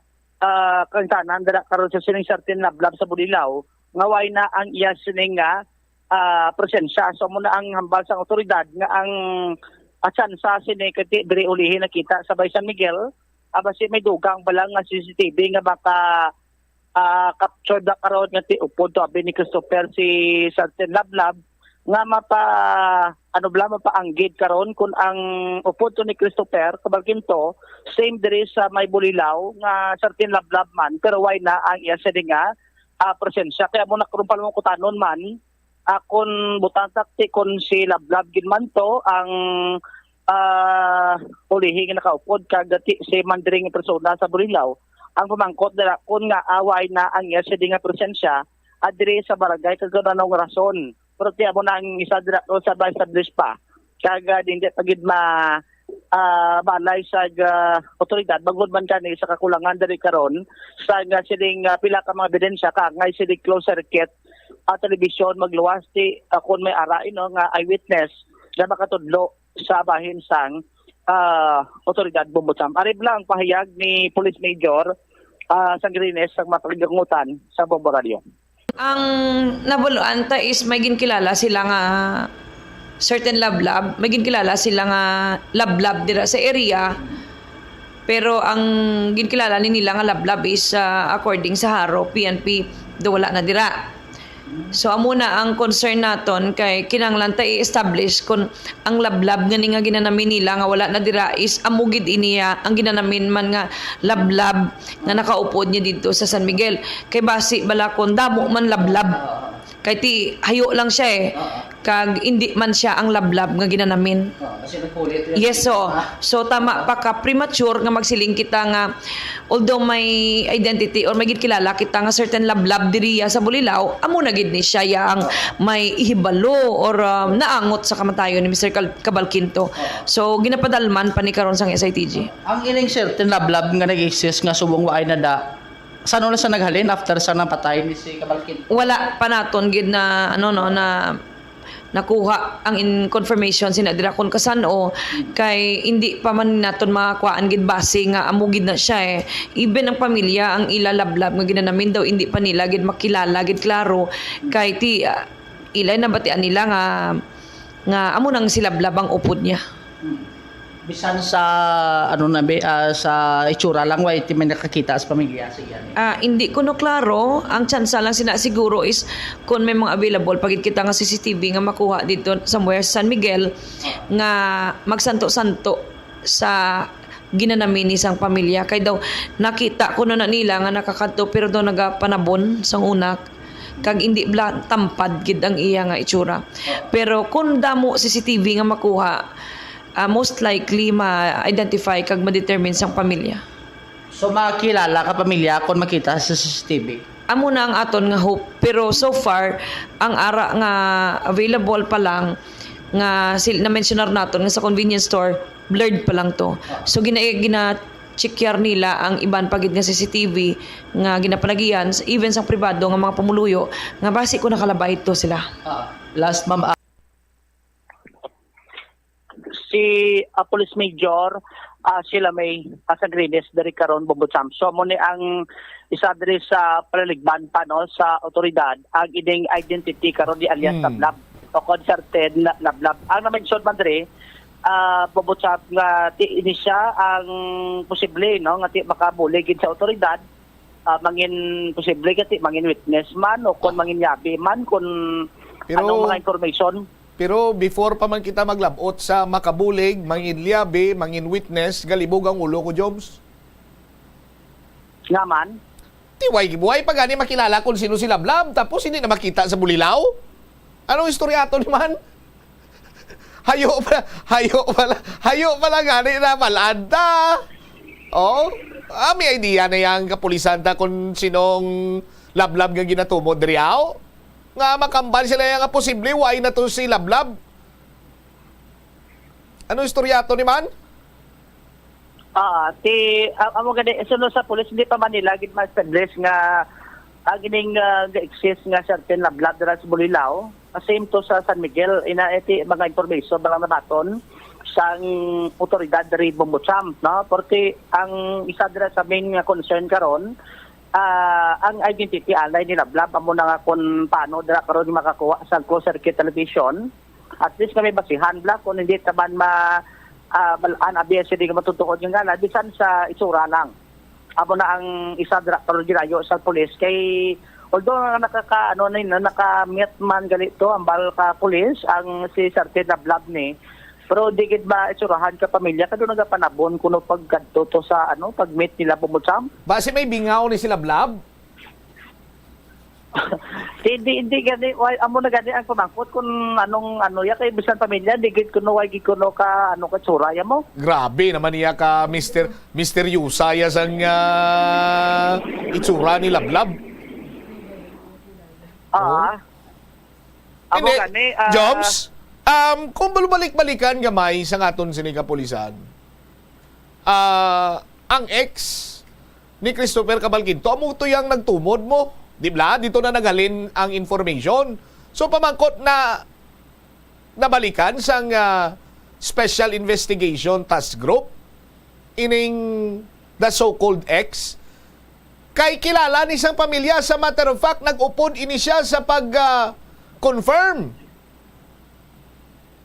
ah, kangtanan dira karon sa sining certain Lablab sa Bulilao nga way na ang iya sining nga, ah, presensya. So, mo na ang hambal sang awtoridad nga ang, ah, tsansa sini kay ti diri ulihi nakita sa Bay San Miguel, ah, basi may dugang bala nga C C T V nga maka, ah, capture na karon nga ti upod to abi ni Christopher si Sargent Lablab nga mapa, ano bala, mapaanggid karon kung ang upod to ni Christopher Cabalquinto same diri sa may Bulilao nga Sargent Lablab man, pero way na ang iya sini nga, ah, presensya. Kaya mo na karon pa mo kutanon man, ah, kun butang takti kun si Lablab gid man to ang, ah, ulihi nga nakaupod kag ti si man diri nga persona sa Bulilao. Ang pamangkot nila kun nga away na ang iya sini nga presensya, ah, diri sa barangay kag kun anong rason. Pero ti amo na ang isa dira ko sa ma-establish pa. Kag, ah, hindi pa gid ma, ah, balay sa, ah, otoridad, bangod man gani sa kakulangan diri karon sa nga sining, ah, pila ka mga ebidensya, kaangay sini closed circuit, ah, television, magluwas ti, ah, kung may ara, you know, nga eyewitness nga makatudlo sa bahin sang, ah, otoridad Bombo Champ. Ari lang ang pahayag ni Police Major, ah, Sangrines sa mga kaligakungutan sa Bombo Radio. Ang nabaluan ta is may ginkilala sila nga certain Lablab, may ginkilala sila nga Lablab dira sa area. Pero ang ginkilala ni nila nga Lablab is, ah, according sa Haro, P N P, do wala na dira. So, amo na ang concern naton kay kinahanglan ta i-establish kung ang Lablab nga ni nga ginanami nila nga wala na dira is amo gid iniya ang ginanamin man nga Lablab nga nakaupod niya didto sa San Miguel. Kay basi bala kung damo man Lablab. Kay ti hayo lang siya eh. Kag indi man siya ang Lablab nga ginanamin. Oh, kasi nagpuli ito yan. Yes, so, Ah. so tama pa ka premature nga magsiling kita nga although may identity or may ginkilala kita nga certain Lablab diriya sa Bulilao, amo na gid ni siya ya ang may ihibalo or, um, naangot sa kamatayon ni Mister Kal-, Cabalquinto. So, ginapadalman pa ni karon sang S I T G. Ang ining certain Lablab nga nag-exist nga subong waay na da, sano na sa naghalin after sa napatay ni si Cabalquinto? Wala pa naton gid na, ano, no, na nakuha ang in-, confirmation sina dira kon kasan-o, kay hindi pa man naton makakuhaan gid base nga amo gid na siya eh. Even ang pamilya, ang ila Lablab nga ginanamin daw, hindi pa nila gid makilala gid klaro, kay ti, ah, ilay nabatian nila nga, nga amo nang si Lablab ang upod niya. Hmm. Bisan sa, ano na, be, ah, sa itsura lang, way ti may nakakita sa pamilya sa iya, eh. Ah, hindi kuno klaro. Ang tsansa lang sina siguro is kung may mga available pa gid kita nga C C T V nga makuha dito somewhere sa San Miguel nga magsanto-santo sa ginanami ni sang pamilya. Kay daw nakita kuno na nila nga nakakadto pero daw nagapanabon sang una kag hindi bla tampad gid ang iya nga itsura. Pero kung damo C C T V nga makuha, ah, most likely ma-identify kag ma-determine sang pamilya. So, makilala ka pamilya kung makita sa C C T V? Amo na ang aton nga hope. Pero so far, ang ara nga available pa lang nga sil-, na-mentionar naton nga sa convenience store, blurred pa lang to. Ah. So, gina-, gina-checkyar nila ang iban pa gid nga C C T V nga ginapanagian, even sa pribado nga mga pumuluyo, nga basi ko nakalabay to sila. Ah, last, ma'am, ah, Si, ah, Police Major, ah, Sheila May, ah, Sangrines, diri karon, Bombo Champ. So, amo ni ang isa diri sa palaligban pa, no, sa otoridad, ang ining identity karon ni alias Hmm. Lablab, o kon certain Lablab. Ang na-mention man diri, ah, Bombo Champ, nga ti ini siya ang posible, no, nga ti makabulig gid sa otoridad, ah, mangin posible kasi mangin witness man o kung Ah. mangin yabi man kung Pero anong mga information. Pero before pa man kita maglabot sa makabulig, mangin liabi, mangin witness, galibog ang ulo ko, Jobs. Nga man? Ti, way, way pa gani makilala kung sino si Lablab, tapos hindi na makita sa Bulilao? Anong istorya ato naman? Hayo pa, hayo pala, hayo pala gani na palad ta. Oh, ah, may idea na yang kapulisan ta kung sinong Lablab nga ginatumod diri, aw? Nga makambal sila yang posible, way na to si Lablab. Ano istorya to ni man? Ah, ti, ah, amo gani, suno sa pulis, hindi pa man nila gid ma-establish nga, ah, gining, ah, ga-exist nga certain Lablab dira sa Bulilao. Ah, same to sa San Miguel, ina, eh, ti, mga information ba lang nabaton sang otoridad diri Bombo Champ, no? Porque ang isa dira sa main nga concern karon, ah, ang identity anay ni Lablab, amo na nga kung paano dira karon makakuha sa closed circuit television. At least nga may basihan bala kung hindi taban ma, ah, balaan abi ang sini nga matutuod nga ngalan, bisan sa itsura lang. Amo na ang isa dira karon ginayo sa pulis kay although nga nakaka, ano, na, na, naka-meet man gali to ang bal ka pulis, ang si Sir Ted Lablab ni, pero di gid ba itsurahan ka pamilya kado nagapanabon kuno pagkadto to sa, ano, pag-meet nila Bombo Champ? Basi may bingaw ni si Lablab? Di, di, di gani, way, amo na gani ang pamangkot kung anong, ano, ya kay bisan pamilya, di gid kuno, way gid kuno ka, ano, ka tsura ya mo. Grabe naman niya ka, Mister, misteryosa ya sang, ah, itsura ni Lablab. Ah. Oh. Amo Hindi, gani, ah, Jobs, um, kung balbalik-balikan gamay sa aton sini kapulisan, ah, ang ex ni Christopher Cabalquinto, amo to yang nagtumod mo. Di bala? Dito na naghalin ang information. So, pamangkot na nabalikan sang, ah, Special Investigation Task Group, ining the so-called X, kay kilala ni sang pamilya. Sa matter of fact, nag-upod ini siya sa pag, ah, confirm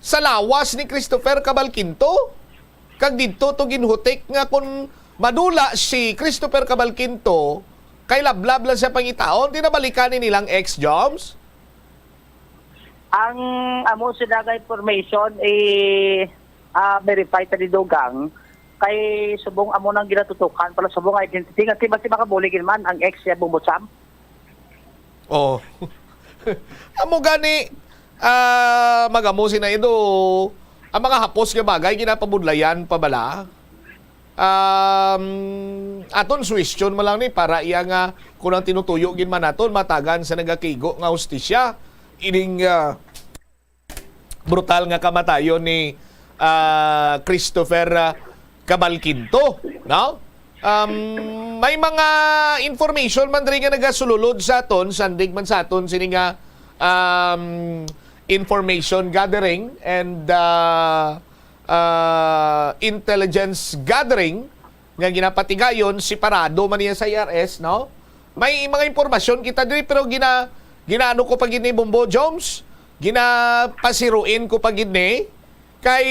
sa lawas ni Christopher Cabalquinto. Kag didto to ginhutik nga kung madula si Christopher Cabalquinto, kay lablab lang siya pangitaon. Di nabalikan ni nilang ex, Joms? Ang amo sila nga information, eh, ah, verify ta ni Dugang. Kay subong amo nang ginatutukan para subong identity nga, di ba, si makabulig man ang ex siya Bumbo Sam? Oh. Amo gani, ah, magamo sina Edo, ang mga hapos nga bagay ginapabudlayan pa bala. Um, aton suwestyon man lang ni para iya nga kung ang tinutuyo gid man naton matagan sa nagakigo nga hustisya ining, ah, brutal nga kamatayon ni, ah, Christopher, ah, Cabalquinto, no? Um, may mga information man diri nga nagasululod sa aton, sandig man sa aton sini nga, um, information gathering and, ah, ah, intelligence gathering nga ginapatigayon, separado man niya sa I R S, no? May mga impormasyon kita diri, pero gina-, ginaano ko pa gid ni Bombo Jones, ginapasiruin ko pa gid ni, kay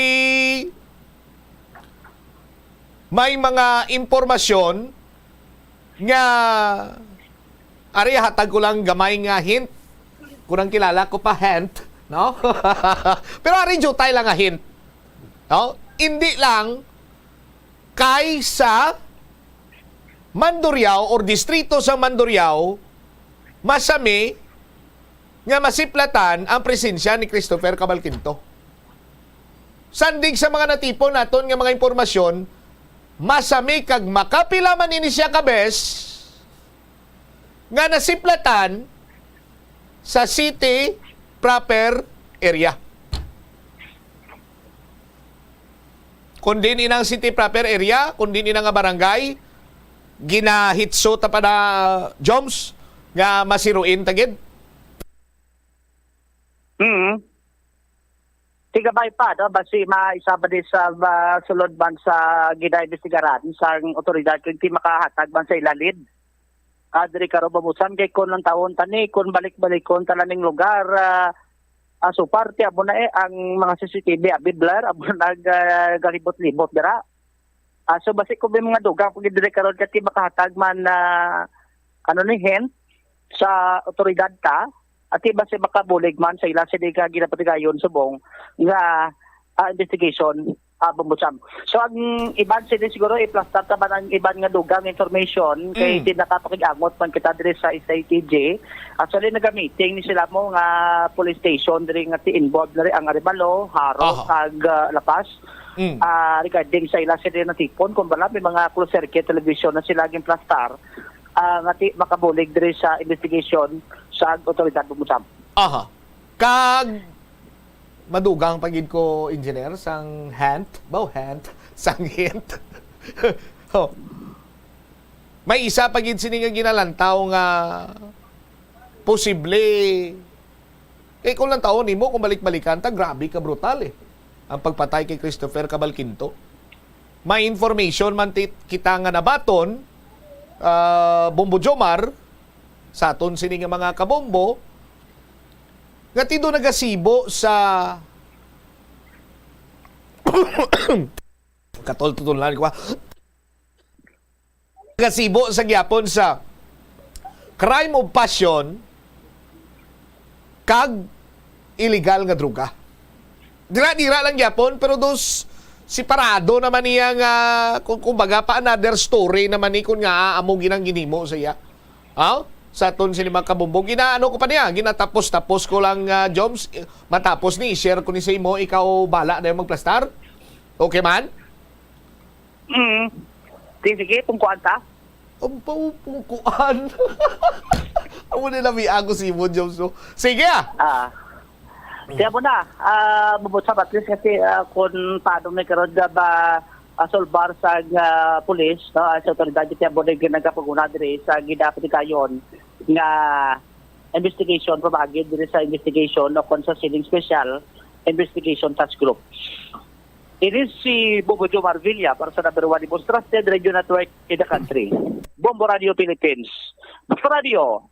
may mga impormasyon nga ari hatag ko lang gamay nga hint. Kunang kilala ko pa hint, no? Pero ari jutay lang nga hint. No? Hindi lang kay sa Mandurriao or distrito sa Mandurriao, masami nga masiplatan ang presensya ni Christopher Cabalquinto. Sandig sa mga natipon naton nga mga impormasyon, masami kag makapila man ini siya ka bes nga nasiplatan sa city proper area. Kung din inang city proper area, kung din inang nga barangay, ginahitso ta pa na, Joms, nga masiruin ta gid? Mm. Tigabay pa, no? Basi maisaba di sa, ah, sulod man sa ginaimbestigaran sang otoridad kung di makahatag man sa ilalid. Ah, diri karon, Babusan, kay kung ang taon tani, kung balik-balikon ta lang ning lugar, ah, ah, so parte, amo na eh, ang mga C C T V, abi blur, amo na nag, ah, galibot-libot dira. Ah, so, basi kung may mga dugang pag diri karon, kati makahatag man na, ano ni, hint sa otoridad ta, ati basi makabulig man sa ila sila ka ginapatigayon subong nga, ah, investigation, ah, Bumbo Sam. So, ang iban sila siguro, iplastar ta ba ang iban nga dugang information kay Mm. di nakapakig-angot man kita diri sa S I T G. Actually, nagamiting ni sila mo nga police station diri nga ti involved na rin ang Arevalo, Jaro, Aha. kag, ah, La Paz. Mm. Ah, regarding sa ila sila natipon, kung bala, may mga closed circuit television na sila ginplastar, ah, nga ti makabulig diri sa investigation sa otoridad, Bumbo Sam. Aha. Kag madugang pa gid ko, engineer, sang hint, baw hint, sang hint. Oh. May isa pa gid sini nga ginalantaw nga posible. Kay kung lantawon nimo, kung balik-balikan ta, grabe ka brutal eh. Ang pagpatay kay Christopher Cabalquinto. May information man ti-, kita nga nabaton, ah, Bombo Jomar, sa aton sini nga mga kabombo, nga tido nagasibo sa katol-tutulan ko, ah. Nagasibo sa gyapon sa crime of passion kag illegal nga droga. Dira-dira lang gyapon, pero dos separado naman niya nga, kung, kumbaga, pa another story naman ni kung nga amo ginang ginhimo sa iya. Ha? Sa aton sini mga kabombo, ginaano ko pa niya, ginatapos-tapos ko lang, ah, Joms, eh, matapos ni, i-share ko ni sa imo, ikaw bala na yung magplastar. Okay man? Mm. Di, sige, kung kuan ta. Ang paupungkuan. Amo nila may ako si Ibon Jones, no? Sige, ah! Ah. Kaya mo na, ah, Bumbo Sam, at least kasi, ah, kung paano may karon nga ba, ah, solbar sa, ah, pulis, no, ah, sa otoridad, kaya mo na yung nagkapaguna diri sa ginapatigayon nga investigation, pamagi diri sa investigation o kung sa sining special investigation task group. Ini si Bobo Jomar Villa para sa number one, the most trusted radio network in the country. Bombo Radio Philippines. Basta Radio,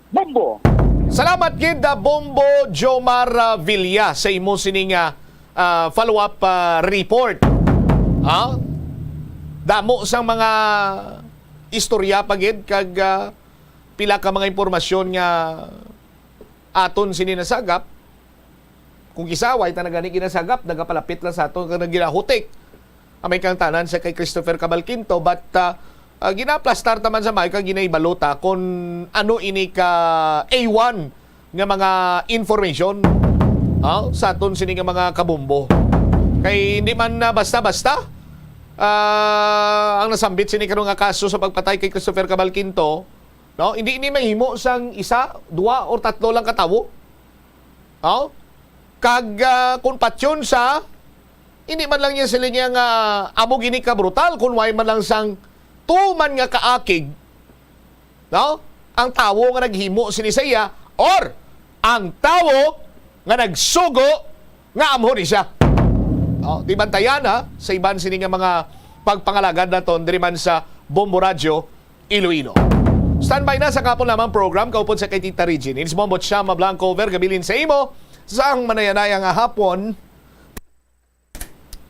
Bombo! Salamat gid, ah, Bombo Jomar, ah, Villa, sa imo sining, ah, ah, follow-up, ah, report. Ha? Damo sang mga istorya pa gid kag, ah, pila ka mga impormasyon nga aton sini nasagap. Kung kisa, way ta na gani ginasagap, nagapalapit lang sa aton kag naginahutik. Amay kang tanan sa kay Christopher Cabal Quinto, but, ah, ah, ginaplastar ta man sa may kag ginaibalota kung ano ini ka A one nga mga information, ah, sa aton sini nga mga kabombo. Kay hindi man na basta-basta, ah, ang nasambit sini karon nga kaso sa pagpatay kay Christopher Cabal Quinto, no? Hindi ini mahimo sang isa, dua, or tatlo lang ka tawo. Oh? Kag, ah, kung patyon sa, hindi man lang niya sila niya nga amo gini ka brutal, kung way man lang sang tuman nga kaakig, no? Ang tawo nga naghimo sini sa iya, or ang tawo nga nagsugo nga amo ni siya. Oh, di bantayan, ha, sa iban sini nga mga pagpangalagad naton diri man sa Bombo Radyo, Iloilo. Standby na sa kapon lamang program kaupod sa kay Tita Regine. It's Bombo Chama Blanco over gabilin sa imo sang manayanaya nga hapon.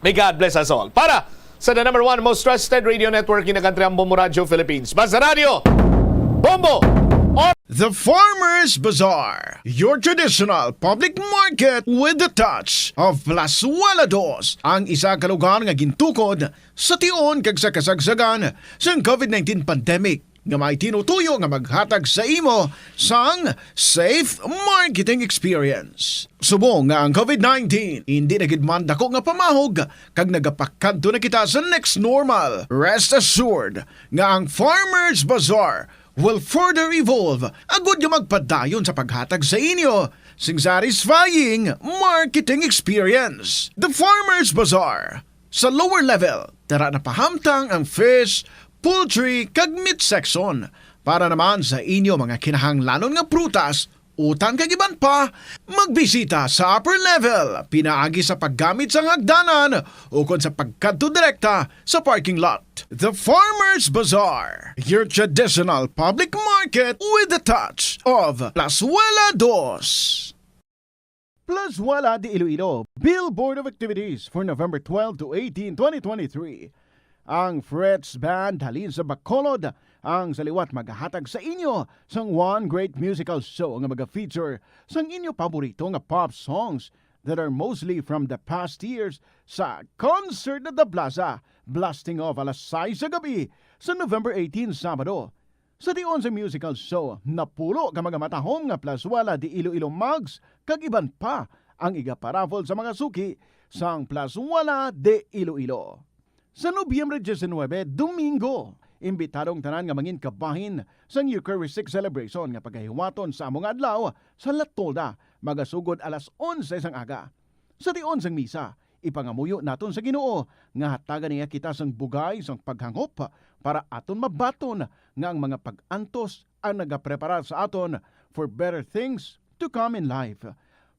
May God bless us all. Para sa the number one most trusted radio network in the country, ang Bombo Radio Philippines. Basta Radio, Bombo! The Farmers Bazaar, your traditional public market with the touch of Plazuela Dos, ang isa ka lugar nga gintukod sa tion kag sa kasagsagan sang COVID nineteen pandemic nga may tinutuyo nga maghatag sa imo sang safe marketing experience. Subong nga ang COVID nineteen indi na gid man dako nga pamahog kag nagapakadto na kita sa next normal, rest assured nga ang Farmers Bazaar will further evolve agud nga magpadayon sa paghatag sa inyo sing satisfying marketing experience. The Farmers Bazaar, sa lower level, tara na pahamtang ang fish, poultry, kag meat section. Para naman sa inyo mga kinahanglanon nga prutas, utan kag iban pa, magbisita sa upper level pinaagi sa paggamit sang hagdanan ukon sa pagkadto direkta sa parking lot. The Farmers Bazaar, your traditional public market with the touch of Plazuela Dos. Plazuela de Iloilo, Billboard of Activities for November twelve to eighteen, twenty twenty-three. Ang Fritz Band halin sa Bacolod ang sa liwat magahatag sa inyo sang one great musical show nga maga-feature sang inyo paborito nga pop songs that are mostly from the past years sa Concert at the Plaza, blasting off alas sais sa gabi sa November eighteen, Sabado. Sa tion sa musical show, napulo ka mga matahom nga Plazuela de Iloilo mugs kag iban pa ang igaparaffle sa mga suki sang Plazuela de Iloilo. Sa Nobyembre diecinuebe, Domingo, imbitado ang tanan nga mangin kabahin sang Eucharistic celebration nga pagahiwaton sa amo nga adlaw sa La Tolda, magasugod alas onse sang aga. Sa tion sang misa, ipangamuyo naton sa Ginoo nga hatagan niya kita sang bugay sang paghangop para aton mabaton nga ang mga pag-antos ang nagapreparar sa aton for better things to come in life.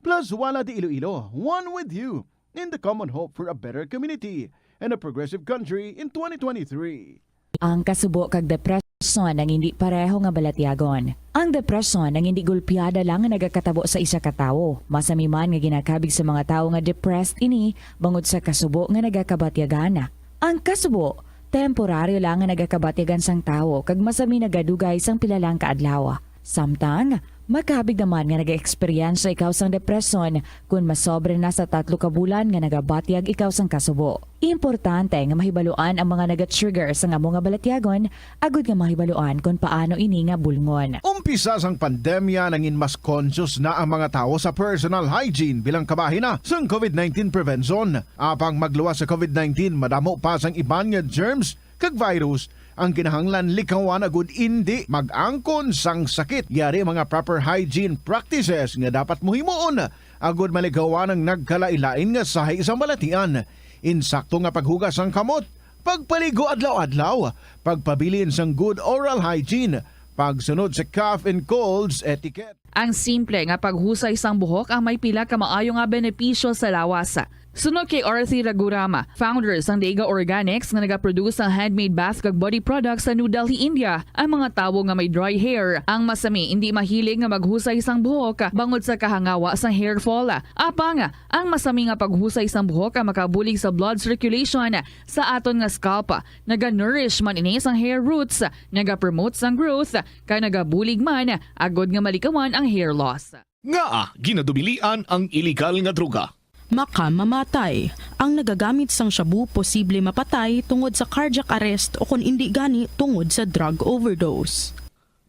Plazuela de Iloilo, one with you in the common hope for a better community and a progressive country in twenty twenty-three. Ang kasubo kag depresyon ang hindi pareho nga balatyagon. Ang depresyon ang hindi gulpiada lang nga nagakatabo sa isa ka tawo. Masami man nga ginakabig sa mga tawo nga depressed ini bangod sa kasubo nga nagakabatyagan. Ang kasubo, temporaryo lang nga nagakabatyagan sang tawo kag masami nagadugay sang pila lang ka adlaw. Samtang, makabig naman nga nagaeksperyensya ikaw sang depresyon kon masobra na sa tatlo ka bulan nga nagabatyag ikaw sang kasubo. Importante nga mahibaluan ang mga naga-trigger sang amo nga balatyagon agud nga mahibaluan kon paano ini nga bulngon. Umpisa sang pandemya, nangin mas conscious na ang mga tawo sa personal hygiene bilang kabahin na sang COVID nineteen prevention. Apang magluwas sa COVID nineteen, madamo pa sang iban nga germs kag virus ang kinahanglan likawan agud indi mag-angkon sang sakit. Yari mga proper hygiene practices nga dapat mo himuon agud malikawan ang nagkalain-lain nga sahi sang balatian. Insakto nga paghugas sang kamot, pagpaligo adlaw-adlaw, pagpabilin sang good oral hygiene, pagsunod sa cough and colds etiquette. Ang simple nga paghusay sang buhok ang may pila ka maayo nga benepisyo sa lawas. Suno kay Arthi Raghuram, founder sang Dega Organics nga nagaproduce sang handmade bath kag body products sa New Delhi, India, ang mga tawo nga may dry hair ang masami indi mahilig nga maghusay sang buhok bangod sa kahangawa sang hair fall. Apang ang masami nga paghusay sang buhok ang makabulig sa blood circulation sa aton nga scalp. Naga-nourish man ini sang hair roots, nagapromote sang growth, kag nagabulig man agod nga malikawan ang hair loss. Ngaa ginadubilian ang iligal nga droga? Makamamatay. Ang nagagamit sang shabu posible mapatay tungod sa cardiac arrest o kon indi gani tungod sa drug overdose.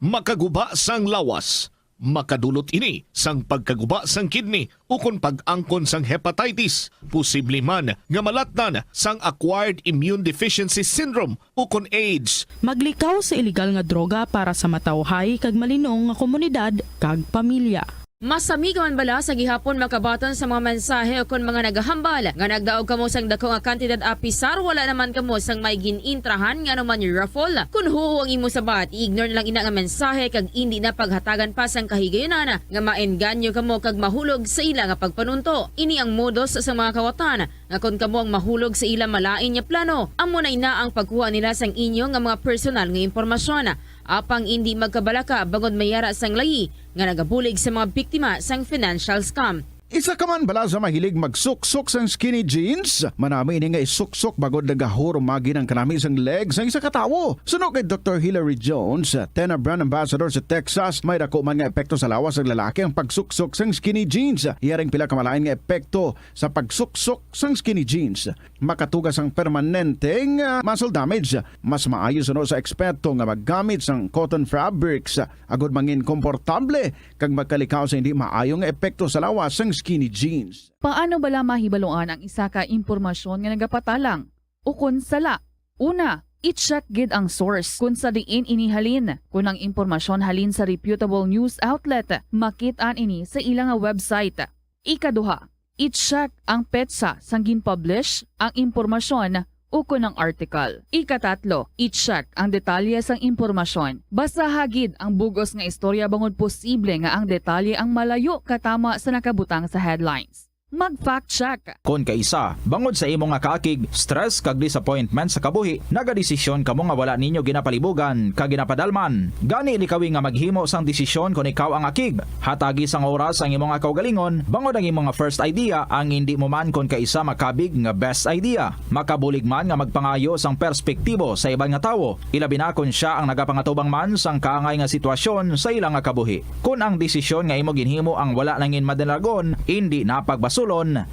Makaguba sang lawas. Makadulot ini sang pagkaguba sang kidney ukon pag-angkon sang hepatitis, posible man nga malatnan sang acquired immune deficiency syndrome ukon AIDS. Maglikaw sa iligal nga droga para sa matawhay kag malinong nga komunidad kag pamilya. Masami ka man bala sa gihapon makabaton sa mga mensahe ukon mga nagahambal nga nagdaog kamo sang dako nga kantidad apisar wala naman kamo sang may gin-intrahan nga anuman raffle? Kon huo ang imo sabat, i-ignore na lang ina nga mensahe kag indi na paghatagan pa sang kahigayunan nga maengganyo kamo kag mahulog sa ila nga pagpanunto. Ini ang modus sa mga kawatan nga kon kamo ang mahulog sa ila malain nga plano, amo na ina ang pagkuha nila sang inyo nga mga personal nga impormasyon. Apang indi magkabalaka bangod may ara sang layi nga nagabulig sa mga biktima sang financial scam. Isa ka man bala sa mahilig magsuksok sang skinny jeans? Manami ini nga isuksok bangod nagahurumagi ang kanami sang leg sang isa ka tawo. Suno kay Doktor Hilary Jones, Tena brand ambassador sa Texas, may dako man nga epekto sa lawas sang lalaki ang pagsuksok sang skinny jeans. Iya ring pila ka malain nga epekto sa pagsuksok sang skinny jeans. Makatuga sang permanenteng, ah, muscle damage. Mas maayo suno sa eksperto nga maggamit sang cotton fabrics, ah, agod mangin komportable kag makalikaw sa hindi maayo nga epekto sa lawas sang skinny jeans. Paano bala mahibaluan ang isa ka impormasyon nga nagapatalang ukon sala? Una, i-check gid ang source kon sa diin ini halin. Kon ang impormasyon halin sa reputable news outlet, makit-an ini sa ila nga website. Ikaduha, i-check ang petsa sang gin-publish ang impormasyon ukon ang article. Ikatatlo, i-check ang detalye sang impormasyon. Basaha gid ang bug-os nga istorya bangod posible nga ang detalye ang malayo katama sa nakabutang sa headlines. Mag-fact check. Kon kaisa, bangod sa imo nga kaakig, stress kag disappointment sa kabuhi, nagadesisyon kamo nga wala ninyo ginapalibugan kag ginapadalman. Gani, likawi nga maghimo sang desisyon kon ikaw ang akig. Hatagi sang oras ang imo nga kaugalingon, bangod ang imo nga first idea ang indi mo man kon kaisa makabig nga best idea. Makabulig man nga magpangayo sang perspektibo sa iban nga tawo, ilabi na kon sia ang nagapangatubang man sang kaangay nga sitwasyon sa ila nga kabuhi. Kon ang desisyon nga imo ginhimo ang wala nangin madalagon, indi na pagbasulon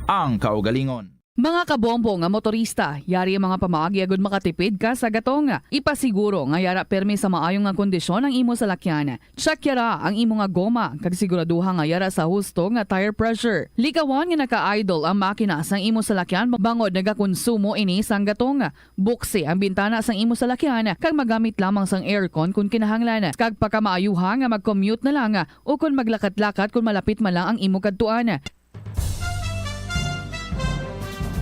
ang kaugalingon. Mga kabombo nga motorista, yari ang mga pamaagi agud makatipid ka sa gatong. Ipasiguro nga yara permi sa maayo nga kondisyon ang imo salakyan. Check yara ang imo nga goma, kag siguraduha nga yara sa husto nga tire pressure. Likawan nga naka-idle ang makina sang imo salakyan bangod nagakonsumo ini sang gatong. Buksi ang bintana sang imo salakyan, kag magamit lamang sang aircon kon kinahanglan. Kag pakamaayuha nga mag-commute na lang, o kon maglakat-lakat kon malapit man lang ang imo kadtuan.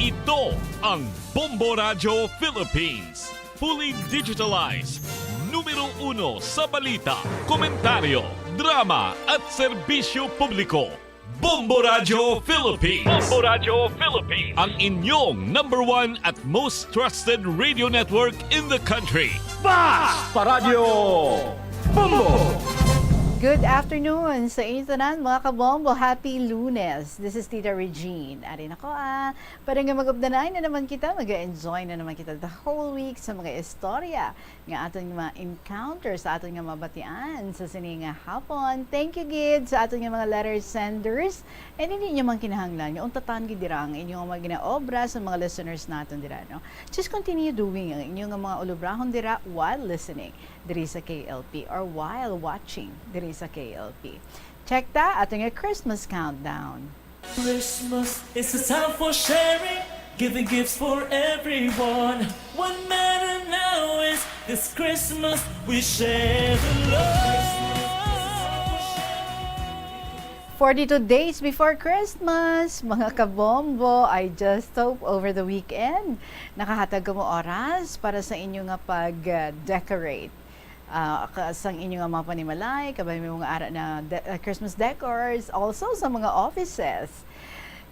Ito ang Bombo Radyo Philippines. Fully digitalized. Numero uno sa balita, komentaryo, drama, at serbisyo publiko. Bombo Radyo Philippines. Bombo Radyo Philippines. Ang inyong number one at most trusted radio network in the country. Bas! Paradyo Bombo! Good afternoon sa inyo tanan, mga kabombo. Happy Lunes. This is Tita Regine. Ari na ko, ah. Para nga mag-updanay na naman kita, mag-enjoy na naman kita the whole week sa mga istorya nga aton nga ma-encounter, sa aton nga mabatian sa sini nga hapon. Thank you gid sa aton nga mga letter senders. And hindi nyo man kinahanglan nga untatan gid dira ang inyo nga mga ginaobra sa mga listeners naton dira, no? Just continue doing ang inyo nga mga ulubrahon dira while listening diri sa K L P or while watching diri sa K L P. Check ta ato nga Christmas countdown. Christmas is a time for sharing, giving gifts for everyone. What matter now is this Christmas we share the love. Forty-two days before Christmas, mga kabombo, I just hope over the weekend, nakahatag kamo oras para sa inyo nga pag-decorate. Ah, ka-, sang inyo nga mga panimalay, kabay may mga ara na de-, ah, Christmas decors, also sa mga offices.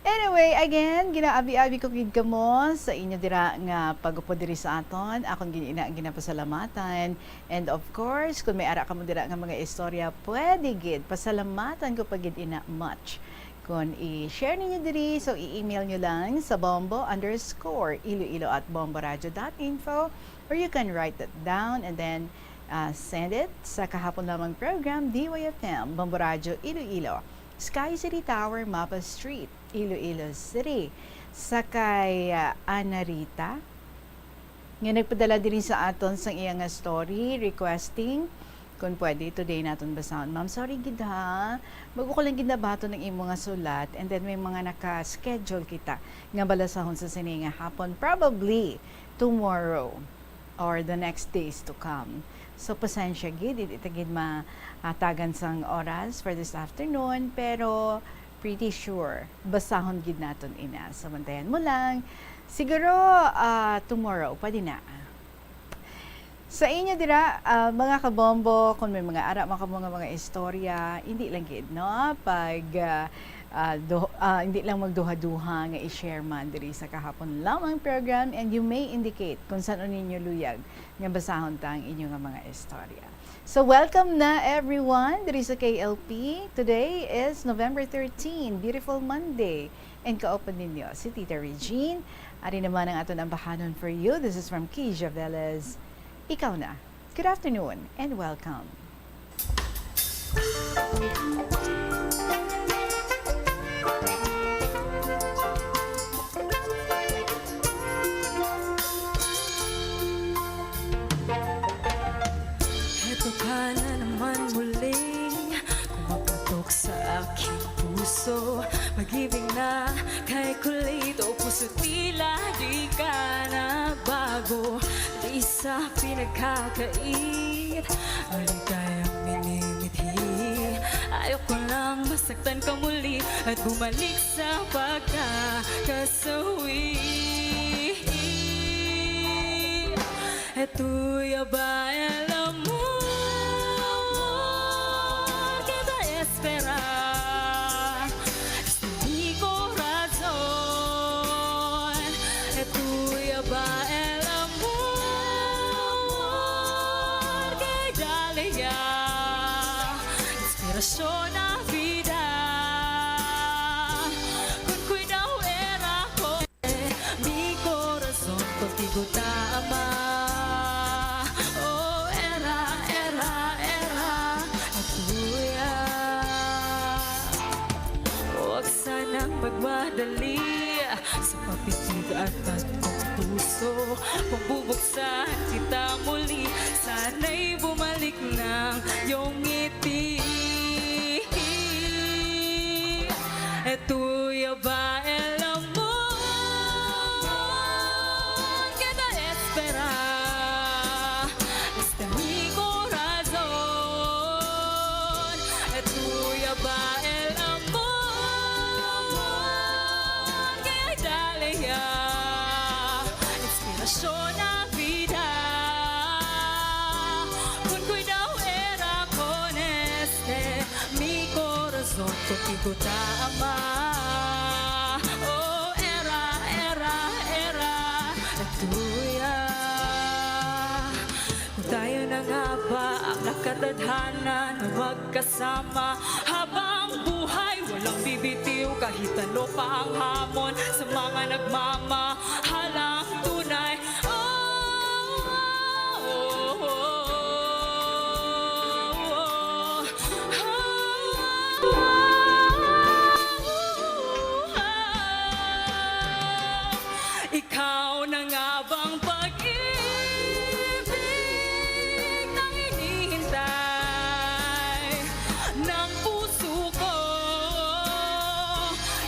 Anyway, again, ginaabi-abi ko gid kamo sa inyo dira nga pag-upod diri sa aton. Akon gid ina ang ginapasalamatan. And of course, kung may ara kamo dira nga mga istorya, pwede gid pasalamatan ko pa gid ina much. Kung i-share ninyo diri, so i-email nyo lang sa bombo underscore iloilo at bomboradio dot info, or you can write that down and then, ah, send it sa Kahapon Lamang Program, D Y F M, Bombo Radyo Iloilo, Sky City Tower, Mapa Street, Iloilo City. Sa kay, ah, Ana Rita, nga nagpadala diri sa aton sang iya nga story, requesting, kung pwede, today naton basahon. Ma'am, sorry gid ha. Bago ko lang gid nabaton ang imo nga sulat, and then may mga naka-schedule kita nga balasahon sa sini nga hapon. Probably tomorrow or the next days to come. So, pasensya gid, hindi ta gid matagan sang oras for this afternoon, pero pretty sure, basahon gid naton ina. So, bantayan mo lang. Siguro, ah, tomorrow, pwede na. Sa inyo dira, ah, mga kabombo, kung may mga ara man kamo nga mga istorya, hindi lang gid, no? Pag, ah, ah, do-, ah, hindi lang magduha-duha nga i-share man diri sa Kahapon Lamang Program, and you may indicate kung san-o ninyo luyag nga basahon ta ang inyo nga mga istorya. So, welcome na everyone diri sa K L P. Today is November thirteen, beautiful Monday. And kauban ninyo si Tita Regine. Ari naman ang aton ambahanon for you. This is from Kija Velez. Ikaw na. Good afternoon and welcome. Heto ka na naman muling kumaputok sa aking puso. Pag-ibig na kay kulit o puso, tila di ka na bago. Di sa pinagkakait, maligayang minimithi. Ayoko lang masaktan ka muli at bumalik sa pagkakasawi. Es tuya ba el amor que te espera? Este mi corazón. Es tuya ba el amor que dale ya? Inspirasyon na vida. Con cuidado era con mi corazón contigo ta ama. Oh, era, era, era, es tuya. Huwag sanang magmadali sa papitig at tatlong puso. Pagbubuksan kita muli, sana'y bumalik ng iyong ngiti. Es tuya ba el amor que te espera? Este mi corazón. Es tuya ba el amor que dale ya? Inspirasyon na vida. Con cuidado era con este mi corazón contigo ta ama. Oh, era, era, era, es tuya. Kung tayo na nga ba ang nakatadhana na magkasama habang buhay, walang bibitiw kahit ano pa ang hamon sa mga nagmamahalang tunay. Oh, oh, oh, oh, oh. Ikaw na nga bang pag-ibig na hinihintay ng puso ko?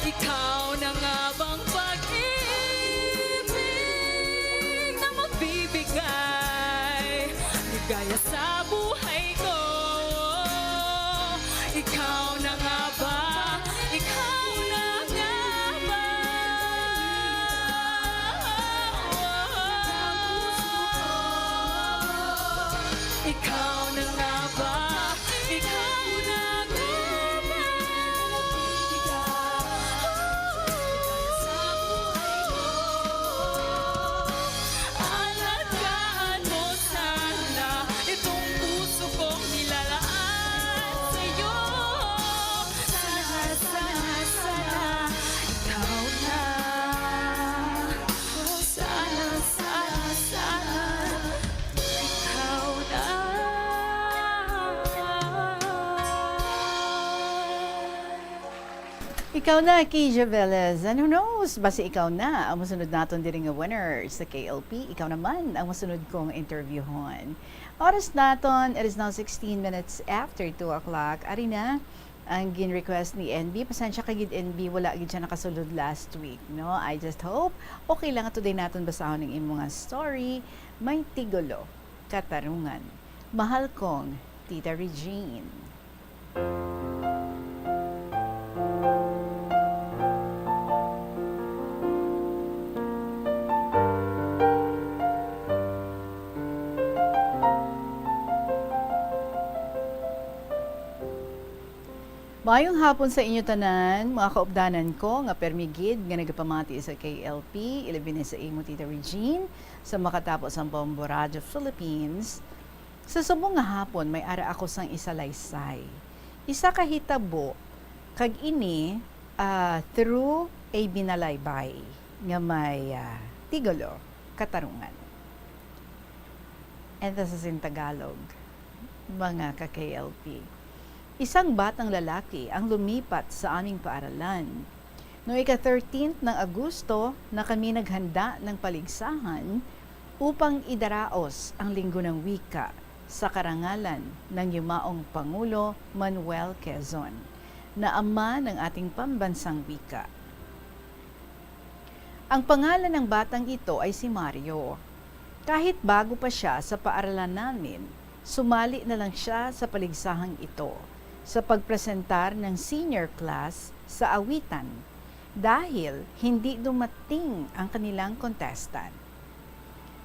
Ikaw na nga bang pag-ibig na magbibigay ligaya sa buhay ko? Ikaw na nga ba? Ikaw na nga ba? Ikaw na nga ba? Ikaw na nga ba? Ikaw na, Kija Velez. And who knows, basi ikaw na ang masunod naton diri nga winner sa K L P. Ikaw naman ang masunod kong interviewhon. Oras naton, it is now sixteen minutes after two o'clock. Ari na ang gin-request ni N B. Pasensya ka gid, N B, wala gid siya nakasulod last week, no? I just hope okay lang. Today naton basahon ang imo nga story. May tigulo, Katarungan. Mahal kong Tita Regine. Maayong hapon sa inyo tanan, mga kaupdanan ko nga permi gid nga nagapamati sa K L P, ilabi na sa imo, Tita Regine, sa makatapo sang Bombo Radio Philippines. Sa subong nga hapon, may ara ako sang isalaysay. Isa ka hitabo, kag ini, ah, through a binalaybay nga may, ah, tigulo, Katarungan. And this is in Tagalog, mga ka-K L P. Isang batang lalaki ang lumipat sa aming paaralan. Noong ika-thirteenth ng Agosto na kami naghanda ng paligsahan upang idaraos ang Linggo ng Wika sa karangalan ng yumaong Pangulo Manuel Quezon, na ama ng ating pambansang wika. Ang pangalan ng batang ito ay si Mario. Kahit bago pa siya sa paaralan namin, sumali na lang siya sa paligsahang ito sa pagpresentar ng senior class sa awitan dahil hindi dumating ang kanilang contestant.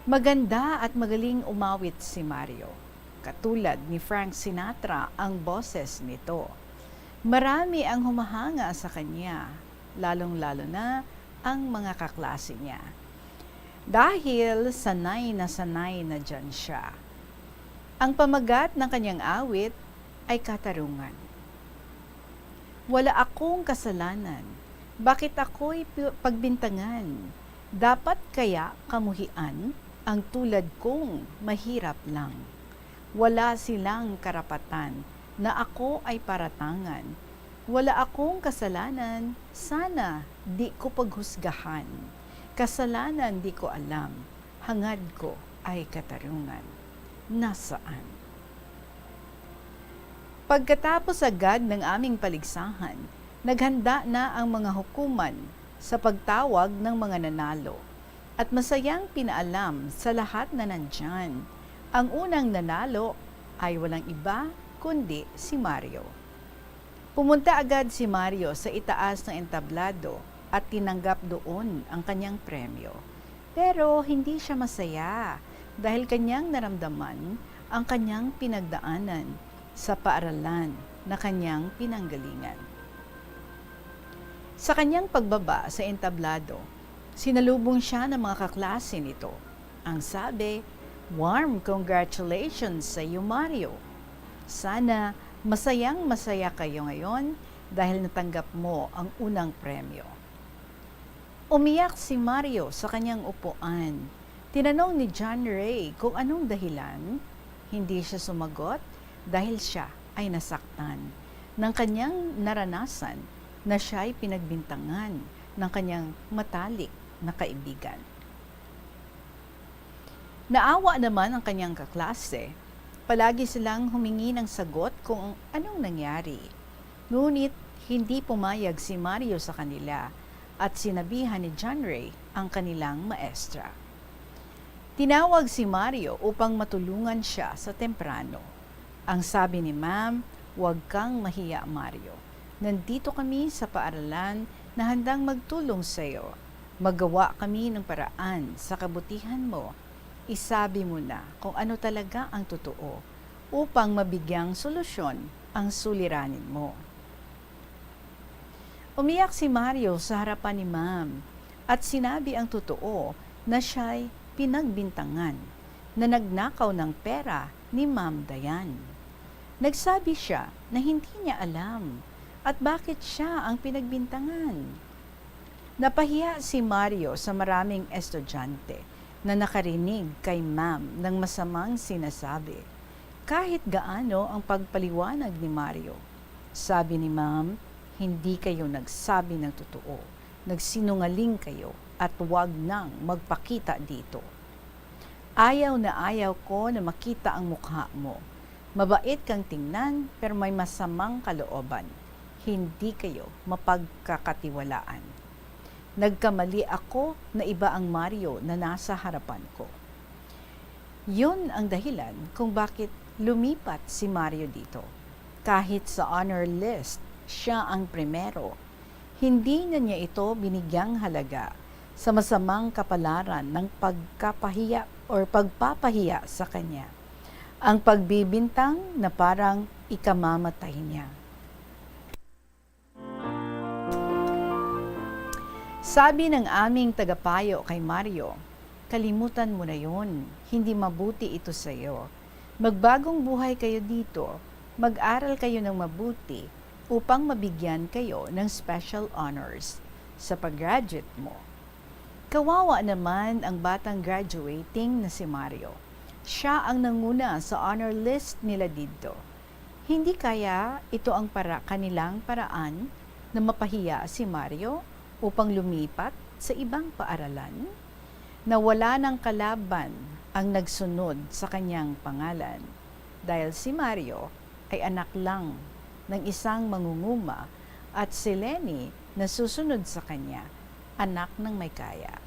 Maganda at magaling umawit si Mario. Katulad ni Frank Sinatra ang boses nito. Marami ang humahanga sa kanya, lalong-lalo na ang mga kaklase niya. Dahil sanay na sanay na diyan siya. Ang pamagat ng kanyang awit ay Katarungan. Wala akong kasalanan. Bakit ako'y pi-, pagbintangan? Dapat kaya kamuhian ang tulad kong mahirap lang. Wala silang karapatan na ako ay paratangan. Wala akong kasalanan, sana di ko paghusgahan. Kasalanan di ko alam, hangad ko ay Katarungan. Nasaan? Pagkatapos agad ng aming paligsahan, naghanda na ang mga hukuman sa pagtawag ng mga nanalo, at masayang pinaalam sa lahat na nandyan. Ang unang nanalo ay walang iba kundi si Mario. Pumunta agad si Mario sa itaas ng entablado at tinanggap doon ang kanyang premyo. Pero hindi siya masaya dahil kanyang naramdaman ang kanyang pinagdaanan sa paaralan na kanyang pinanggalingan. Sa kanyang pagbaba sa entablado, sinalubong siya ng mga kaklase nito. Ang sabi, "Warm congratulations sa iyo, Mario. Sana masayang-masaya kayo ngayon dahil natanggap mo ang unang premyo." Umiyak si Mario sa kanyang upuan. Tinanong ni John Ray kung anong dahilan. Hindi siya sumagot dahil siya ay nasaktan ng kanyang naranasan na siya'y pinagbintangan ng kanyang matalik na kaibigan. Naawa naman ang kanyang kaklase. Palagi silang humingi ng sagot kung anong nangyari. Ngunit hindi pumayag si Mario sa kanila at sinabihan ni John Ray ang kanilang maestra. Tinawag si Mario upang matulungan siya sa temprano. Ang sabi ni Ma'am, "Huwag kang mahiya, Mario. Nandito kami sa paaralan na handang magtulong sa iyo. Magawa kami ng paraan sa kabutihan mo. Isabi mo na kung ano talaga ang totoo upang mabigyang solusyon ang suliranin mo." Umiyak si Mario sa harapan ni Ma'am at sinabi ang totoo na siya'y pinagbintangan na nagnakaw ng pera ni Ma'am Dayan. Nagsabi siya na hindi niya alam at bakit siya ang pinagbintangan. Napahiya si Mario sa maraming estudyante na nakarinig kay Ma'am ng masamang sinasabi, kahit gaano ang pagpaliwanag ni Mario. Sabi ni Ma'am, Hindi kayo nagsabi ng totoo. Nagsinungaling kayo at wag nang magpakita dito. Ayaw na ayaw ko na makita ang mukha mo. Mabait kang tingnan, pero may masamang kalooban. Hindi kayo mapagkakatiwalaan. Nagkamali ako na iba ang Mario na nasa harapan ko. Yun ang dahilan kung bakit lumipat si Mario dito. Kahit sa honor list, siya ang primero. Hindi na niya ito binigyang halaga sa masamang kapalaran ng pagkapahiya or pagpapahiya sa kanya. Ang pagbibintang na parang ikamamatay niya. Sabi ng aming tagapayo kay Mario, "Kalimutan mo na yun. Hindi mabuti ito sa iyo. Magbagong buhay kayo dito. Mag-aral kayo ng mabuti upang mabigyan kayo ng special honors sa pag-graduate mo." Kawawa naman ang batang graduating na si Mario. Siya ang nanguna sa honor list nila didto. Hindi kaya ito ang para kanilang paraan na mapahiya si Mario upang lumipat sa ibang paaralan? Nawala ng kalaban ang nagsunod sa kanyang pangalan, dahil si Mario ay anak lang ng isang mangunguma at si Lenny na susunod sa kanya, anak ng may kaya.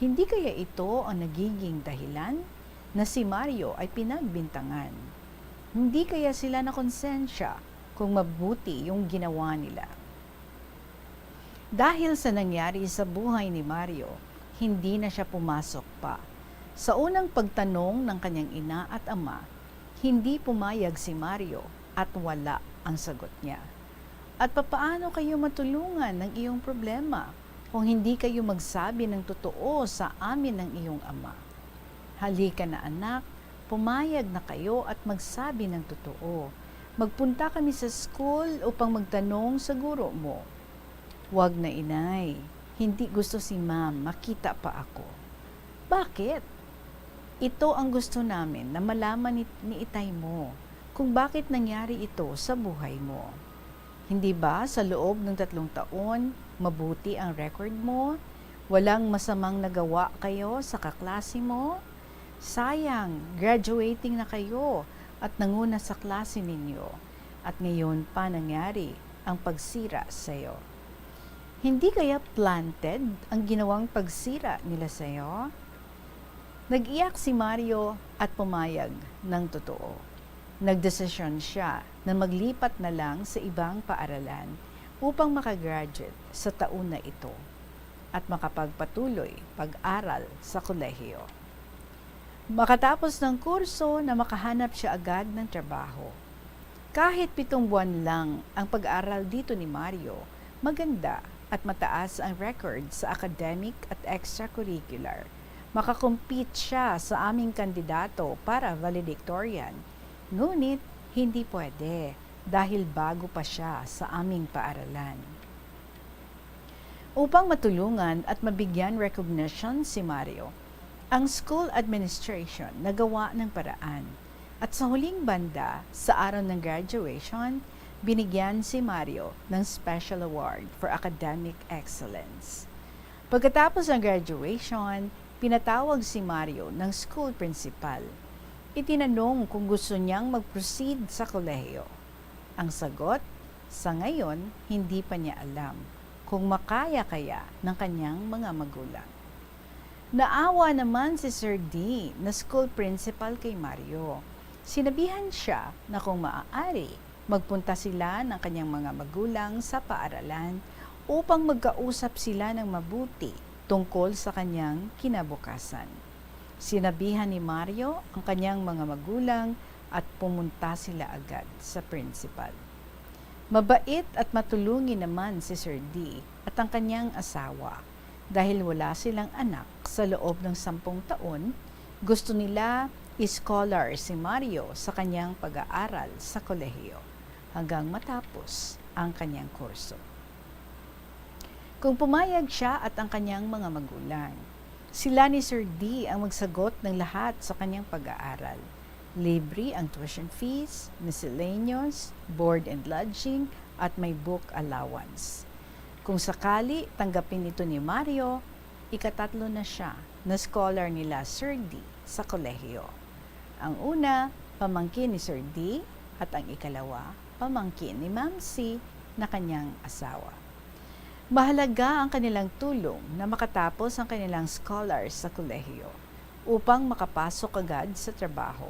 Hindi kaya ito ang nagiging dahilan na si Mario ay pinagbintangan? Hindi kaya sila nakonsensya kung mabuti yung ginawa nila? Dahil sa nangyari sa buhay ni Mario, hindi na siya pumasok pa. Sa unang pagtanong ng kanyang ina at ama, hindi pumayag si Mario at wala ang sagot niya. At papaano kayo matulungan ng iyong problema kung hindi kayo magsabi ng totoo sa amin ng iyong ama? Halika na, anak, pumayag na kayo at magsabi ng totoo. Magpunta kami sa school upang magtanong sa guro mo. Wag na, inay. Hindi gusto si ma'am makita pa ako. Bakit? Ito ang gusto namin na malaman ni, ni itay mo, kung bakit nangyari ito sa buhay mo. Hindi ba sa loob ng tatlong taon, mabuti ang record mo? Walang masamang nagawa kayo sa kaklase mo? Sayang, graduating na kayo at nanguna sa klase ninyo, at ngayon pa nangyari ang pagsira sa'yo. Hindi kaya planted ang ginawang pagsira nila sa'yo? Nag-iyak si Mario at pumayag ng totoo. Nagdesisyon siya na maglipat na lang sa ibang paaralan upang makagraduate sa taon na ito at makapagpatuloy pag-aral sa kolehiyo. Makatapos ng kurso na makahanap siya agad ng trabaho. Kahit pitong buwan lang ang pag-aral dito ni Mario, maganda at mataas ang record sa academic at extracurricular. Makakompete siya sa aming kandidato para valedictorian, ngunit hindi pwede dahil bago pa siya sa aming paaralan. Upang matulungan at mabigyan recognition si Mario, ang school administration nagawa ng paraan, at sa huling banda, sa araw ng graduation, binigyan si Mario ng special award for academic excellence. Pagkatapos ng graduation, pinatawag si Mario ng school principal. Itinanong kung gusto niyang mag-proceed sa kolehiyo. Ang sagot, sa ngayon, hindi pa niya alam kung makaya kaya ng kanyang mga magulang. Naawa naman si Sir D na school principal kay Mario. Sinabihan siya na kung maaari, magpunta sila ng kanyang mga magulang sa paaralan upang magkausap sila ng mabuti tungkol sa kanyang kinabukasan. Sinabihan ni Mario ang kanyang mga magulang at pumunta sila agad sa principal. Mabait at matulungin naman si Sir D at ang kanyang asawa. Dahil wala silang anak sa loob ng sampung taon, gusto nila i-scholar si Mario sa kanyang pag-aaral sa kolehiyo hanggang matapos ang kanyang kurso. Kung pumayag siya at ang kanyang mga magulang, sila ni Sir D ang magsagot ng lahat sa kanyang pag-aaral. Libre ang tuition fees, miscellaneous, board and lodging, at may book allowance. Kung sakali tanggapin ito ni Mario, ikatatlo na siya na scholar nila Sir D sa kolehiyo. Ang una, pamangkin ni Sir D, at ang ikalawa, pamangkin ni Ma'am C na kanyang asawa. Mahalaga ang kanilang tulong na makatapos ang kanilang scholars sa kolehiyo upang makapasok agad sa trabaho.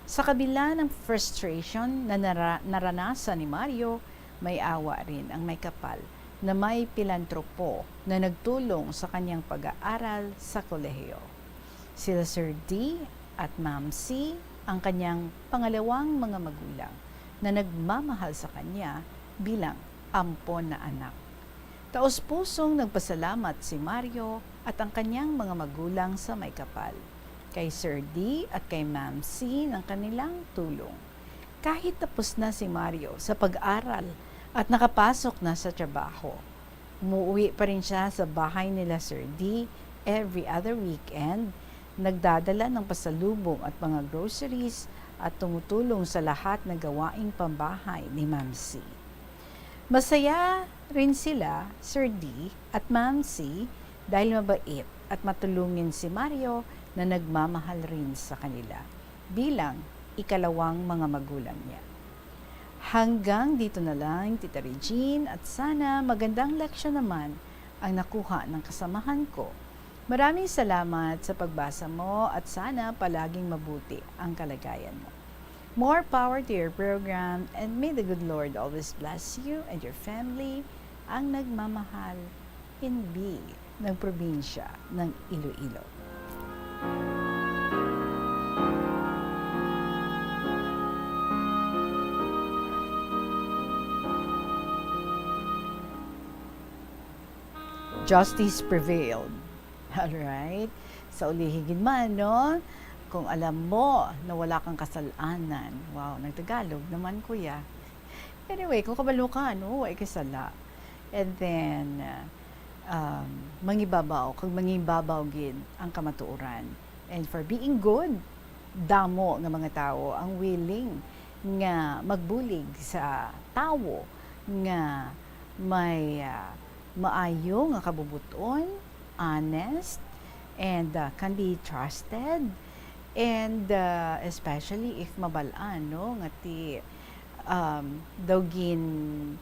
Sa kabila ng frustration na nara- naranasan ni Mario, may awa rin ang may kapal na may pilantropo na nagtulong sa kanyang pag-aaral sa kolehiyo. Sila Sir D at Ma'am C ang kanyang pangalawang mga magulang na nagmamahal sa kanya bilang ampon na anak. Taos-pusong nagpasalamat si Mario at ang kanyang mga magulang sa may kapal, kay Sir D at kay Ma'am C ng kanilang tulong. Kahit tapos na si Mario sa pag-aral at nakapasok na sa trabaho, umuwi pa rin siya sa bahay nila Sir D every other weekend, nagdadala ng pasalubong at mga groceries at tumutulong sa lahat ng gawaing pambahay ni Ma'am C. Masaya rin sila, Sir D at Ma'am C, dahil mabait at matulungin si Mario na nagmamahal rin sa kanila bilang ikalawang mga magulang niya. Hanggang dito na lang, Tita Regine, at sana magandang leksyon naman ang nakuha ng kasamahan ko. Maraming salamat sa pagbasa mo at sana palaging mabuti ang kalagayan mo. More power to your program and may the good Lord always bless you and your family. Ang nagmamahal, N B ng probinsya ng Iloilo. Justice prevailed. Alright. Sa ulihi gid man, no? Kung alam mo na wala kang kasalanan. Wow, nagtagalog naman, kuya. Anyway, kung kabalo ka, no, wa kay sala. And then, uh, um, mangibabaw, kag mangibabaw gid ang kamatuoran. And for being good, damo nga mga tawo ang willing nga magbulig sa tawo nga may, ah, maayo nga kabubot-on, honest, and, ah, can be trusted, and, ah, especially if mabal-an, no, nga ti, um, daw gin-,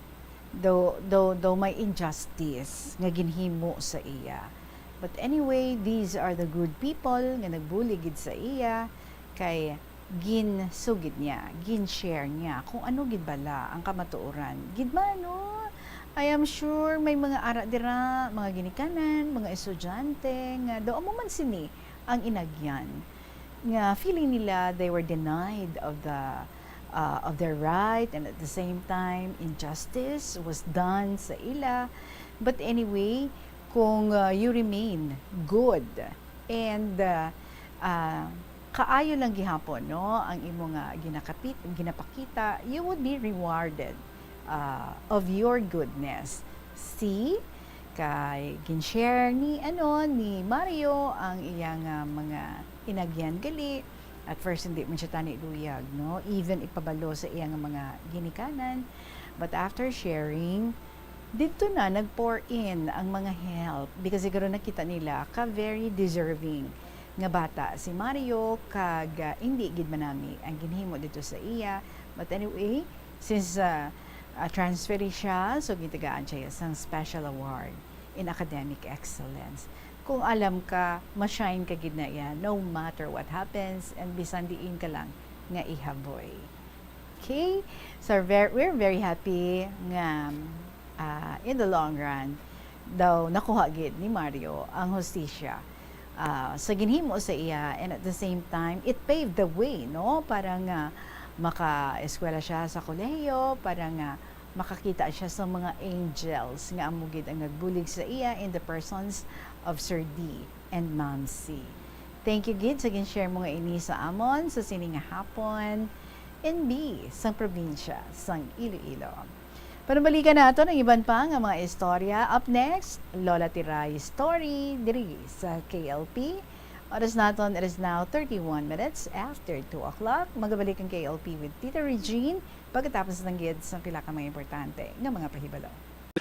daw, daw, daw may injustice nga ginhimo sa iya. But anyway, these are the good people nga nagbulig gid sa iya, kay ginsugid niya, gin-share niya kung ano gid bala ang kamatuoran. Gid man, no? I am sure may mga ara dira, mga ginikanan, mga estudyante nga daw amo man sini ang inagyan, nga feeling nila they were denied of the, uh, of their right, and at the same time injustice was done sa ila. But anyway, kung, uh, you remain good and, uh, uh, kaayo lang gihapon, no, ang imo nga ginakapit-, ginapakita, you would be rewarded, uh, of your goodness. See, kay gin-share ni, ano, ni Mario ang iya nga mga inagyan gali. At first, hindi man siya tani luyag, no, even ipabalo sa iya nga mga ginikanan. But after sharing, didto na nag-pour in ang mga help, because siguro nakita nila ka very deserving nga bata si Mario, kag, ah, hindi gid manami ang ginhimo didto sa iya. But anyway, since, ah, ah, transferee siya, so gitagaan siya sang special award in academic excellence. Kung alam ka, ma-shine ka gid na iya, no matter what happens, and bisan diin ka lang nga ihaboy. Okay? So, ver-, we're very happy nga, ah, in the long run, daw nakuha gid ni Mario ang hustisya, ah, sa ginhimo sa iya, and at the same time, it paved the way, no? Para nga maka-eskwela siya sa kolehiyo, para nga makakita siya sa mga angels nga amo gid ang nagbulig sa iya in the persons of Sir D and Ma'am C. Thank you gid sa gin-share mo nga ini sa amon sa sini nga hapon, N B, sang probinsya sang Iloilo. Panumalikan naton ang iban pa nga mga istorya. Up next, Lola Tiray Story diri sa K L P. Oras naton, it is now thirty-one minutes after two o'clock. Magabalik ang K L P with Tita Regine pagkatapos ng gid sa pila ka mga importante nga mga pahibalo.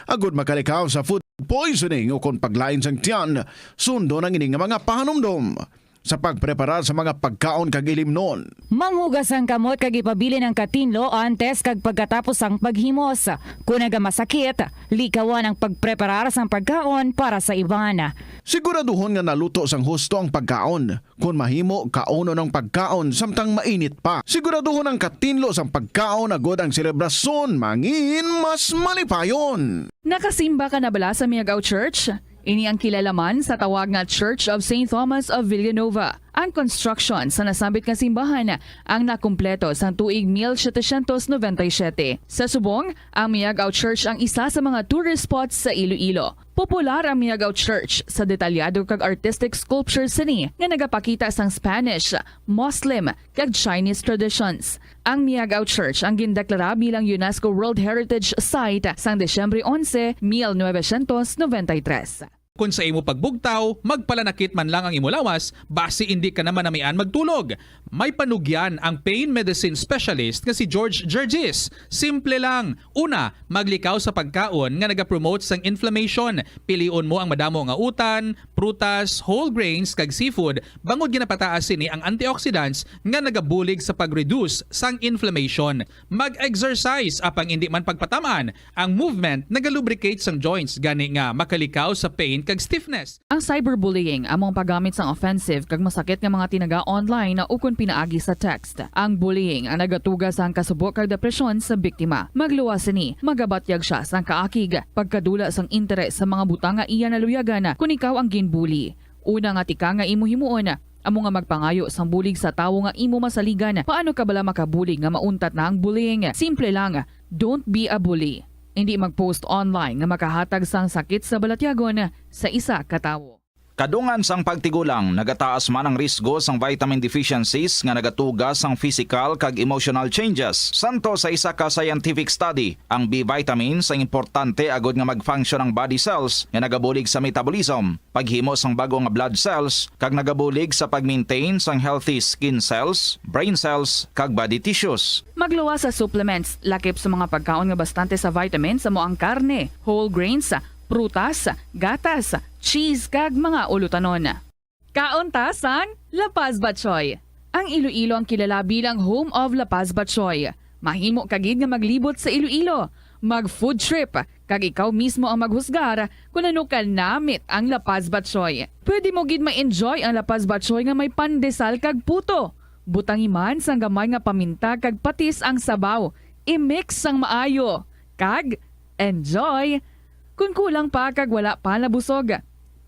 Agud makalikaw sa food poisoning o kon paglain sang tiyan, sundon ang ini nga mga pahanumdom sa pagpreparar sa mga pagkaon kag ilimnon. Manghugas ang kamot kag ipabilin ang katinlo antes kag pagkatapos sang paghimos. Kon nagamasakit, likawan ang pagpreparar sang pagkaon para sa iban. Siguraduhon nga naluto sang husto ang pagkaon. Kon mahimo, kaunon ang pagkaon samtang mainit pa. Siguraduhon ang katinlo sang pagkaon agud ang selebrasyon mangin mas malipayon. Nakasimba ka na bala sa Miagao Church? Ini ang kilala man sa tawag nga Church of Saint Thomas of Villanova. Ang construction sa nasambit nga simbahan ang nakumpleto sang tuig mil setecientos noventa y siete. Sa subong, ang Miagao Church ang isa sa mga tourist spots sa Iloilo. Popular ang Miagao Church sa detalyado kag artistic sculpture sini nga nagapakita sang Spanish, Muslim, kag Chinese traditions. Ang Miagao Church ang gindeklara bilang UNESCO World Heritage Site sang Disyembre onse, mil novecientos noventa y tres. Kon sa imo pagbugtaw, magpalanakit man lang ang imo lawas, basi indi ka na manamian magtulog. May panugyan ang pain medicine specialist nga si George Gergis. Simple lang. Una, maglikaw sa pagkaon nga nagapromote sang inflammation. Pilion mo ang madamo nga utan, prutas, whole grains, kag seafood, bangod ginapataas sini ang antioxidants nga nagabulig sa pag-reduce sang inflammation. Mag-exercise, apang indi man pagpatam-an, ang movement nagalubricate sang joints, gani nga makalikaw sa pain kag stiffness. Ang cyberbullying amo ang paggamit sang offensive kag masakit nga mga tinaga online ukon pinaagi sa text. Ang bullying ang nagatuga sang kasubo kag depresyon sa biktima. Magluwas sini, magabatyag sia sang kaakig, pagkadula sang interes sa mga butang nga iya naluyagan kon ikaw ang ginbully. Una nga tika nga imo himuon amo nga magpangayo sang bulig sa tawo nga imo masaligan. Paano ka bala makabulig nga mauntat na ang bullying? Simple lang, don't be a bully. Indi mag-post online nga makahatag sang sakit sa balatyagon sa isa ka tawo. Kadungan sang pagtigulang, nagataas man ang risgo sang vitamin deficiencies nga nagatuga sang physical kag emotional changes. Santo sa isa ka scientific study, ang B vitamins ang importante agud nga mag-function ang body cells nga nagabulig sa metabolism, paghimo sang bag-o nga blood cells, kag nagabulig sa pag-maintain sang healthy skin cells, brain cells, kag body tissues. Magluwas sa supplements, lakip sa mga pagkaon nga bastante sa vitamins amo ang karne, whole grains, prutas, gatas, cheese, kag mga ulutanon. Kaon ta sang La Paz Batchoy. Ang Iloilo ang kilala bilang home of La Paz Batchoy. Mahimo ka gid nga maglibot sa Iloilo, mag food trip, kag ikaw mismo ang maghusgar kon ano ka namit ang La Paz Batchoy. Pwede mo gid ma-enjoy ang La Paz Batchoy nga may pandesal kag puto. Butangi man sang gamay nga paminta kag patis ang sabaw. I-mix sang maayo. Kag enjoy! Kon kulang pa kag wala pa nabusog,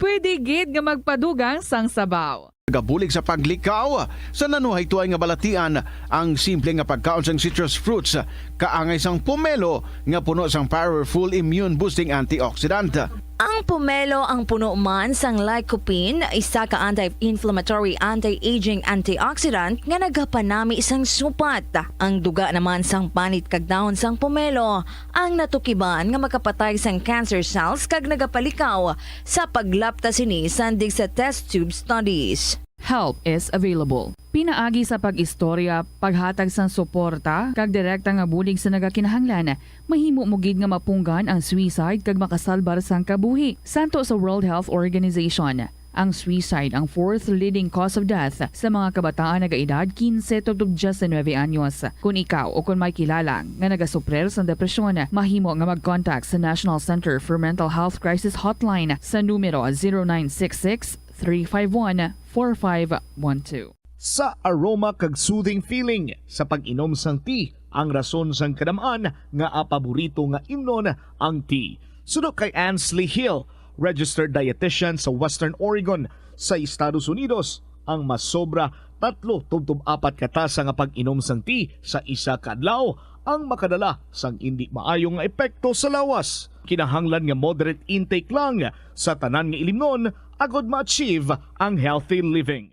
pwede gid nga magpadugang sang sabaw. Nagabulig sa paglikaw sa nanuhaytoay nga balatian ang simple nga pagkaon sang citrus fruits, kaangay sang pomelo nga puno sang powerful immune boosting antioxidant. Ang pomelo ang puno man sang lycopene, isa ka anti-inflammatory, anti-aging antioxidant nga nagapanami sang supat. Ang duga naman sang panit kag dahon sang pomelo ang natukiban nga makapatay sang cancer cells kag nagapalikaw sa paglapta sini sandig sa test tube studies. Help is available. Pinaagi sa pag-istorya, paghatag sang suporta, kag direkta nga bulig sa nagakinahanglan, mahimo mo gid nga mapunggan ang suicide kag makasalbar sang kabuhi. Santo sa World Health Organization, ang suicide ang fourth leading cause of death sa mga kabataan nagaedad kinse tubtob diyes nuebe anyos. Kon ikaw o kon may kilala nga nagasuprer sang depresyon, mahimo nga mag-contact sa National Center for Mental Health Crisis Hotline sa numero zero nine six six, three five one, four five one two. Sa aroma kag soothing feeling sa pag-inom sang tea, ang rason sang kadam-an nga paborito nga imnon ang tea. Suno kay Ansley Hill, registered dietitian sa Western Oregon sa Estados Unidos, ang masobra tatlo tubtob apat ka tasa nga pag-inom sang tea sa isa ka adlaw ang makadala sang indi maayo nga epekto sa lawas. Kinahanglan nga moderate intake lang sa tanan nga ilimnon agod ma-achieve ang healthy living.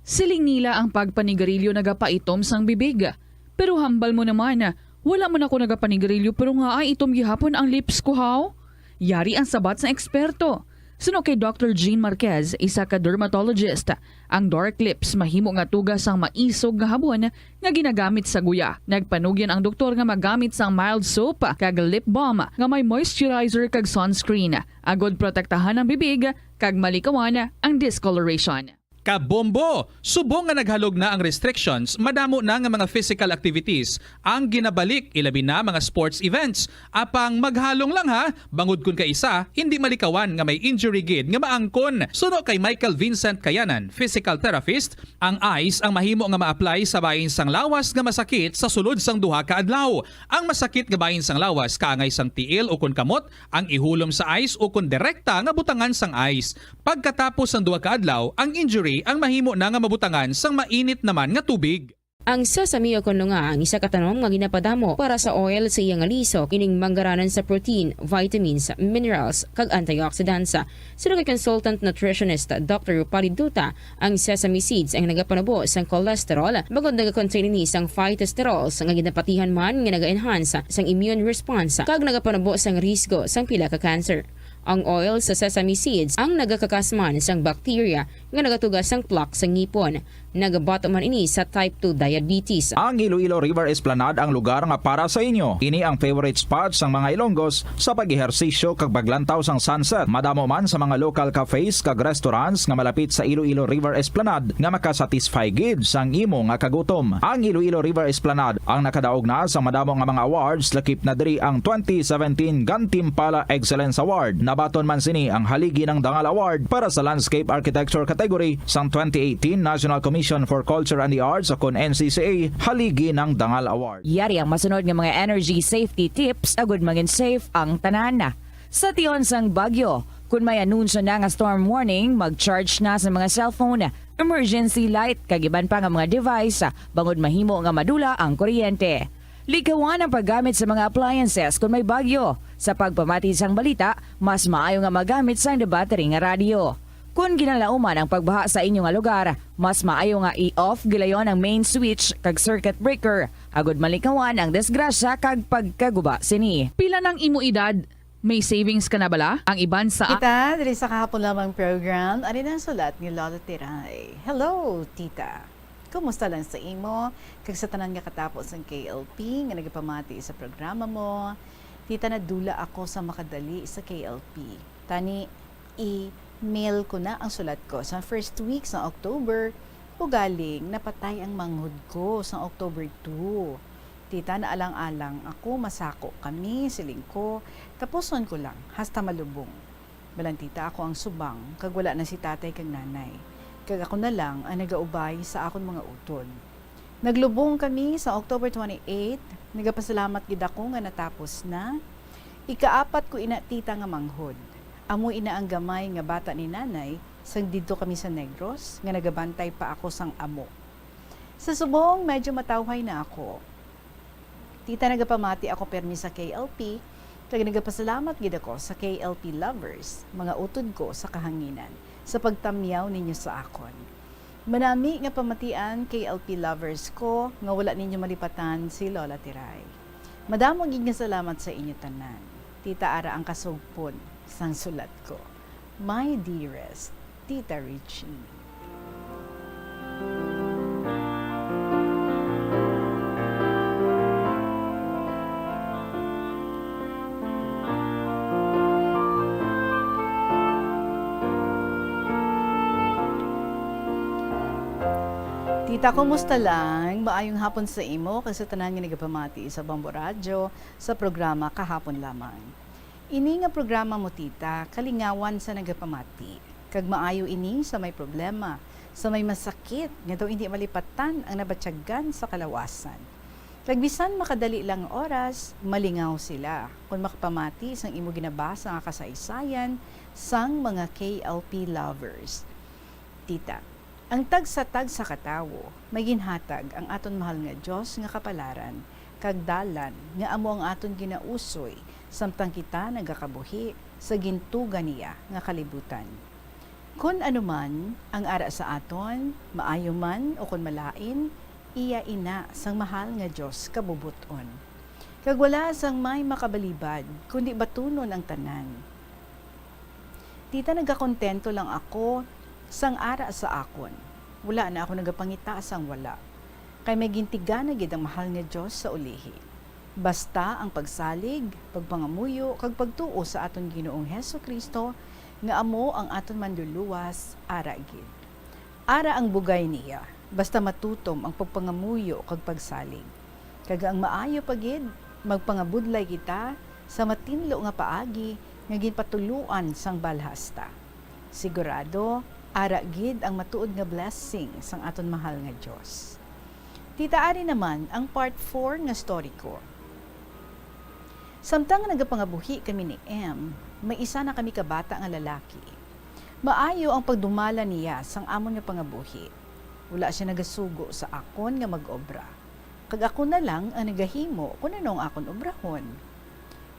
Siling nila ang pagpanigarilyo nagapaitom sang bibig. Pero hambal mo naman, wala man ako nagapanigarilyo pero ngaa itom gihapon ang lips ko, haw? Yari ang sabat sang eksperto. Suno kay Doctor Jean Marquez, isa ka dermatologist, ang dark lips mahimo nga tuga sang maisog nga habon nga ginagamit sa guya. Nagpanugyan ang doktor nga magamit sang mild soap kag lip balm nga may moisturizer kag sunscreen, agod protektahan ang bibig kag malikawan ang discoloration. Kabombo! Subong nga naghalog na ang restrictions, madamo na nga mga physical activities ang ginabalik, ilabi na mga sports events. Apang maghalong lang ha, bangod kun kaisa hindi malikawan nga may injury gid nga maangkon. Suno kay Michael Vincent Kayanan, physical therapist, ang ice ang mahimo nga ma-apply sa bahin sang lawas nga masakit sa sulod sang duha ka adlaw. Ang masakit nga bahin sang lawas kaangay sang tiil ukon kamot ang ihulom sa ice ukon direkta nga butangan sang ice. Pagkatapos sang duha ka adlaw, ang injury ang mahimo na nga mabutangan sang mainit naman nga tubig. Ang sesame o kon lunga ang isa ka tanom nga ginapadamo para sa oil sa iya nga lisok, ining manggaranan sa protein, vitamins, minerals, kag antioxidants. Suno kay consultant nutritionist Doctor Rupali Duta, ang sesame seeds ang nagapanubo sang cholesterol, bangod nagakontain ini sang phytosterols nga ginapatihan man nga naga-enhance sang immune response kag nagapanubo sang risgo sang pila ka cancer. Ang oil sa sesame seeds ang nagakakas man sang bacteria nga nagatuga sang plaque sa ngipon. Nagabato man ini sa type two diabetes. Ang Iloilo River Esplanade ang lugar nga para sa inyo. Ini ang favorite spot sang mga Ilonggos sa pag-ehersisyo kag paglantaw sang sunset. Madamo man sa mga local cafes kag restaurants nga malapit sa Iloilo River Esplanade nga makasatisfy gid sang imo nga kagutom. Ang Iloilo River Esplanade ang nakadaog na sa madamo nga mga awards, lakip na diri ang twenty seventeen Gantimpala Excellence Award. Nabaton man sini ang Haligi ng Dangal Award para sa Landscape Architecture category sang twenty eighteen National Commission for Culture and the Arts o kon N C C A Haligi ng Dangal Award. Yari ang masunod nga mga energy safety tips agud mangin safe ang tanan. Sa tion sang bagyo, kun may anunsyo na nga storm warning, mag-charge na sa mga cellphone, emergency light, kag iban pa nga mga device, bangod mahimo nga madula ang kuryente. Likawan ang paggamit sa mga appliances kun may bagyo. Sa pagpamati sang balita, mas maayo nga magamit sang battery nga radyo. Kun ginalauman ang pagbaha sa inyo nga lugar, mas maayo nga i-off gilayon ang main switch kag circuit breaker, agud malikawan ang disgrasya kag pagkaguba sini. Pila nang imo edad? May savings ka na bala? Ang iban sa Tita, diri sa kahapon lamang program, ari na ang sulat ni Lola Tiray. Hello, Tita. Kumusta lang sa imo? Kag sa tanan nga katapo sang K L P nga nagapamati sa programa mo. Tita, nadula ako sa makadali sa K L P. Tani, i-mail ko na ang sulat ko sa first week sa October. Ugaling, napatay ang manghod ko sa October two. Tita, naalang-alang ako, masako kami, siling ko. Tapuson ko lang, hasta malubong. Balang tita, ako ang subang, kag wala na si tatay kag nanay. Kag ako na lang ang nagaubay sa akon mga utod. Naglubong kami sa October twenty-eight. Nagapasalamat gid ako nga natapos na. Ikaapat ko ina, tita, nga manghod. Amo ina ang gamay nga bata ni nanay sang didto kami sa Negros, nga nagabantay pa ako sang amo. Sa subong, medyo matawhay na ako. Tita, nagapamati ako permi sa K L P, kag nagapasalamat gid ako sa K L P lovers, mga utod ko sa kahanginan, sa pagtamyaw ninyo sa akon. Manami nga pamatian, K L P lovers ko, nga wala ninyo malipatan si Lola Tiray. Madamo gid nga salamat sa inyo tanan. Tita, ara ang kasugpon sang sulat ko. My dearest Tita Richie. Tita, kumusta lang? Maayong hapon sa imo kag sa tanan nga nagapamati sa Bamboo Radyo sa programa Kahapon Lamang. Ini nga programa mo, tita, kalingawan sa nagapamati, kag maayo ini sa may problema, sa may masakit nga daw indi malipatan ang nabatyagan sa kalawasan. Kag bisan makadali lang nga oras, malingaw sila kon makapamati sang imo ginabasa nga kasaysayan sang mga K L P lovers. Tita, ang tagsa-tagsa ka tawo may ginhatag ang aton mahal nga Dios nga kapalaran kag dalan nga amo ang aton ginausoy samtang kita nagakabuhi sa gintuga niya nga kalibutan. Kon ano man ang ara sa aton, maayo man ukon malain, iya ina sang mahal nga Dios kabubot-on. Kag wala sang may makabalibad, kundi batunon ang tanan. Tita, nagakontento lang ako sang ara sa akon. Wala na ako nagapangita sang wala, kay may gintigana gid ang mahal nga Dios sa ulihi. Basta ang pagsalig, pagpangamuyo, kag pagtuo sa aton Ginoong Jesu-Cristo nga amo ang aton Manluluwas, ara gid. Ara ang bugay niya, basta matutom ang pagpangamuyo kag pagsalig. Kag ang maayo pa gid, magpangabudlay kita sa matinlo nga paagi nga ginpatuluan sang balhas ta. Sigurado, ara gid ang matuod nga blessing sang aton mahal nga Dios. Tita, ari naman ang part four nga story ko. Samtang nagapangabuhi kami ni M, may isa na kami ka bata nga lalaki. Maayo ang pagdumala niya sang amon nga pangabuhi. Wala sia nagasugo sa akon nga mag-obra, kag ako na lang ang nagahimo kon ano ang akon obrahon.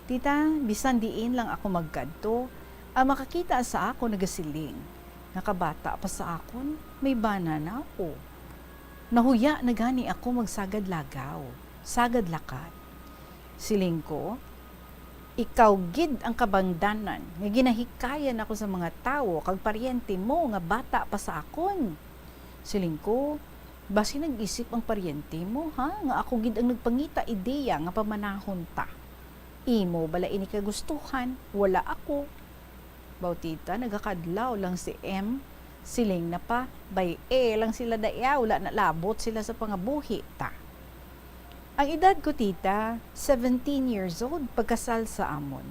Tita, bisan diin lang ako magkadto, ang makakita sa akon nagasiling, "Nakabata pa sa akon, may bana na ako." Nahuya na gani ako magsagad lagaw, sagad lakat. Siling ko, "Ikaw gid ang kabangdanan nga ginahikayan ako sa mga tawo kag paryente mo nga bata pa sa akon." Siling ko, "Basi nag-isip ang paryente mo, ha, nga ako gid ang nagpangita ideya nga pamanahon ta. Imo bala ini kagustuhan, wala ako." Baw, tita, nagakadlaw lang si M. Siling na pa, bay-e lang sila daya, wala na labot sila sa pangabuhi ta. Ang edad ko, tita, seventeen years old, pagkasal sa amon.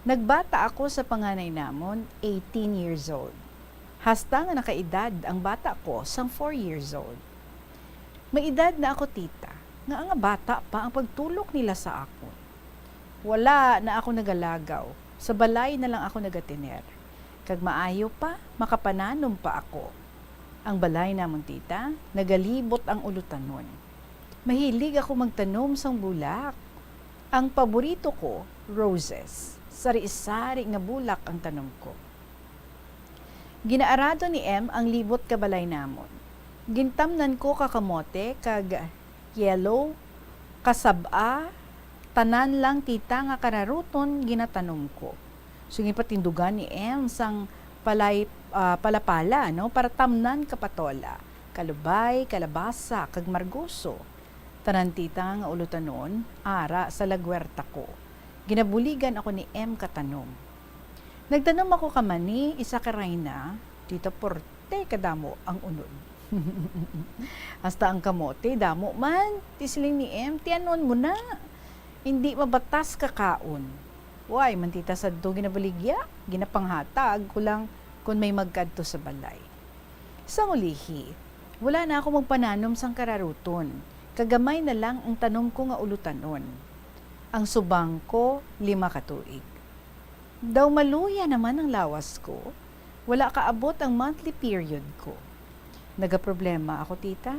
Nagbata ako sa panganay namon, eighteen years old. Hasta nga nakaedad ang bata ko sang four years old. May edad na ako, tita, nga nga bata pa ang pagtulok nila sa akon. Wala na ako nagalagaw, sa balay na lang ako nagatiner. Kag maayo pa, makapananom pa ako. Ang balay namon, tita, nagalibot ang ulutanon. Mahilig ako magtanom sang bulak. Ang paborito ko, roses. Sari-sari nga bulak ang tanom ko. Ginaarado ni M ang libot ka balay namon. Gintamnan ko ka kamote kag yellow, kasab-a, tanan lang, tita, nga kararuton ginatanom ko. So, ginpatindugan ni M sang palay, ah, palapala, no, para tamnan ka patola, kalubay, kalabasa, kag margoso. Tanan, tita, nga ulutanon, ara sa lagwerta ko. Ginabuligan ako ni M ka tanom. Nagtanom ako ka mani, isa ka rayna, tita, porte kadamo ang unod. Hasta ang kamote, damo man. Ti siling ni M, "Tianon mo na. Indi mabatas ka kaon." Way man, tita, sadto ginabaligya, ginapanghatag ko lang kon may magkadto sa balay. Sang ulihi, wala na ako magpananom sang kararuton, kag gamay na lang ang tanom ko nga ulutanon. Ang subang ko, lima ka tuig. Daw maluya naman ang lawas ko, wala kaabot ang monthly period ko. Nagaproblema ako, tita.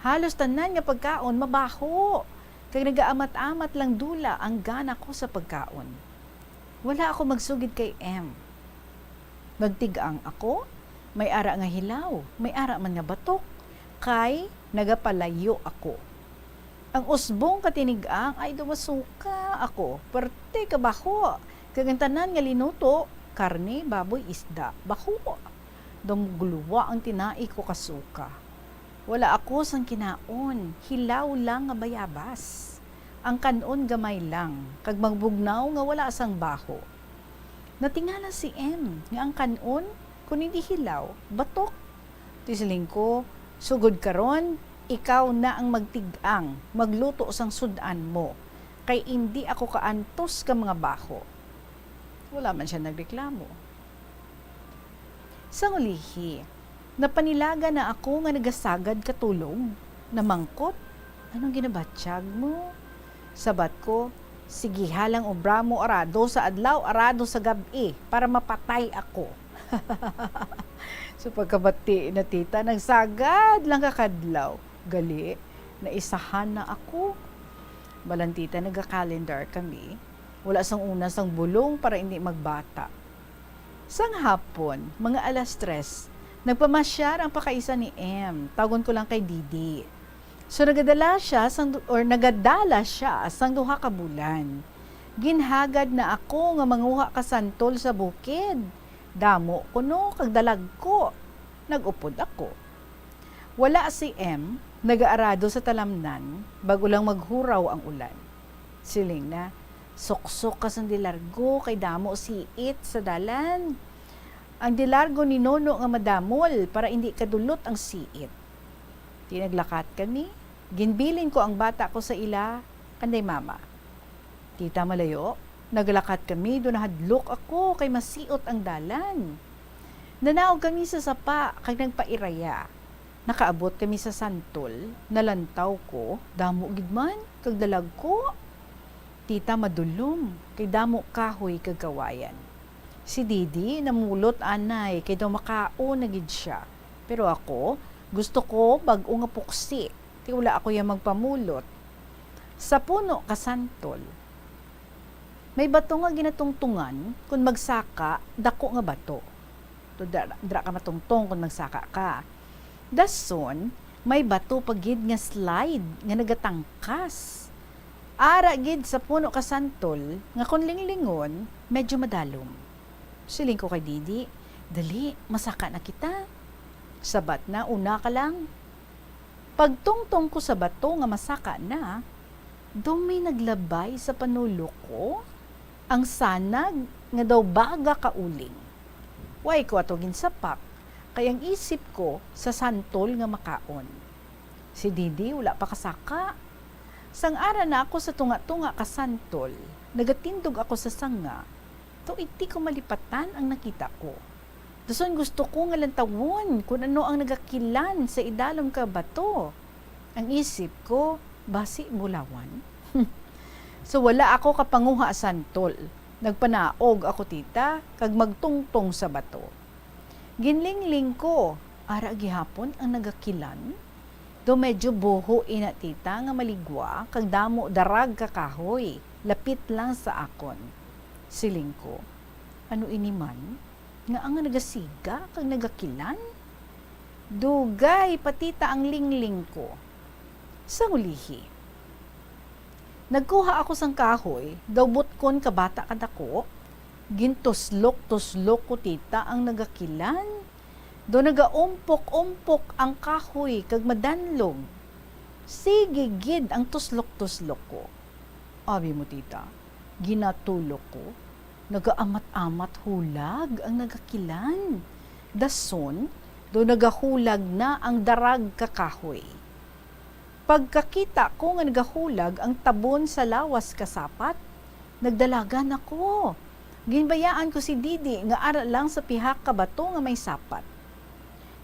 Halos tanan nga pagkaon mabaho, kag nagaamat-amat lang dula ang gana ko sa pagkaon. Wala ako magsugid kay M. Nagtig-ang ako, may ara nga hilaw, may ara man nga batok, kay nagapalayo ako. Ang usbong ka tinig-ang, ay, daw masuka ako, perte ka baho, kag ang tanan nga linuto, karne, baboy, isda, baho. Daw magluwa ang tinai ko ka suka. Wala ako sang kinaon, hilaw lang nga bayabas. Ang kan-on gamay lang, kag magbugnaw nga wala sang baho. Natingala si M nga ang kan-on, kon indi hilaw, batok. Ti siling ko, "Sugod karon, ikaw na ang magtig-ang, magluto sang sud-an mo, kay indi ako kaantos ka mga baho." Wala man sia nagreklamo. Sang ulihi, napanilaga na ako nga nagasagad ka tulog. Namangkot, "Anong ginabatyag mo?" Sabat ko, "Sigiha lang obra mo, arado sa adlaw, arado sa gab-i, para mapatay ako." So, pagkabati na, tita, nagsagad lang ka kadlaw. Gali, naisahan na ako. Balan, tita, naga-calendar kami. Wala sang una sang bulong para indi magbata. Sang hapon, mga alas tres, nagpamasyar ang pakaisa ni M. Tawgon ko lang kay Didi. So, nagadala siya sang du-, or nagadala siya sang duha ka bulan. Ginhagad na ako nga manguha ka santol sa bukid. Damo kuno kag dalagko. Nag-upod ako. Wala si M, nagaarado sa talamnan, bag-o lang maghuraw ang ulan. Siling na, "Suksok ka sang de largo kay damo siit sa dalan." Ang de largo ni Nono nga madamol para indi kadulot ang siit. Di naglakat kami. Ginbilin ko ang bata ko sa ila, kanday mama. Tita, malayo, naglakat kami, do nahadlok ako kay masiot ang dalan. Nanaog kami sa sapa kag nagpairaya. Nakaabot kami sa santol, nalantaw ko, damo gid man, kag dalagko. Tita, madulom, kay damo kahoy kag kawayan. Si Didi namulot anay kay daw makaon na gid sia. Pero ako, gusto ko bag-o nga puksi, kay wala ako ya magpamulot. Sa puno ka santol, may bato nga ginatungtungan, kon magsaka, dako nga bato. To dra, dra ka matungtong kon magsaka ka. Dason, may bato pa gid nga slide nga nagatangkas. Ara gid sa puno ka santol nga kon linglingon, medyo madalom. Siling ko kay Didi, "Dali, masaka na kita." Sabat na, "Una ka lang." Pagtungtong ko sa bato nga masaka na, daw may naglabay sa panulok ko, ang sanag nga daw baga kauling. Way ko ato ginsapak, kay ang isip ko sa santol nga makaon. Si Didi wala pa kasaka. Sang ara na ako sa tunga-tunga ka santol, nagatindog ako sa sanga, daw indi ko malipatan ang nakita ko. Dason gusto ko nga lantawon kon ano ang nagakilan sa idalom ka bato. Ang isip ko, basi bulawan. So, wala ako kapanguha santol. Nagpanaog ako, tita, kag magtungtong sa bato. Ginlingling ko, ara gihapon ang nagakilan. Do medyo buho ina, tita, nga maligwa kag damo darag ka kahoy, lapit lang sa akon. Siling ko, "Ano ini man? Nga ang nagasiga kag nagakilan?" Dugay pa, tita, ang lingling ko. Sang ulihi, nagkuha ako sang kahoy, daw butkon ka bata ka dako. Gintuslok-tuslok ko, tita, ang nagakilan. Daw nagaumpok-umpok ang kahoy kag madanlog. Sige gid ang tuslok-tuslok ko. Abi mo, tita, ginatulok ko, nagaamat-amat hulag ang nagakilan. Dason, daw nagahulag na ang darag ka kahoy. Pagkakita ko nga nagahulag ang tabon sa lawas ka sapat, nagdalagan ako. Ginbayaan ko si Didi nga ara lang sa pihak ka bato nga may sapat.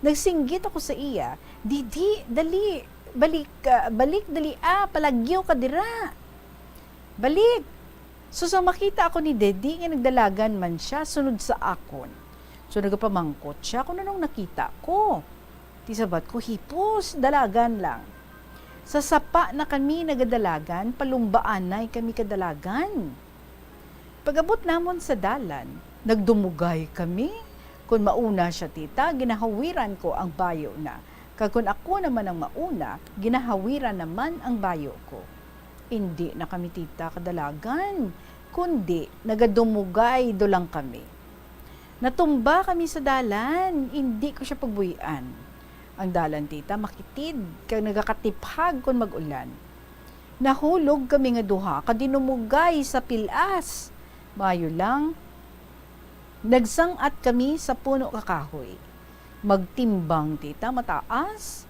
Nagsinggit ako sa iya, "Didi, dali, balik, ah, balik, dali, ah, palagyo ka dira. Balik." So, sa makita ako ni Didi nga nagdalagan man sia sunod sa akon, so nagapamangkot sia kung anong nakita ko. Ti sabat ko, "Hipos, dalagan lang." Sa sapa na kami nagadalagan, palumbaanay kami kadalagan. Pag-abot namon sa dalan, nagdumugay kami. Kon mauna sia, tita, ginahawiran ko ang bayo na. Kag kon ako naman ang mauna, ginahawiran naman ang bayo ko. Indi na kami, tita, kadalagan, kundi nagadumugay do lang kami. Natumba kami sa dalan, indi ko sia pagbuy-an. Ang dalan, tita, makitid, kag nagakatiphag kon mag-ulan. Nahulog kami nga duha ka dinumugay sa pil-as. Maayo lang, nagsang-at kami sa puno ka kahoy. Magtimbang, tita, mataas.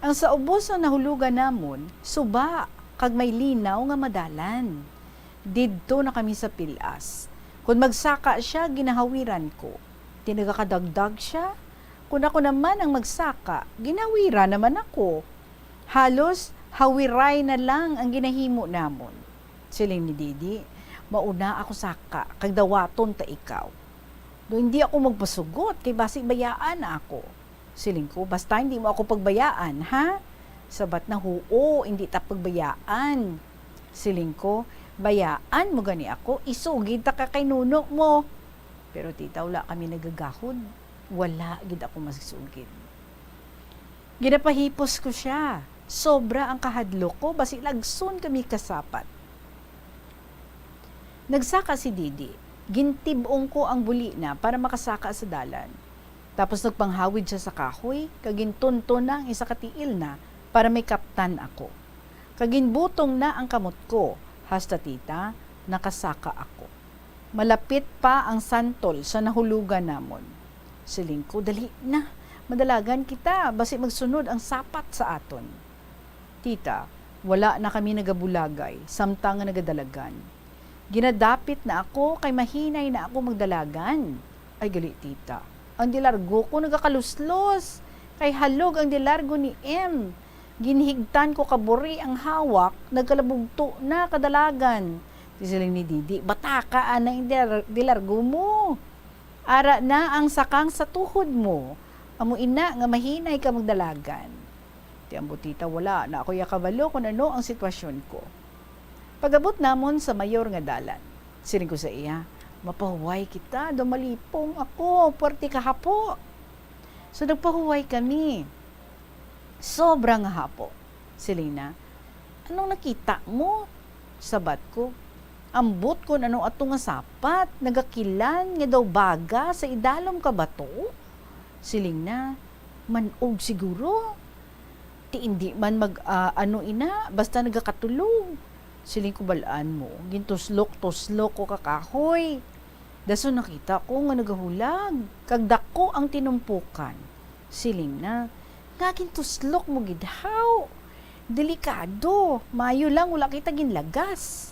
Ang sa ubos nga nahulogan namon, suba, kag may linaw nga madalan. Didto na kami sa pil-as. Kon magsaka sia, ginahawiran ko. Ti nagakadagdag sia. Kon ako naman ang magsaka, ginahawiran naman ako. Halos hawiray na lang ang ginahimo namon. Siling ni Didi, "Mauna ako saka, kag dawaton ta ikaw. Do hindi ako magpasugot, kay basi bayaan na ako." Siling ko, "Basta hindi mo ako pagbayaan, ha?" Sabat na, "Huo, hindi ta pagbayaan." Siling ko, "Bayaan mo gani ako, isugid ta ka kay nuno mo." Pero tita, wala kami nagagahod. Wala gid ako masugid. Ginapahipos ko sia. Sobra ang kahadlok ko, basi lagson kami kasapat. Nagsaka si Didi. Gintib-ong ko ang buli na para makasaka sa dalan. Tapos nagpanghawid siya sa kahoy, kag gintunton na ang isa ka tiil na para may kaptan ako. Kag ginbutong na ang kamot ko, hasta, tita, nakasaka ako. Malapit pa ang santol sa nahulugan namon. Siling ko, "Dali na, madalagan kita, basi magsunod ang sapat sa aton." Tita, wala na kami nagabulagay, samtang nga nagadalagan. Ginadapit na ako, kay mahinay na ako magdalagan. Ay, gali, tita. Ang dilargo ko nagakaluslos, kay halog ang dilargo ni M. Ginhigtan ko kaburi ang hawak, nagkalabugto na kadalagan. Siling ni Didi, "Bataka anay ang dilar-, dilargo mo. Ara na ang sakang sa tuhod mo. Amo ina nga mahinay ka magdalagan." Ti ang butita, wala na ako ya kabalo kon ano ang sitwasyon ko. Pag-abot namon sa mayor nga dalan, siling ko sa iya, "Mapahuway kita, daw malipong ako, puwerte ka hapo." So, nagpahuway kami. Sobra nga hapo. Siling na, "Anong nakita mo?" Sabat ko, "Ambot kon ano ato nga sapat, nagakilan nga daw baga sa idalom ka bato." Siling na, "Man-og siguro. Ti indi man mag, ah, ano ina, basta nagakatulog." Siling ko, "Bal-an mo, gintuslok-tuslok ko ka kahoy. Dason nakita ko nga nagahulag, kag dako ang tinumpukan." Siling na, "Nga gintuslok mo gid, haw? Delikado, maayo lang wala kita ginlagas.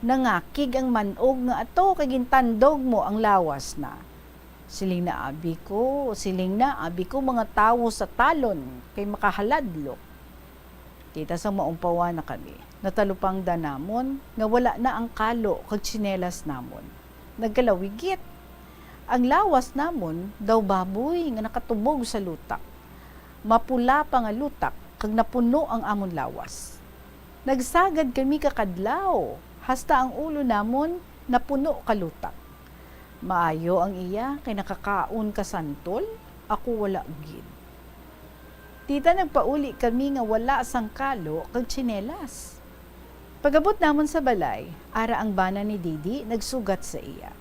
Nangakig ang man-og nga ato kay gintandog mo ang lawas na." Siling na, "Abi ko, siling na, abi ko, mga tawo sa talon kay makahaladlok." Tita, sang maumpawan na kami, natalupangdan namon nga wala na ang kalo kag tsinelas namon. Nagkalawigit. Ang lawas namon daw baboy nga nakatubog sa lutak. Mapula pa nga lutak kag napuno ang amon lawas. Nagsagad kami kakadlaw, hasta ang ulo namon napuno ka lutak. Maayo ang iya kay nakakaon ka santol, ako wala gid. Tita, nagpauli kami nga wala sang kalo kag tsinelas. Pag-abot namon sa balay, ara ang bana ni Didi nagsugat sa iya.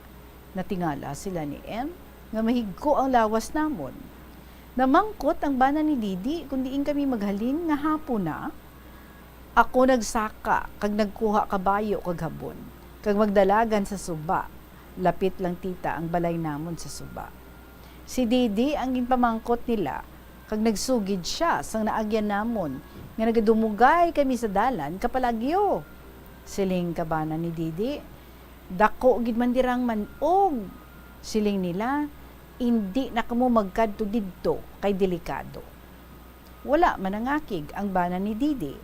Natingala sila ni M nga mahigko ang lawas namon. Namangkot ang bana ni Didi kon diin kami maghalin nga hapon na. Ako nagsaka kag nagkuha kabayo kag habon, kag magdalagan sa suba. Lapit lang, tita, ang balay namon sa suba. Si Didi ang ginpamangkot nila, kag nagsugid sia sang naagyan namon nga nagadumugay kami sa dalan kapalagyo. Siling ka bana ni Didi, "Dako gid man dirang man-og." Siling nila, "Indi na kamo magkadto didto kay delikado." Wala man nangakig ang bana ni Didi.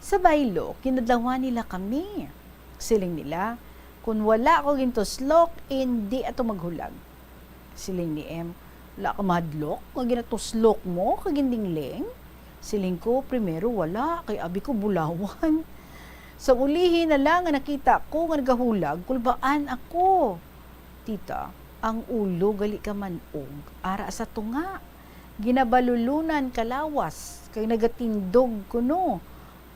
Sa baylo, kinadlawan nila kami. Siling nila, "Kon wala ko gintuslok, indi ato maghulag." Siling ni M, "Wala ka mahadlok nga ginatuslok mo kag gindingling?" Siling ko, "Primero wala, kay abi ko bulawan. Sa ulihi na lang nga nakita ko nga nagahulag, kulbaan ako." Tita, ang ulo gali ka man-og ara sa tunga. Ginabalulunan ka lawas, kay nagatindog kuno.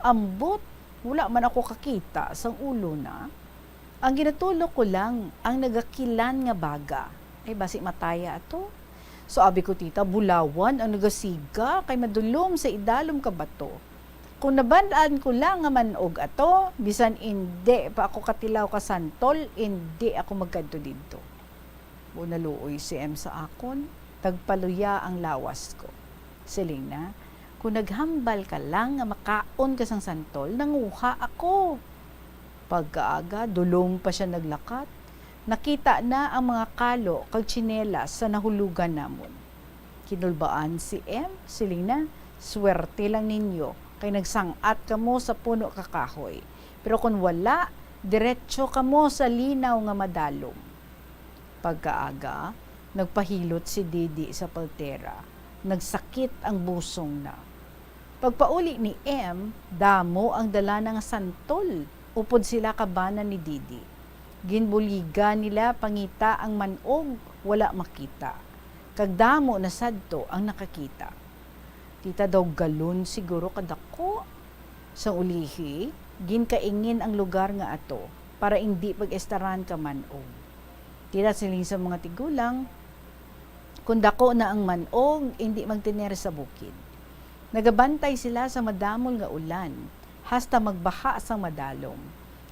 Ambot, wala man ako kakita sang ulo na. Ang ginatulok ko lang ang nagakilan nga baga. Ay, basi mataya ato. So, abi ko, tita, bulawan ang nagasiga kay madulom sa idalom ka bato. Kung naban-an ko lang nga man-og ato, bisan indi pa ako katilaw ka santol, indi ako magkadto didto. Bunaluoy si M sa akon, nagpaluya ang lawas ko. Siling na, "Kung naghambal ka lang nga makaon ka sang santol, nanguha ako." Pagkaaga, dulom pa sia naglakat. Nakita na ang mga kalo kag tsinelas sa nahulugan namon. Kinulbaan si M, siling na, "Swerte lang ninyo, kay nagsang-at kamo sa puno ka kahoy. Pero kon wala, diretso kamo sa linaw nga madalom." Pagkaaga, nagpahilot si Didi sa paltera. Nagsakit ang busong na. Pagpauli ni M, damo ang dala na nga santol, upod sila ka bana ni Didi. Ginbuligan nila pangita ang man-og, wala makita. Kag damo na sadto ang nakakita. Tita, daw galon siguro kadako. Sang ulihi, ginkaingin ang lugar nga ato. para indi pag-estaran ka man-og. Tita, siling sa mga tigulang, "Kon dako na ang man-og, indi magtener sa bukid." Nagabantay sila sa madamol nga ulan, hasta magbaha sang madalom,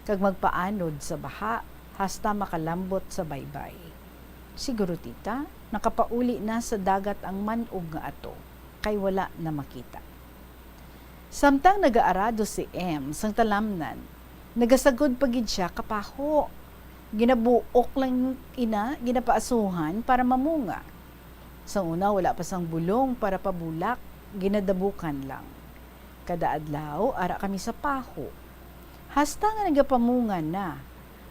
kag magpaanod sa baha, hasta makalambot sa baybay. Siguro, tita, nakapauli na sa dagat ang man-og nga ato, kay wala na makita. Samtang nagaarado si M sang talamnan, nagasagod pa gid sia ka paho. Ginabuok lang ina, ginapaasuhan para mamunga. Sang una, wala pa sang bulong para pabulak, ginadabukan lang. Kada adlaw, ara kami sa paho. Hasta nga nagapamunga na.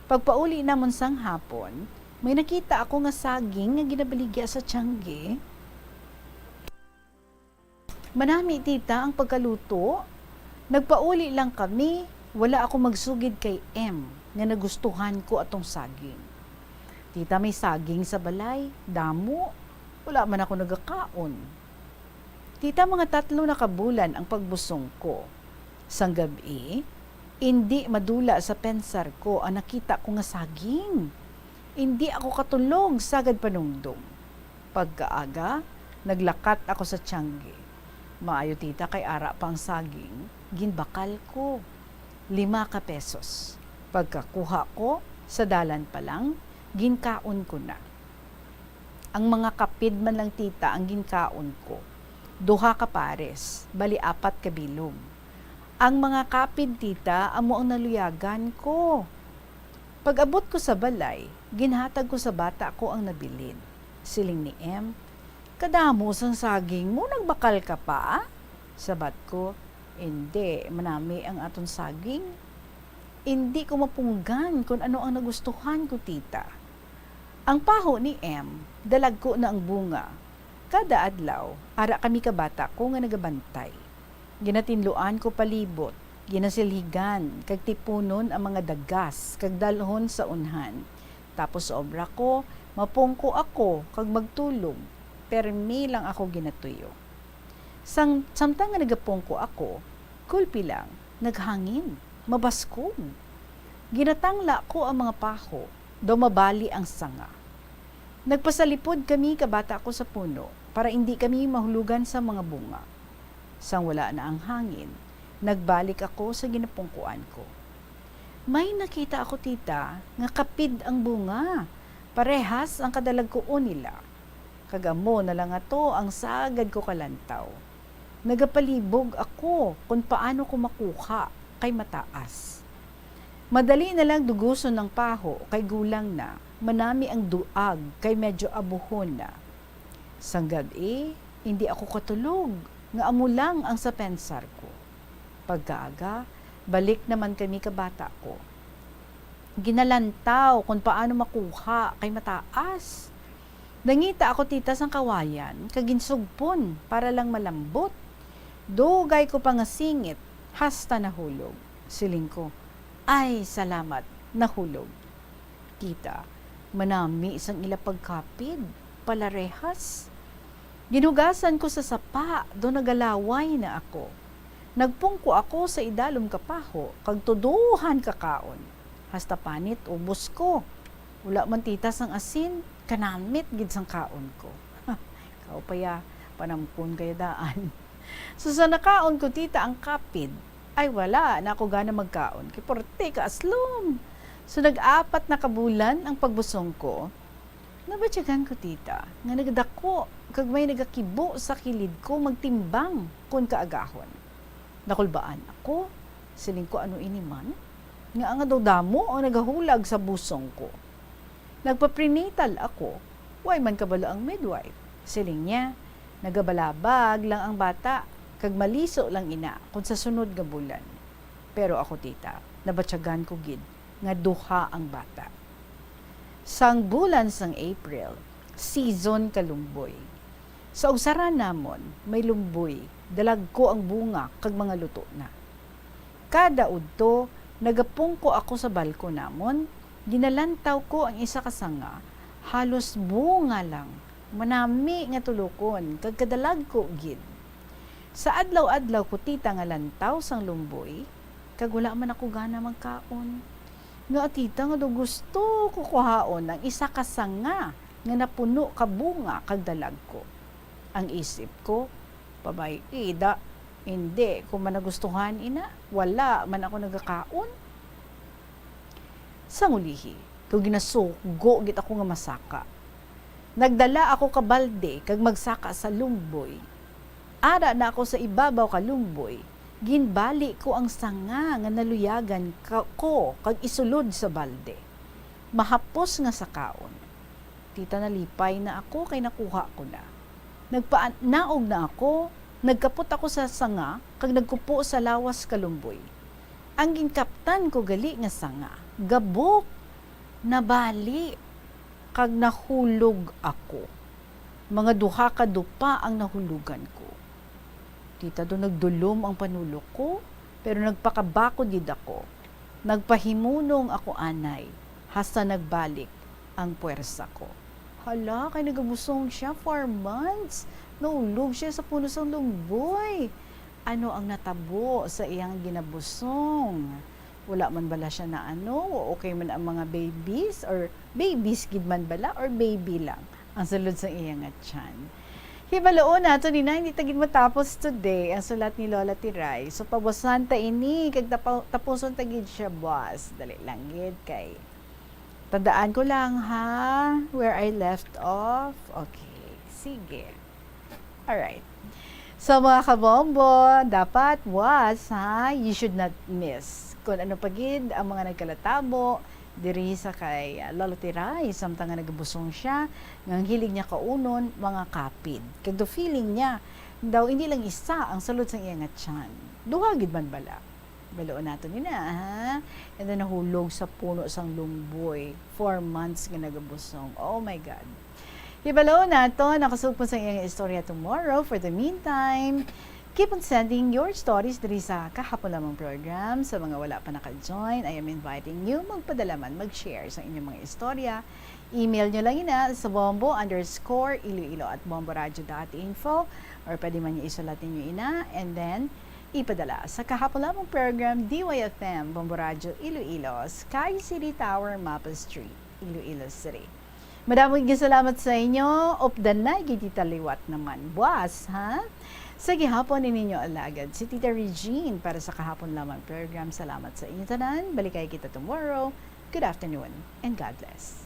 Pagpauli namon sang hapon, may nakita ako nga saging nga ginabaligya sa tiyangge. "Manami, tita, ang pagkaluto." Nagpauli lang kami, wala ako magsugid kay M nga nagustuhan ko atong saging. "Tita, may saging sa balay, damo. Wala man ako nagakaon." Tita, mga tatlo na ka bulan ang pagbusong ko. Sang gab-i, indi madula sa pensar ko ang nakita ko nga saging. Indi ako katulog sagad panumdom. Pagkaaga, naglakat ako sa tiyangge. Maayo, tita, kay ara pa ang saging, ginbakal ko. Lima ka pesos. Pagkakuha ko, sa dalan pa lang, ginkaon ko na. Ang mga kapid man lang, tita, ang ginkaon ko. Duha ka pares, bali apat ka bilog. Ang mga kapid, tita, amo ang naluyagan ko. Pag-abot ko sa balay, ginhatag ko sa bata ko ang nabilin. Siling ni M, "Kadamo sang saging mo, nagbakal ka pa?" Sabat ko, "Indi, manami ang aton saging. Indi ko mapunggan kon ano ang nagustuhan ko, tita." Ang paho ni M, dalagko na ang bunga. Kada adlaw, ara kami ka bata ko nga nagabantay. Ginatinluan ko palibot, ginasilhigan, kag tipunon ang mga dagas, kag dalhon sa unhan. Tapos sa obra ko, mapungko ako kag magtulog. Permi lang ako ginatuyo. Sang, samtang nga nagapungko ako, gulpi lang, naghangin, mabaskog. Ginatangla ko ang mga paho, daw mabali ang sanga. Nagpasalipod kami ka bata ko sa puno para indi kami mahulogan sa mga bunga. Sang wala na ang hangin, nagbalik ako sa ginapungkuan ko. May nakita ako, tita, nga kapid ang bunga, parehas ang kadalagkuon nila. Kag amo na lang ato ang sagad ko kalantaw. Nagapalibog ako kon paano ko makuha, kay mataas. Madali na lang duguson ang paho, kay gulang na, manami ang duag, kay medyo abuhon na. Sang gab-i, indi ako katulog, nga amo lang ang sa pensar ko. Pagkaaga, balik naman kami ka bata ko. Ginalantaw kon paano makuha, kay mataas. Nangita ako, tita, sang kawayan, kag ginsugpon para lang malambot. Dugay ko pa nga singit, hasta nahulog. Siling ko, "Ay, salamat, nahulog." Tita, manami sang ila pagkapid, palarehas. Ginhugasan ko sa sapa, daw nagalaway na ako. Nagpungko ako sa idalom ka paho, kag tuduhan ka kaon. Hasta panit, ubos ko. Wala man, tita, sang asin, kanamit gid sang kaon ko. Kaupaya, panamkon kaya daan. So, sa nakaon ko, tita, ang kapid, ay wala na ako gana magkaon, kay porte ka aslom. So, nag-apat na ka bulan ang pagbusong ko, nabatyagan ko, tita, nga nagdako kag may nagakibo sa kilid ko magtimbang kon kaagahon. Nakulbaan ako, siling ko, "Ano ini man? Nga nga daw damo ang nagahulag sa busong ko." Nagpa-prenatal ako, way man kabalo ang midwife. Siling niya, "Nagabalabag lang ang bata, kag maliso lang ina kon sa sunod nga bulan." Pero ako, tita, nabatyagan ko gid nga duha ang bata. Sang bulan sang April, season ka lumboy. Sa ugsaran namon, may lumboy, dalagko ang bunga kag mga luto na. Kada udto, nagapungko ako sa balko namon, ginalantaw ko ang isa ka sanga, halos bunga lang, manami nga tulokon, kag kadalagko gid. Sa adlaw-adlaw ko, tita, nga lantaw sang lumboy, kag wala man ako gana magkaon. Nga, tita, nga daw gusto ko kuhaon ang isa ka sanga nga napuno ka bunga kag dalagko. Ang isip ko, pabay-i da, indi ko man nagustuhan ina, wala man ako nagakaon. Sang ulihi, ko ginasugo gid ako nga masaka. Nagdala ako ka balde kag magsaka sa lumboy. Ara na ako sa ibabaw ka lumboy, ginbali ko ang sanga nga naluyagan ka-, ko kag isulod sa balde. Mahapos nga sakaon. Tita, nalipay na ako kay nakuha ko na. Nagpanaog na ako, nagkapot ako sa sanga kag nagkupo sa lawas ka lumboy. Ang ginkaptan ko gali nga sanga, gabok, nabali, kag nahulog ako. Mga duha ka dupa ang nahulogan ko. Tita, do nagdulom ang panulok ko, pero nagpakabakod gid ako. Nagpahimunong ako anay, hasta nagbalik ang puwersa ko. Hala, kay nagabusong siya, four months. Naulog siya sa puno sang lumboy. Ano ang natabo sa iyang ginabusong? Wala man bala siya na ano? Okay man ang mga babies? Or babies gid man bala? Or baby lang ang sulod sa iya nga tiyan? Hibaloon nato ni na, hindi ta gid matapos today ang sulat ni Lola Tiray. So, pabuasan ta ini, kag tapa-, tapuson ta gid siya buas. Dali lang gid kay tandaan ko lang, ha, where I left off. Okay, sige. Alright. So, mga kabombo, dapat was, ha, you should not miss kung ano pa gid ang mga nagkalatabo diri sa kay, ah, Lolo Tiray, samtang nga nagabusong siya, nga ang hilig niya kaunon, mga kapid. Kag do feeling niya, daw hindi lang isa ang sulod sang iya nga tiyan. Duha gid man bala. Baloon nato ni na, ha? And then nahulog sa puno sang lumboy. Four months nga nagabusong. Oh my God. Hibaloon nato, nakasugpo sa iyang istorya tomorrow. For the meantime, keep on sending your stories diri sa Kahapon Lamang program. Sa mga wala pa naka-join, I am inviting you magpadala man, mag-share sa inyong mga istorya. Email nyo lang ina sa bombo underscore iloilo at bomboradio dot info, or pwede man nyo isulat ninyo ina and then ipadala sa Kahapon Lamang program, D Y F M, Bombo Radyo Iloilo, Sky City Tower, Mapa Street, Iloilo City. Madamo nga salamat sa inyo. Updanay gid kita liwat naman buas, ha? Sa gihapon ni ninyo alagad, si Tita Regine para sa Kahapon Lamang program. Salamat sa inyo tanan. Balikay kita tomorrow. Good afternoon and God bless.